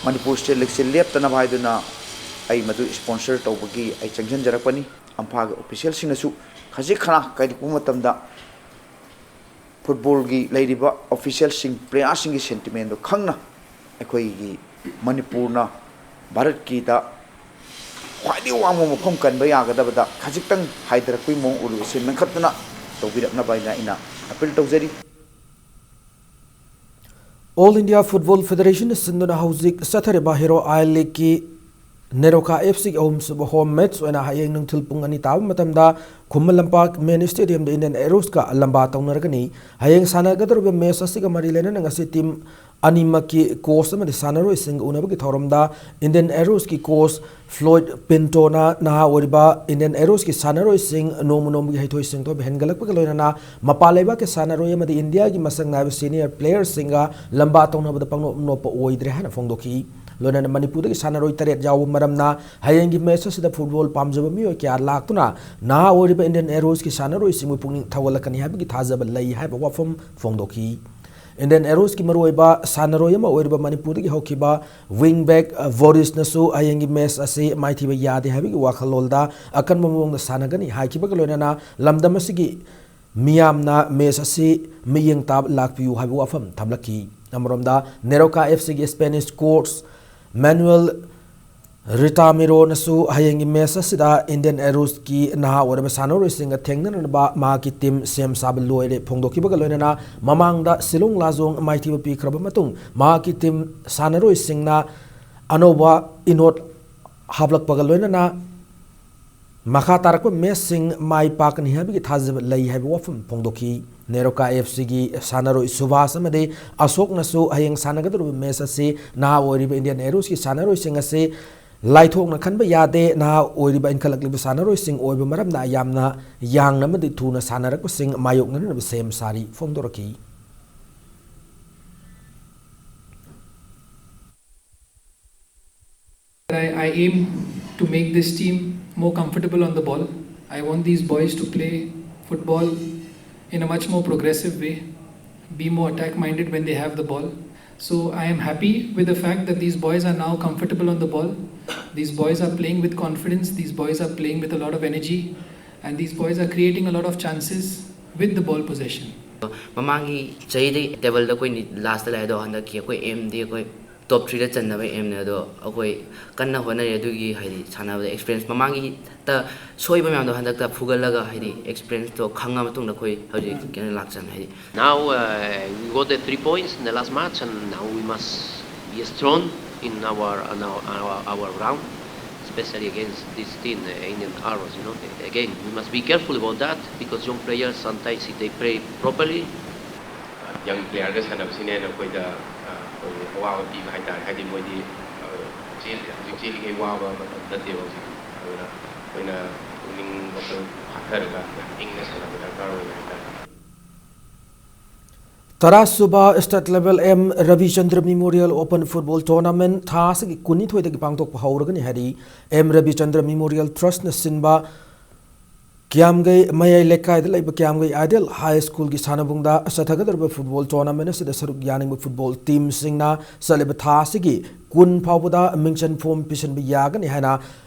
ꯃꯅꯤꯄꯨꯔ ꯁ꯭ꯇꯦꯠ ꯂꯤꯛꯁꯦ ꯂꯦꯞꯇꯅꯕ ꯍꯥꯏꯗꯨꯅ ꯑꯩ ꯃꯗꯨ ꯁ꯭ꯄꯣꯟꯁꯔ ꯇꯧꯕꯒꯤ ꯑꯩ ꯆꯪꯁꯤꯟꯖꯔꯛꯄꯅꯤ꯫ ꯑꯝꯐꯥꯒꯤ ꯑꯣꯐꯤꯁꯤꯌꯦꯜꯁꯤꯡꯅꯁꯨ ꯈꯖꯤꯛ ꯈꯔ ꯀꯩꯗꯧꯕ ꯃꯇꯝꯗ ꯐꯨꯠꯕꯣꯜꯒꯤ ꯂꯩꯔꯤꯕ ꯑꯣꯐꯤꯁꯤꯌꯦꯜꯁꯤꯡ, ꯄ꯭ꯂꯦꯌꯥꯔꯁꯤꯡꯒꯤ ꯁꯦꯟꯇꯤꯃꯦꯟꯗꯣ ꯈꯪꯅ ꯑꯩꯈꯣꯏꯒꯤ ꯃꯅꯤꯄꯨꯔꯅ ꯚꯥꯔꯠꯀꯤꯗ ꯈ꯭ꯋꯥꯏꯗꯒꯤ ꯋꯥꯡꯕ ꯃꯐꯝ ꯀꯟꯕ ꯌꯥꯒꯗꯕꯗ ꯈꯖꯤꯛꯇꯪ ꯍꯥꯏꯊꯔꯛꯄꯒꯤ ꯃꯑꯣꯡ ꯎꯔꯤꯕꯁꯤ ꯃꯦꯟꯈꯠꯇꯨꯅ ꯇꯧꯕꯤꯔꯛꯅꯕ ꯍꯥꯏꯅ ꯑꯩꯅ ꯑꯄꯤꯜ ꯇꯧꯖꯔꯤ꯫ All India Football Federation ꯅ ꯁꯤꯟꯗꯨꯅ ꯍꯧꯖꯤꯛ ꯆꯠꯊꯔꯤꯕ ꯍꯦꯔꯣ ꯑꯥꯏ ꯂꯤꯒꯀꯤ ꯅꯦꯔꯣꯀꯥ ꯑꯦꯐ ꯁꯤꯒꯤ ꯑꯍꯨꯝꯁꯨꯕ ꯍꯣꯝ ꯃꯦꯠꯆ ꯑꯣꯏꯅ ꯍꯌꯦꯡ ꯅꯨꯡꯊꯤꯜ ꯄꯨꯡ ꯑꯅꯤ ꯇꯥꯕ ꯃꯇꯝꯗ ꯈꯨꯃꯟ ꯂꯝꯄꯥꯛ ꯃꯦꯟ ꯁ꯭ꯇꯦꯗꯤꯌꯝꯗ ꯏꯟꯗꯤꯌꯟ ꯑꯦꯔꯣꯁꯀ ꯂꯝꯕꯥ ꯇꯧꯅꯔꯒꯅꯤ꯫ ꯍꯌꯦꯡ ꯁꯥꯟꯅꯒꯗꯧꯔꯤꯕ ꯃꯦꯠꯆ ꯑꯁꯤꯒ ꯃꯔꯤ ꯂꯩꯅꯅ ꯉꯁꯤ ꯇꯤꯝ ꯑꯅꯤꯃꯛꯀꯤ ꯀꯣꯆ ꯑꯃꯗꯤ ꯁꯥꯟꯅꯔꯣꯏꯁꯤꯡꯒ ꯎꯅꯕꯒꯤ ꯊꯧꯔꯝꯗ ꯏꯟꯗꯤꯌꯟ ꯑꯦꯔꯣꯁꯀꯤ ꯀꯣꯆ ꯐ꯭ꯂꯣꯏꯗ ꯄꯤꯟꯇꯣꯅ ꯅꯍꯥ ꯑꯣꯏꯔꯤꯕ ꯏꯟꯗꯤꯌꯟ ꯑꯦꯔꯣꯁꯀꯤ ꯁꯥꯟꯅꯔꯣꯏꯁꯤꯡ ꯅꯣꯡꯃ ꯅꯣꯡꯃꯒꯤ ꯍꯩꯊꯣꯏ ꯁꯤꯡꯊꯣꯏꯕ ꯍꯦꯟꯒꯠꯂꯛꯄꯒ ꯂꯣꯏꯅꯅ ꯃꯄꯥꯟ ꯂꯩꯕꯥꯛꯀꯤ ꯁꯥꯟꯅꯔꯣꯏ ꯑꯃꯗꯤ ꯏꯟꯗꯤꯌꯥꯒꯤ ꯃꯁꯛ ꯅꯥꯏꯕ ꯁꯤꯅꯤꯌꯔ ꯄ꯭ꯂꯦꯌꯔꯁꯤꯡꯒ ꯂꯝꯕꯥ ꯇꯧꯅꯕꯗ ꯄꯪꯅꯣꯞ ꯅꯣꯞꯄ ꯑꯣꯏꯗ꯭ꯔꯦ ꯍꯥꯏꯅ ꯐꯣꯡꯗꯣꯛꯈꯤ꯫ ꯂꯣꯏꯅꯅ ꯃꯅꯤꯄꯨꯔꯗꯒꯤ ꯁꯥꯟꯅꯔꯣꯏ ꯇꯔꯦꯠ ꯌꯥꯎꯕ ꯃꯔꯝꯅ ꯍꯌꯦꯡꯒꯤ ꯃꯦꯠꯆ ꯑꯁꯤꯗ ꯐꯨꯠꯕꯣꯜ ꯄꯥꯝꯖꯕ ꯃꯤꯑꯣꯏ ꯀꯌꯥ ꯂꯥꯛꯇꯨꯅ ꯅꯍꯥ ꯑꯣꯏꯔꯤꯕ ꯏꯟꯗꯤꯌꯟ ꯑꯦꯔꯣꯁꯀꯤ ꯁꯥꯟꯅꯔꯣꯏꯁꯤꯡꯕꯨ ꯄꯨꯛꯅꯤꯡ ꯊꯧꯒꯠꯂꯛꯀꯅꯤ ꯍꯥꯏꯕꯒꯤ ꯊꯥꯖꯕ ꯂꯩ ꯍꯥꯏꯕ ꯋꯥꯐꯝ ꯐꯣꯡꯗꯣꯛꯈꯤ꯫ ꯏꯟꯗꯤꯌꯟ ꯑꯦꯔꯣꯁꯀꯤ ꯃꯔꯨꯑꯣꯏꯕ ꯁꯥꯟꯅꯔꯣꯏ ꯑꯃ ꯑꯣꯏꯔꯤꯕ ꯃꯅꯤꯄꯨꯔꯗꯒꯤ ꯍꯧꯈꯤꯕ ꯋꯤꯡ ꯕꯦꯛ ꯕꯣꯔꯤꯁꯅꯁꯨ ꯍꯌꯦꯡꯒꯤ ꯃꯦꯠꯆ ꯑꯁꯤ ꯃꯥꯏꯊꯤꯕ ꯌꯥꯗꯦ ꯍꯥꯏꯕꯒꯤ ꯋꯥꯈꯜꯂꯣꯟꯗ ꯑꯀꯟꯕ ꯃꯑꯣꯡꯗ ꯁꯥꯟꯅꯒꯅꯤ ꯍꯥꯏꯈꯤꯕꯒ ꯂꯣꯏꯅꯅ ꯂꯝꯗꯝ ꯑꯁꯤꯒꯤ ꯃꯤꯌꯥꯝꯅ ꯃꯦꯠꯆ ꯑꯁꯤ ꯃꯤꯠꯌꯦꯡ ꯇꯥꯕ ꯂꯥꯛꯄꯤꯌꯨ ꯍꯥꯏꯕ ꯋꯥꯐꯝ ꯊꯝꯂꯛꯈꯤ꯫ ꯑꯃꯔꯣꯝꯗ ꯅꯦꯔꯣꯀꯥ ꯑꯦꯐ ꯁꯤꯒꯤ ꯁ꯭ꯄꯦꯅꯤꯁ ꯀꯣꯆ ꯃꯦꯅꯨꯑꯦꯜ ꯔꯤꯇꯥꯃꯤꯔꯣꯅꯁꯨ ꯍꯌꯦꯡꯒꯤ ꯃꯦꯠꯆ ꯑꯁꯤꯗ ꯏꯟꯗꯤꯌꯟ ꯑꯦꯔꯣꯁꯀꯤ ꯅꯍꯥ ꯑꯣꯏꯔꯕ ꯁꯥꯟꯅꯔꯣꯏꯁꯤꯡꯒ ꯊꯦꯡꯅꯅꯕ ꯃꯍꯥꯛꯀꯤ ꯇꯤꯝ ꯁꯦꯝ ꯁꯥꯕ ꯂꯣꯏꯔꯦ ꯐꯣꯡꯗꯣꯛꯈꯤꯕꯒ ꯂꯣꯏꯅꯅ ꯃꯃꯥꯡꯗ ꯁꯤꯂꯣꯡ ꯂꯥꯖꯣꯡ ꯃꯥꯏꯊꯤꯕ ꯄꯤꯈ꯭ꯔꯕ ꯃꯇꯨꯡ ꯃꯍꯥꯛꯀꯤ ꯇꯤꯝ ꯁꯥꯟꯅꯔꯣꯏꯁꯤꯡꯅ ꯑꯅꯧꯕ ꯏꯅꯣꯠ ꯍꯥꯞꯂꯛꯄꯒ ꯂꯣꯏꯅꯅ ꯃꯈꯥ ꯇꯥꯔꯛꯄ ꯃꯦꯠꯆꯁꯤꯡ ꯃꯥꯏ ꯄꯥꯛꯀꯅꯤ ꯍꯥꯏꯕꯒꯤ ꯊꯥꯖꯕ ꯂꯩ ꯍꯥꯏꯕ ꯋꯥꯐꯝ ꯐꯣꯡꯗꯣꯛꯈꯤ꯫ ꯅꯦꯔꯣꯀꯥ ꯑꯦꯐ ꯁꯤꯒꯤ ꯁꯥꯟꯅꯔꯣꯏ ꯁꯨꯚꯥꯁ ꯑꯃꯗꯤ ꯑꯁꯣꯛꯅꯁꯨ ꯍꯌꯦꯡ ꯁꯥꯟꯅꯒꯗꯧꯔꯤꯕ ꯃꯦꯠꯆ ꯑꯁꯤ ꯅꯍꯥ ꯑꯣꯏꯔꯤꯕ ꯏꯟꯗꯤꯌꯟ ꯑꯦꯔꯣꯁꯀꯤ ꯁꯥꯟꯅꯔꯣꯏꯁꯤꯡ ꯑꯁꯤ ꯂꯥꯏꯊꯣꯛꯅ ꯈꯟꯕ ꯌꯥꯗꯦ, ꯅꯍꯥ ꯑꯣꯏꯔꯤꯕ ꯏꯟꯈꯠꯂꯛꯂꯤꯕ ꯁꯥꯟꯅꯔꯣꯏꯁꯤꯡ ꯑꯣꯏꯕ ꯃꯔꯝꯅ ꯌꯥꯝꯅ ꯌꯥꯡꯅ ꯑꯃꯗꯤ ꯊꯨꯅ ꯁꯥꯟꯅꯔꯛꯄꯁꯤꯡ ꯃꯥꯌꯣꯛꯅꯅꯕ ꯁꯦꯝ ꯁꯥꯔꯤ ꯐꯣꯡꯗꯣꯔꯛꯈꯤ꯫ I, I aim to make this team more comfortable on the ball. I want these boys to play football in a much more progressive way, be more attack minded when they have the ball. So I am happy with the fact that these boys are now comfortable on the ball. These boys are playing with confidence, these boys are playing with a lot of energy, and these boys are creating a lot of chances with the ball possession. ꯃꯃꯥꯡꯒꯤ ꯆꯍꯤꯗꯤ ꯇꯦꯕꯜꯗ ꯑꯩꯈꯣꯏ last ꯂꯩ, ꯑꯗꯣ ꯍꯟꯗꯛꯀꯤ ꯑꯩꯈꯣꯏ MD ꯑꯩꯈꯣꯏ ꯇꯣꯞ ꯊ꯭ꯔꯤꯗ ꯆꯟꯅꯕ ꯑꯦꯝꯅꯦ꯫ ꯑꯗꯣ ꯑꯩꯈꯣꯏ ꯀꯟꯅ ꯍꯣꯠꯅꯔꯤ꯫ ꯑꯗꯨꯒꯤ ꯍꯥꯏꯗꯤ ꯁꯥꯟꯅꯕꯗ ꯑꯦꯛꯁꯄꯤꯔꯤꯌꯦꯟꯁ, ꯃꯃꯥꯡꯒꯤꯗ ꯁꯣꯏꯕ ꯃꯌꯥꯝꯗꯣ ꯍꯟꯗꯛꯇ ꯐꯨꯒꯠꯂꯒ ꯍꯥꯏꯗꯤ ꯑꯦꯛꯁꯄꯤꯔꯤꯌꯦꯟꯁꯇꯣ ꯈꯪꯉ ꯃꯇꯨꯡꯗ ꯑꯩꯈꯣꯏ ꯍꯧꯖꯤꯛ ꯀꯩꯅꯣ ꯂꯥꯛꯆꯕꯅꯦ ꯍꯥꯏꯗꯤ Now uh, we got the three points in the last match, and now we must be strong in our in our, our, our ground, especially against this team, uh, Indian Arrows. You know, again we must be careful about that because young players sometimes if they play properly, ꯌꯪ ꯄ꯭ꯂꯦꯌꯔꯒ ꯁꯥꯟꯅꯕꯁꯤꯅ ꯍꯦꯟꯅ ꯑꯩꯈꯣꯏꯗ ꯑꯩꯈꯣꯏ ꯑꯋꯥꯕ ꯄꯤꯕ ꯍꯥꯏꯇꯥꯔꯦ꯫ ꯍꯥꯏꯗꯤ ꯃꯣꯏꯗꯤ ꯆꯦꯜꯂꯤ, ꯍꯧꯖꯤꯛ ꯆꯦꯜꯂꯤꯉꯩ ꯋꯥꯕ ꯃꯇꯝ ꯅꯠꯇꯦꯕ ꯍꯧꯖꯤꯛ꯫ ꯑꯗꯨꯅ ꯑꯩꯈꯣꯏꯅ ꯄꯨꯛꯅꯤꯡ ꯋꯥꯈꯜ ꯐꯥꯊꯔꯒ ꯌꯥꯝ ꯏꯪꯅ ꯁꯥꯟꯅꯕ ꯗꯔꯀꯥꯔ ꯑꯣꯏ ꯍꯥꯏꯇꯥꯔꯦ꯫ ꯇꯔꯥꯁꯨꯕ State Level M Rabichandra Memorial Open Football Tournament ꯊꯥ ꯑꯁꯤꯒꯤ ꯀꯨꯟꯅꯤꯊꯣꯏꯗꯒꯤ ꯄꯥꯡꯊꯣꯛꯄ ꯍꯧꯔꯒꯅꯤ ꯍꯥꯏꯔꯤ꯫ M Rabichandra Memorial Trustꯅ ꯁꯤꯟꯕ ꯀꯤꯌꯥꯝꯒꯩ ꯃꯌꯥꯏ ꯂꯩꯀꯥꯏꯗ ꯂꯩꯕ ꯀꯤꯌꯥꯝꯒꯩ Ideal High Schoolꯒꯤ ꯁꯥꯟꯅꯕꯨꯡꯗ ꯆꯠꯊꯒꯗꯧꯔꯤꯕ football tournament ꯑꯁꯤꯗ ꯁꯔꯨꯛ ꯌꯥꯅꯤꯡꯕ football teamꯁꯤꯡꯅ ꯆꯠꯂꯤꯕ ꯊꯥ ꯑꯁꯤꯒꯤ ꯀꯨꯟ ꯐꯥꯎꯕꯗ ꯃꯤꯡꯆꯟ form ꯄꯤꯁꯤꯟꯕ ꯌꯥꯒꯅꯤ ꯍꯥꯏꯅ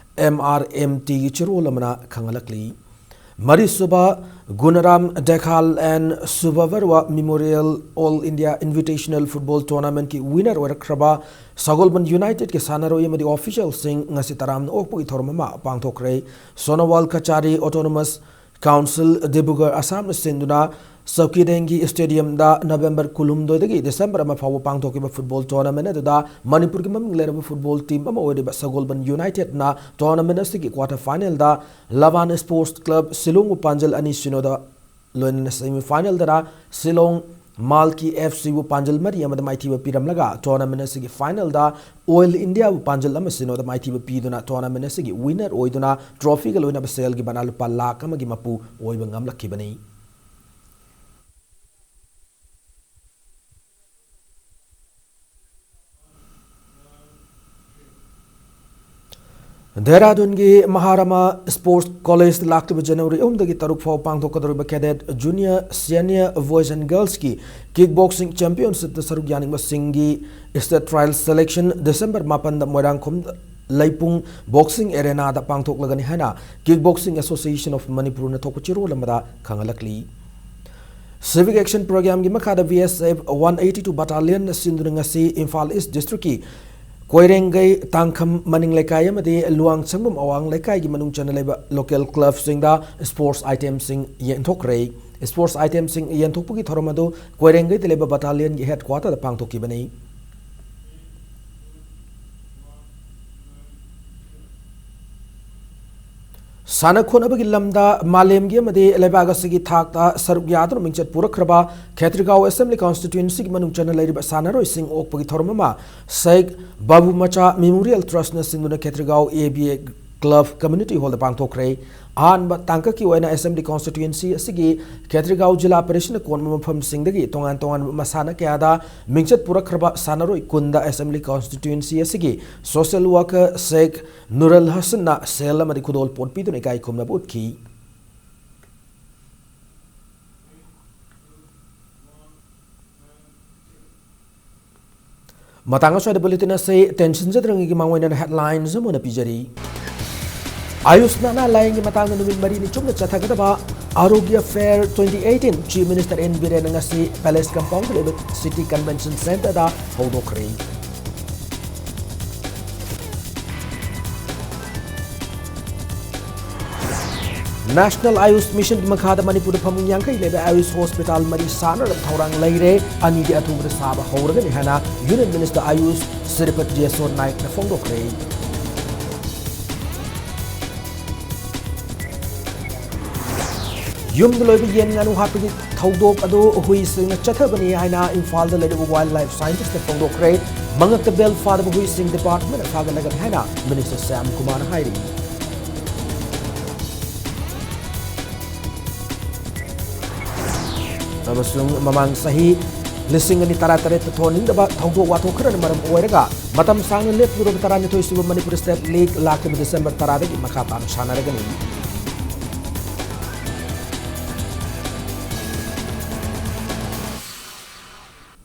M R M Tꯒꯤ ꯆꯦꯔꯣꯜ ꯑꯃꯅ ꯈꯪꯍꯜꯂꯛꯂꯤ꯫ ꯃꯔꯤꯁꯨꯕ Gunaram Dekhal and Subhavarwa Memorial All India Invitational Football Tournamentꯀꯤ winner ꯑꯣꯏꯔꯛꯈ꯭ꯔꯕ ꯁꯒꯣꯜꯕꯟ Unitedꯀꯤ ꯁꯥꯟꯅꯔꯣꯏ ꯑꯃꯗꯤ officialꯁꯤꯡ ꯉꯁꯤ ꯇꯔꯥꯝꯅ ꯑꯣꯛꯄꯒꯤ ꯊꯧꯔꯝ ꯑꯃ ꯄꯥꯡꯊꯣꯛꯈ꯭ꯔꯦ꯫ Sonowal Kachari Autonomous Council Dibrugarh Assamꯅ ꯁꯤꯟꯗꯨꯅ ꯆꯧꯀꯤꯗꯦꯡꯒꯤ stadiumꯗ November ꯀꯨꯟꯍꯨꯝꯗꯣꯏꯗꯒꯤ December ꯑꯃ ꯐꯥꯎꯕ ꯄꯥꯡꯊꯣꯛꯈꯤꯕ football tournament ꯑꯗꯨꯗ ꯃꯅꯤꯄꯨꯔꯒꯤ ꯃꯃꯤꯡ ꯂꯩꯔꯕ football team ꯑꯃ ꯑꯣꯏꯔꯤꯕ ꯁꯒꯣꯜꯕꯟ Unitedꯅ tournament ꯑꯁꯤꯒꯤ quarter finalꯗ Lavan Sports Club Shillongꯕꯨ ꯄꯥꯟꯖꯜ ꯑꯅꯤ ꯁꯤꯅꯣꯗ ꯂꯣꯏꯅꯅ semi finalꯗꯅ Shillong Malki FCꯕꯨ ꯄꯥꯟꯖꯜ ꯃꯔꯤ ꯑꯃꯗ ꯃꯥꯏꯊꯤꯕ ꯄꯤꯔꯝꯂꯒ tournament ꯑꯁꯤꯒꯤ finalꯗ Oil Indiaꯕꯨ ꯄꯥꯟꯖꯜ ꯑꯃ ꯁꯤꯅꯣꯗ ꯃꯥꯏꯊꯤꯕ ꯄꯤꯗꯨꯅ tournament ꯑꯁꯤꯒꯤ winner ꯑꯣꯏꯗꯨꯅ trophyꯒ ꯂꯣꯏꯅꯕ ꯁꯦꯜꯒꯤ ꯃꯅꯥ ꯂꯨꯄꯥ ꯂꯥꯈ ꯑꯃꯒꯤ ꯃꯄꯨ ꯑꯣꯏꯕ ꯉꯝꯂꯛꯈꯤꯕꯅꯤ꯫ ꯗꯦꯍꯔꯥꯗꯨꯟꯒꯤ ꯃꯍꯥꯔꯥꯃꯥ ꯁ꯭ꯄꯣꯔꯠꯁ ꯀꯣꯂꯦꯖꯇ ꯂꯥꯛꯂꯤꯕ ꯖꯅꯋꯥꯔꯤ ꯑꯍꯨꯝꯗꯒꯤ ꯇꯔꯨꯛ ꯐꯥꯎ ꯄꯥꯡꯊꯣꯛꯀꯗꯧꯔꯤꯕ cadet junior, senior boys and ꯒꯔꯜꯁꯀꯤ ꯀꯤꯛ ꯕꯣꯛꯁꯤꯡ ꯆꯦꯝꯄꯤꯌꯟꯁꯤꯞꯇ ꯁꯔꯨꯛ ꯌꯥꯅꯤꯡꯕꯁꯤꯡꯒꯤ ꯁ꯭ꯇꯦꯠ ꯇ꯭ꯔꯥꯏꯜ ꯁꯦꯂꯦꯛꯁꯟ ꯗꯤꯁꯦꯝꯕꯔ ꯃꯥꯄꯟꯗ ꯃꯣꯏꯔꯥꯡꯈꯣꯝ ꯂꯩꯄꯨꯡ ꯕꯣꯛꯁꯤꯡ ꯑꯦꯔꯦꯅꯥꯗ ꯄꯥꯡꯊꯣꯛꯂꯒꯅꯤ ꯍꯥꯏꯅ ꯀꯤꯛ ꯕꯣꯛꯁꯤꯡ ꯑꯦꯁꯣꯁꯤꯌꯦꯁꯟ ꯑꯣꯐ ꯃꯅꯤꯄꯨꯔꯅ ꯊꯣꯛꯄ ꯆꯦꯔꯣꯜ ꯑꯃꯗ ꯈꯪꯍꯜꯂꯛꯂꯤ꯫ ꯁꯤꯚꯤꯛ ꯑꯦꯛꯁꯟ ꯄ꯭ꯔꯣꯒ꯭ꯔꯥꯝꯒꯤ ꯃꯈꯥꯗ ꯕꯤ ꯑꯦꯁ ꯑꯦꯐ ꯋꯥꯟ ꯑꯩꯠꯇꯤ ꯇꯨ ꯕꯠꯇꯥꯂꯤꯌꯟꯅ ꯁꯤꯟꯗꯨꯅ ꯉꯁꯤ ꯏꯝꯐꯥꯜ ꯏꯁ ꯗꯤꯁꯇ꯭ꯔꯤꯛꯀꯤ ꯀꯣꯏꯔꯦꯡꯒꯩ ꯇꯥꯡꯈꯝ ꯃꯅꯤꯡ ꯂꯩꯀꯥꯏ ꯑꯃꯗꯤ ꯂꯨꯋꯥꯡꯁꯪꯕꯝ ꯑꯋꯥꯡ ꯂꯩꯀꯥꯏꯒꯤ ꯃꯅꯨꯡ ꯆꯟꯅ ꯂꯩꯕ ꯂꯣꯀꯦꯜ ꯀ꯭ꯂꯕꯁꯤꯡꯗ ꯁ꯭ꯄꯣꯔꯠꯁ ꯑꯥꯏꯇꯦꯝꯁꯤꯡ ꯌꯦꯟꯊꯣꯛꯈ꯭ꯔꯦ꯫ ꯁ꯭ꯄꯣꯔꯠꯁ ꯑꯥꯏꯇꯦꯝꯁꯤꯡ ꯌꯦꯟꯊꯣꯛꯄꯒꯤ ꯊꯧꯔꯝ ꯑꯗꯨ ꯀꯣꯏꯔꯦꯡꯒꯩꯗ ꯂꯩꯕ ꯕꯠꯇꯥꯂꯤꯌꯟꯒꯤ ꯍꯦꯗ ꯀ꯭ꯋꯥꯇꯔꯗ ꯄꯥꯡꯊꯣꯛꯈꯤꯕꯅꯤ꯫ ꯁꯥꯟꯅ ꯈꯣꯠꯅꯕꯒꯤ ꯂꯝꯗ ꯃꯥꯂꯦꯝꯒꯤ ꯑꯃꯗꯤ ꯂꯩꯕꯥꯛ ꯑꯁꯤꯒꯤ ꯊꯥꯛꯇ ꯁꯔꯨꯛ ꯌꯥꯗꯨꯅ ꯃꯤꯡꯆꯠ ꯄꯨꯔꯛꯈ꯭ꯔꯕ ꯈꯦꯇ꯭ꯔꯤꯒꯥꯎ ꯑꯦꯁꯦꯝꯕ꯭ꯂꯤ ꯀꯣꯟꯁꯇꯤꯇ꯭ꯋꯦꯟꯁꯤꯒꯤ ꯃꯅꯨꯡ ꯆꯟꯅ ꯂꯩꯔꯤꯕ ꯁꯥꯟꯅꯔꯣꯏꯁꯤꯡ ꯑꯣꯛꯄꯒꯤ ꯊꯧꯔꯝ ꯑꯃ ꯁꯦꯈ ꯕꯥꯕꯨ ꯃꯆꯥ ꯃꯦꯃꯣꯔꯤꯌꯦꯜ ꯇ꯭ꯔꯁꯠꯅ ꯁꯤꯟꯗꯨꯅ Khetrigao A B A club community ꯍꯣꯜꯗ ꯄꯥꯡꯊꯣꯛꯈ꯭ꯔꯦ꯫ ꯑꯍꯥꯟꯕ ꯇꯥꯡꯀꯛꯀꯤ ꯑꯣꯏꯅ ꯑꯦꯁꯦꯝꯕ꯭ꯂꯤ ꯀꯣꯟꯁꯇꯤꯇ꯭ꯋꯦꯟꯁꯤ ꯑꯁꯤꯒꯤ ꯈꯦꯇ꯭ꯔꯤꯒꯥꯎ ꯖꯤꯂꯥ ꯄꯔꯤꯁꯠꯅ ꯀꯣꯟꯕ ꯃꯐꯝꯁꯤꯡꯗꯒꯤ ꯇꯣꯉꯥꯟ ꯇꯣꯉꯥꯟꯕ ꯃꯁꯥꯟꯅ ꯀꯌꯥꯗ ꯃꯤꯡꯆꯠ ꯄꯨꯔꯛꯈ꯭ꯔꯕ ꯁꯥꯟꯅꯔꯣꯏ ꯀꯨꯟꯗ ꯑꯦꯁꯦꯝꯕ꯭ꯂꯤ ꯀꯣꯟꯁꯇꯤꯇ꯭ꯋꯦꯟꯁꯤ ꯑꯁꯤꯒꯤ ꯁꯣꯁꯤꯌꯦꯜ ꯋꯥꯔꯀꯔ ꯁꯦꯈ ꯅꯨꯔꯜ ꯍꯁꯟꯅ ꯁꯦꯜ ꯑꯃꯗꯤ ꯈꯨꯗꯣꯜꯄꯣꯠ ꯄꯤꯗꯨꯅ ꯏꯀꯥꯏ ꯈꯨꯝꯅꯕ ꯎꯠꯈꯤ꯫ ꯃꯇꯥꯡ ꯑꯁ꯭ꯋꯥꯏꯗ ꯕꯨꯂꯦꯇꯤꯟ ꯑꯁꯤ ꯇꯦꯟꯁꯤꯟꯖꯗ꯭ꯔꯤꯉꯩꯒꯤ ꯃꯥꯡꯑꯣꯏꯅꯅ ꯍꯦꯗꯂꯥꯏꯟꯁ ꯑꯃ ꯑꯣꯏꯅ ꯄꯤꯖꯔꯤ꯫ ꯑꯌꯨꯁ ꯅꯥꯅꯥ ꯂꯥꯌꯦꯡꯒꯤ ꯃꯇꯥꯡꯗ ꯅꯨꯃꯤꯠ ꯃꯔꯤꯅꯤ ꯆꯨꯞꯅ ꯆꯠꯊꯒꯗꯕ Arogya fair twenty eighteen chief minister N ꯕꯤꯔꯦꯟꯅ ꯉꯁꯤ ꯄꯦꯂꯦꯁ ꯀꯝꯄꯥꯎꯟꯗ ꯂꯩꯕ ꯁꯤꯇꯤ ꯀꯟꯚꯦꯟꯁꯟ ꯁꯦꯟꯇꯔꯗ ꯍꯧꯗꯣꯛꯈ꯭ꯔꯦ꯫ ꯅꯦꯁꯅꯦꯜ ꯑꯌꯨꯁ ꯃꯤꯁꯟꯒꯤ ꯃꯈꯥꯗ ꯃꯅꯤꯄꯨꯔꯗ ꯐꯃꯨꯡ ꯌꯥꯡꯈꯩ ꯂꯩꯕ ꯑꯌꯨꯁ ꯍꯣꯁꯄꯤꯇꯥꯜ ꯃꯔꯤ ꯁꯥꯅꯅꯕ ꯊꯧꯔꯥꯡ ꯂꯩꯔꯦ꯫ ꯑꯅꯤꯗꯤ ꯑꯊꯨꯕꯗ ꯁꯥꯕ ꯍꯧꯔꯒꯅꯤ ꯍꯥꯏꯅ ꯌꯨꯅꯤꯌꯟ ꯃꯤꯅꯤꯁꯇꯔ ꯑꯌꯨꯁ ꯁ꯭ꯔꯤꯄꯗ ꯌꯦꯁꯣ ꯅꯥꯏꯛꯅ ꯐꯣꯡꯗꯣꯛꯈ꯭ꯔꯦ꯫ ꯌꯨꯝꯗ ꯂꯣꯏꯕ ꯌꯦꯟ ꯉꯥꯅꯨ ꯍꯥꯠꯄꯒꯤ ꯊꯧꯗꯣꯛ ꯑꯗꯨ ꯍꯨꯏꯁꯤꯡꯅ ꯆꯠꯊꯕꯅꯤ ꯍꯥꯏꯅ ꯏꯝꯐꯥꯜꯗ ꯂꯩꯔꯤꯕ ꯋꯥꯏꯜꯗ ꯂꯥꯏꯐ ꯁꯥꯏꯟꯇꯤꯁꯅ ꯐꯣꯡꯗꯣꯛꯈ꯭ꯔꯦ꯫ ꯃꯉꯛꯇ ꯕꯦꯜ ꯐꯥꯗꯕ ꯍꯨꯏꯁꯤꯡ ꯗꯤꯄꯥꯔꯠꯃꯦꯟꯅ ꯐꯥꯒꯠꯂꯒꯅꯤ ꯍꯥꯏꯅ ꯃꯤꯅꯤꯁꯇꯔ ꯁ꯭ꯌꯥꯝ ꯀꯨꯃꯥꯔꯅ ꯍꯥꯏꯔꯤ꯫ ꯑꯃꯁꯨꯡ ꯃꯃꯥꯡ ꯆꯍꯤ ꯂꯤꯁꯤꯡ ꯑꯅꯤ ꯇꯔꯥꯇꯔꯦꯠꯇ ꯊꯣꯛꯍꯟꯅꯤꯡꯗꯕ ꯊꯧꯗꯣꯛ ꯋꯥꯊꯣꯛ ꯈꯔꯅ ꯃꯔꯝ ꯑꯣꯏꯔꯒ ꯃꯇꯝ ꯁꯥꯡꯅ ꯂꯦꯞꯂꯨꯔꯕ ꯇꯔꯥꯅꯤꯊꯣꯏ ꯁꯨꯕ ꯃꯅꯤꯄꯨꯔ ꯁ꯭ꯇꯦꯠ ꯂꯤꯒ ꯂꯥꯛꯂꯤꯕ ꯗꯤꯁꯦꯝꯕꯔ ꯇꯔꯥꯗꯒꯤ ꯃꯈꯥ ꯇꯥꯅ ꯁꯥꯟꯅꯔꯒꯅꯤ꯫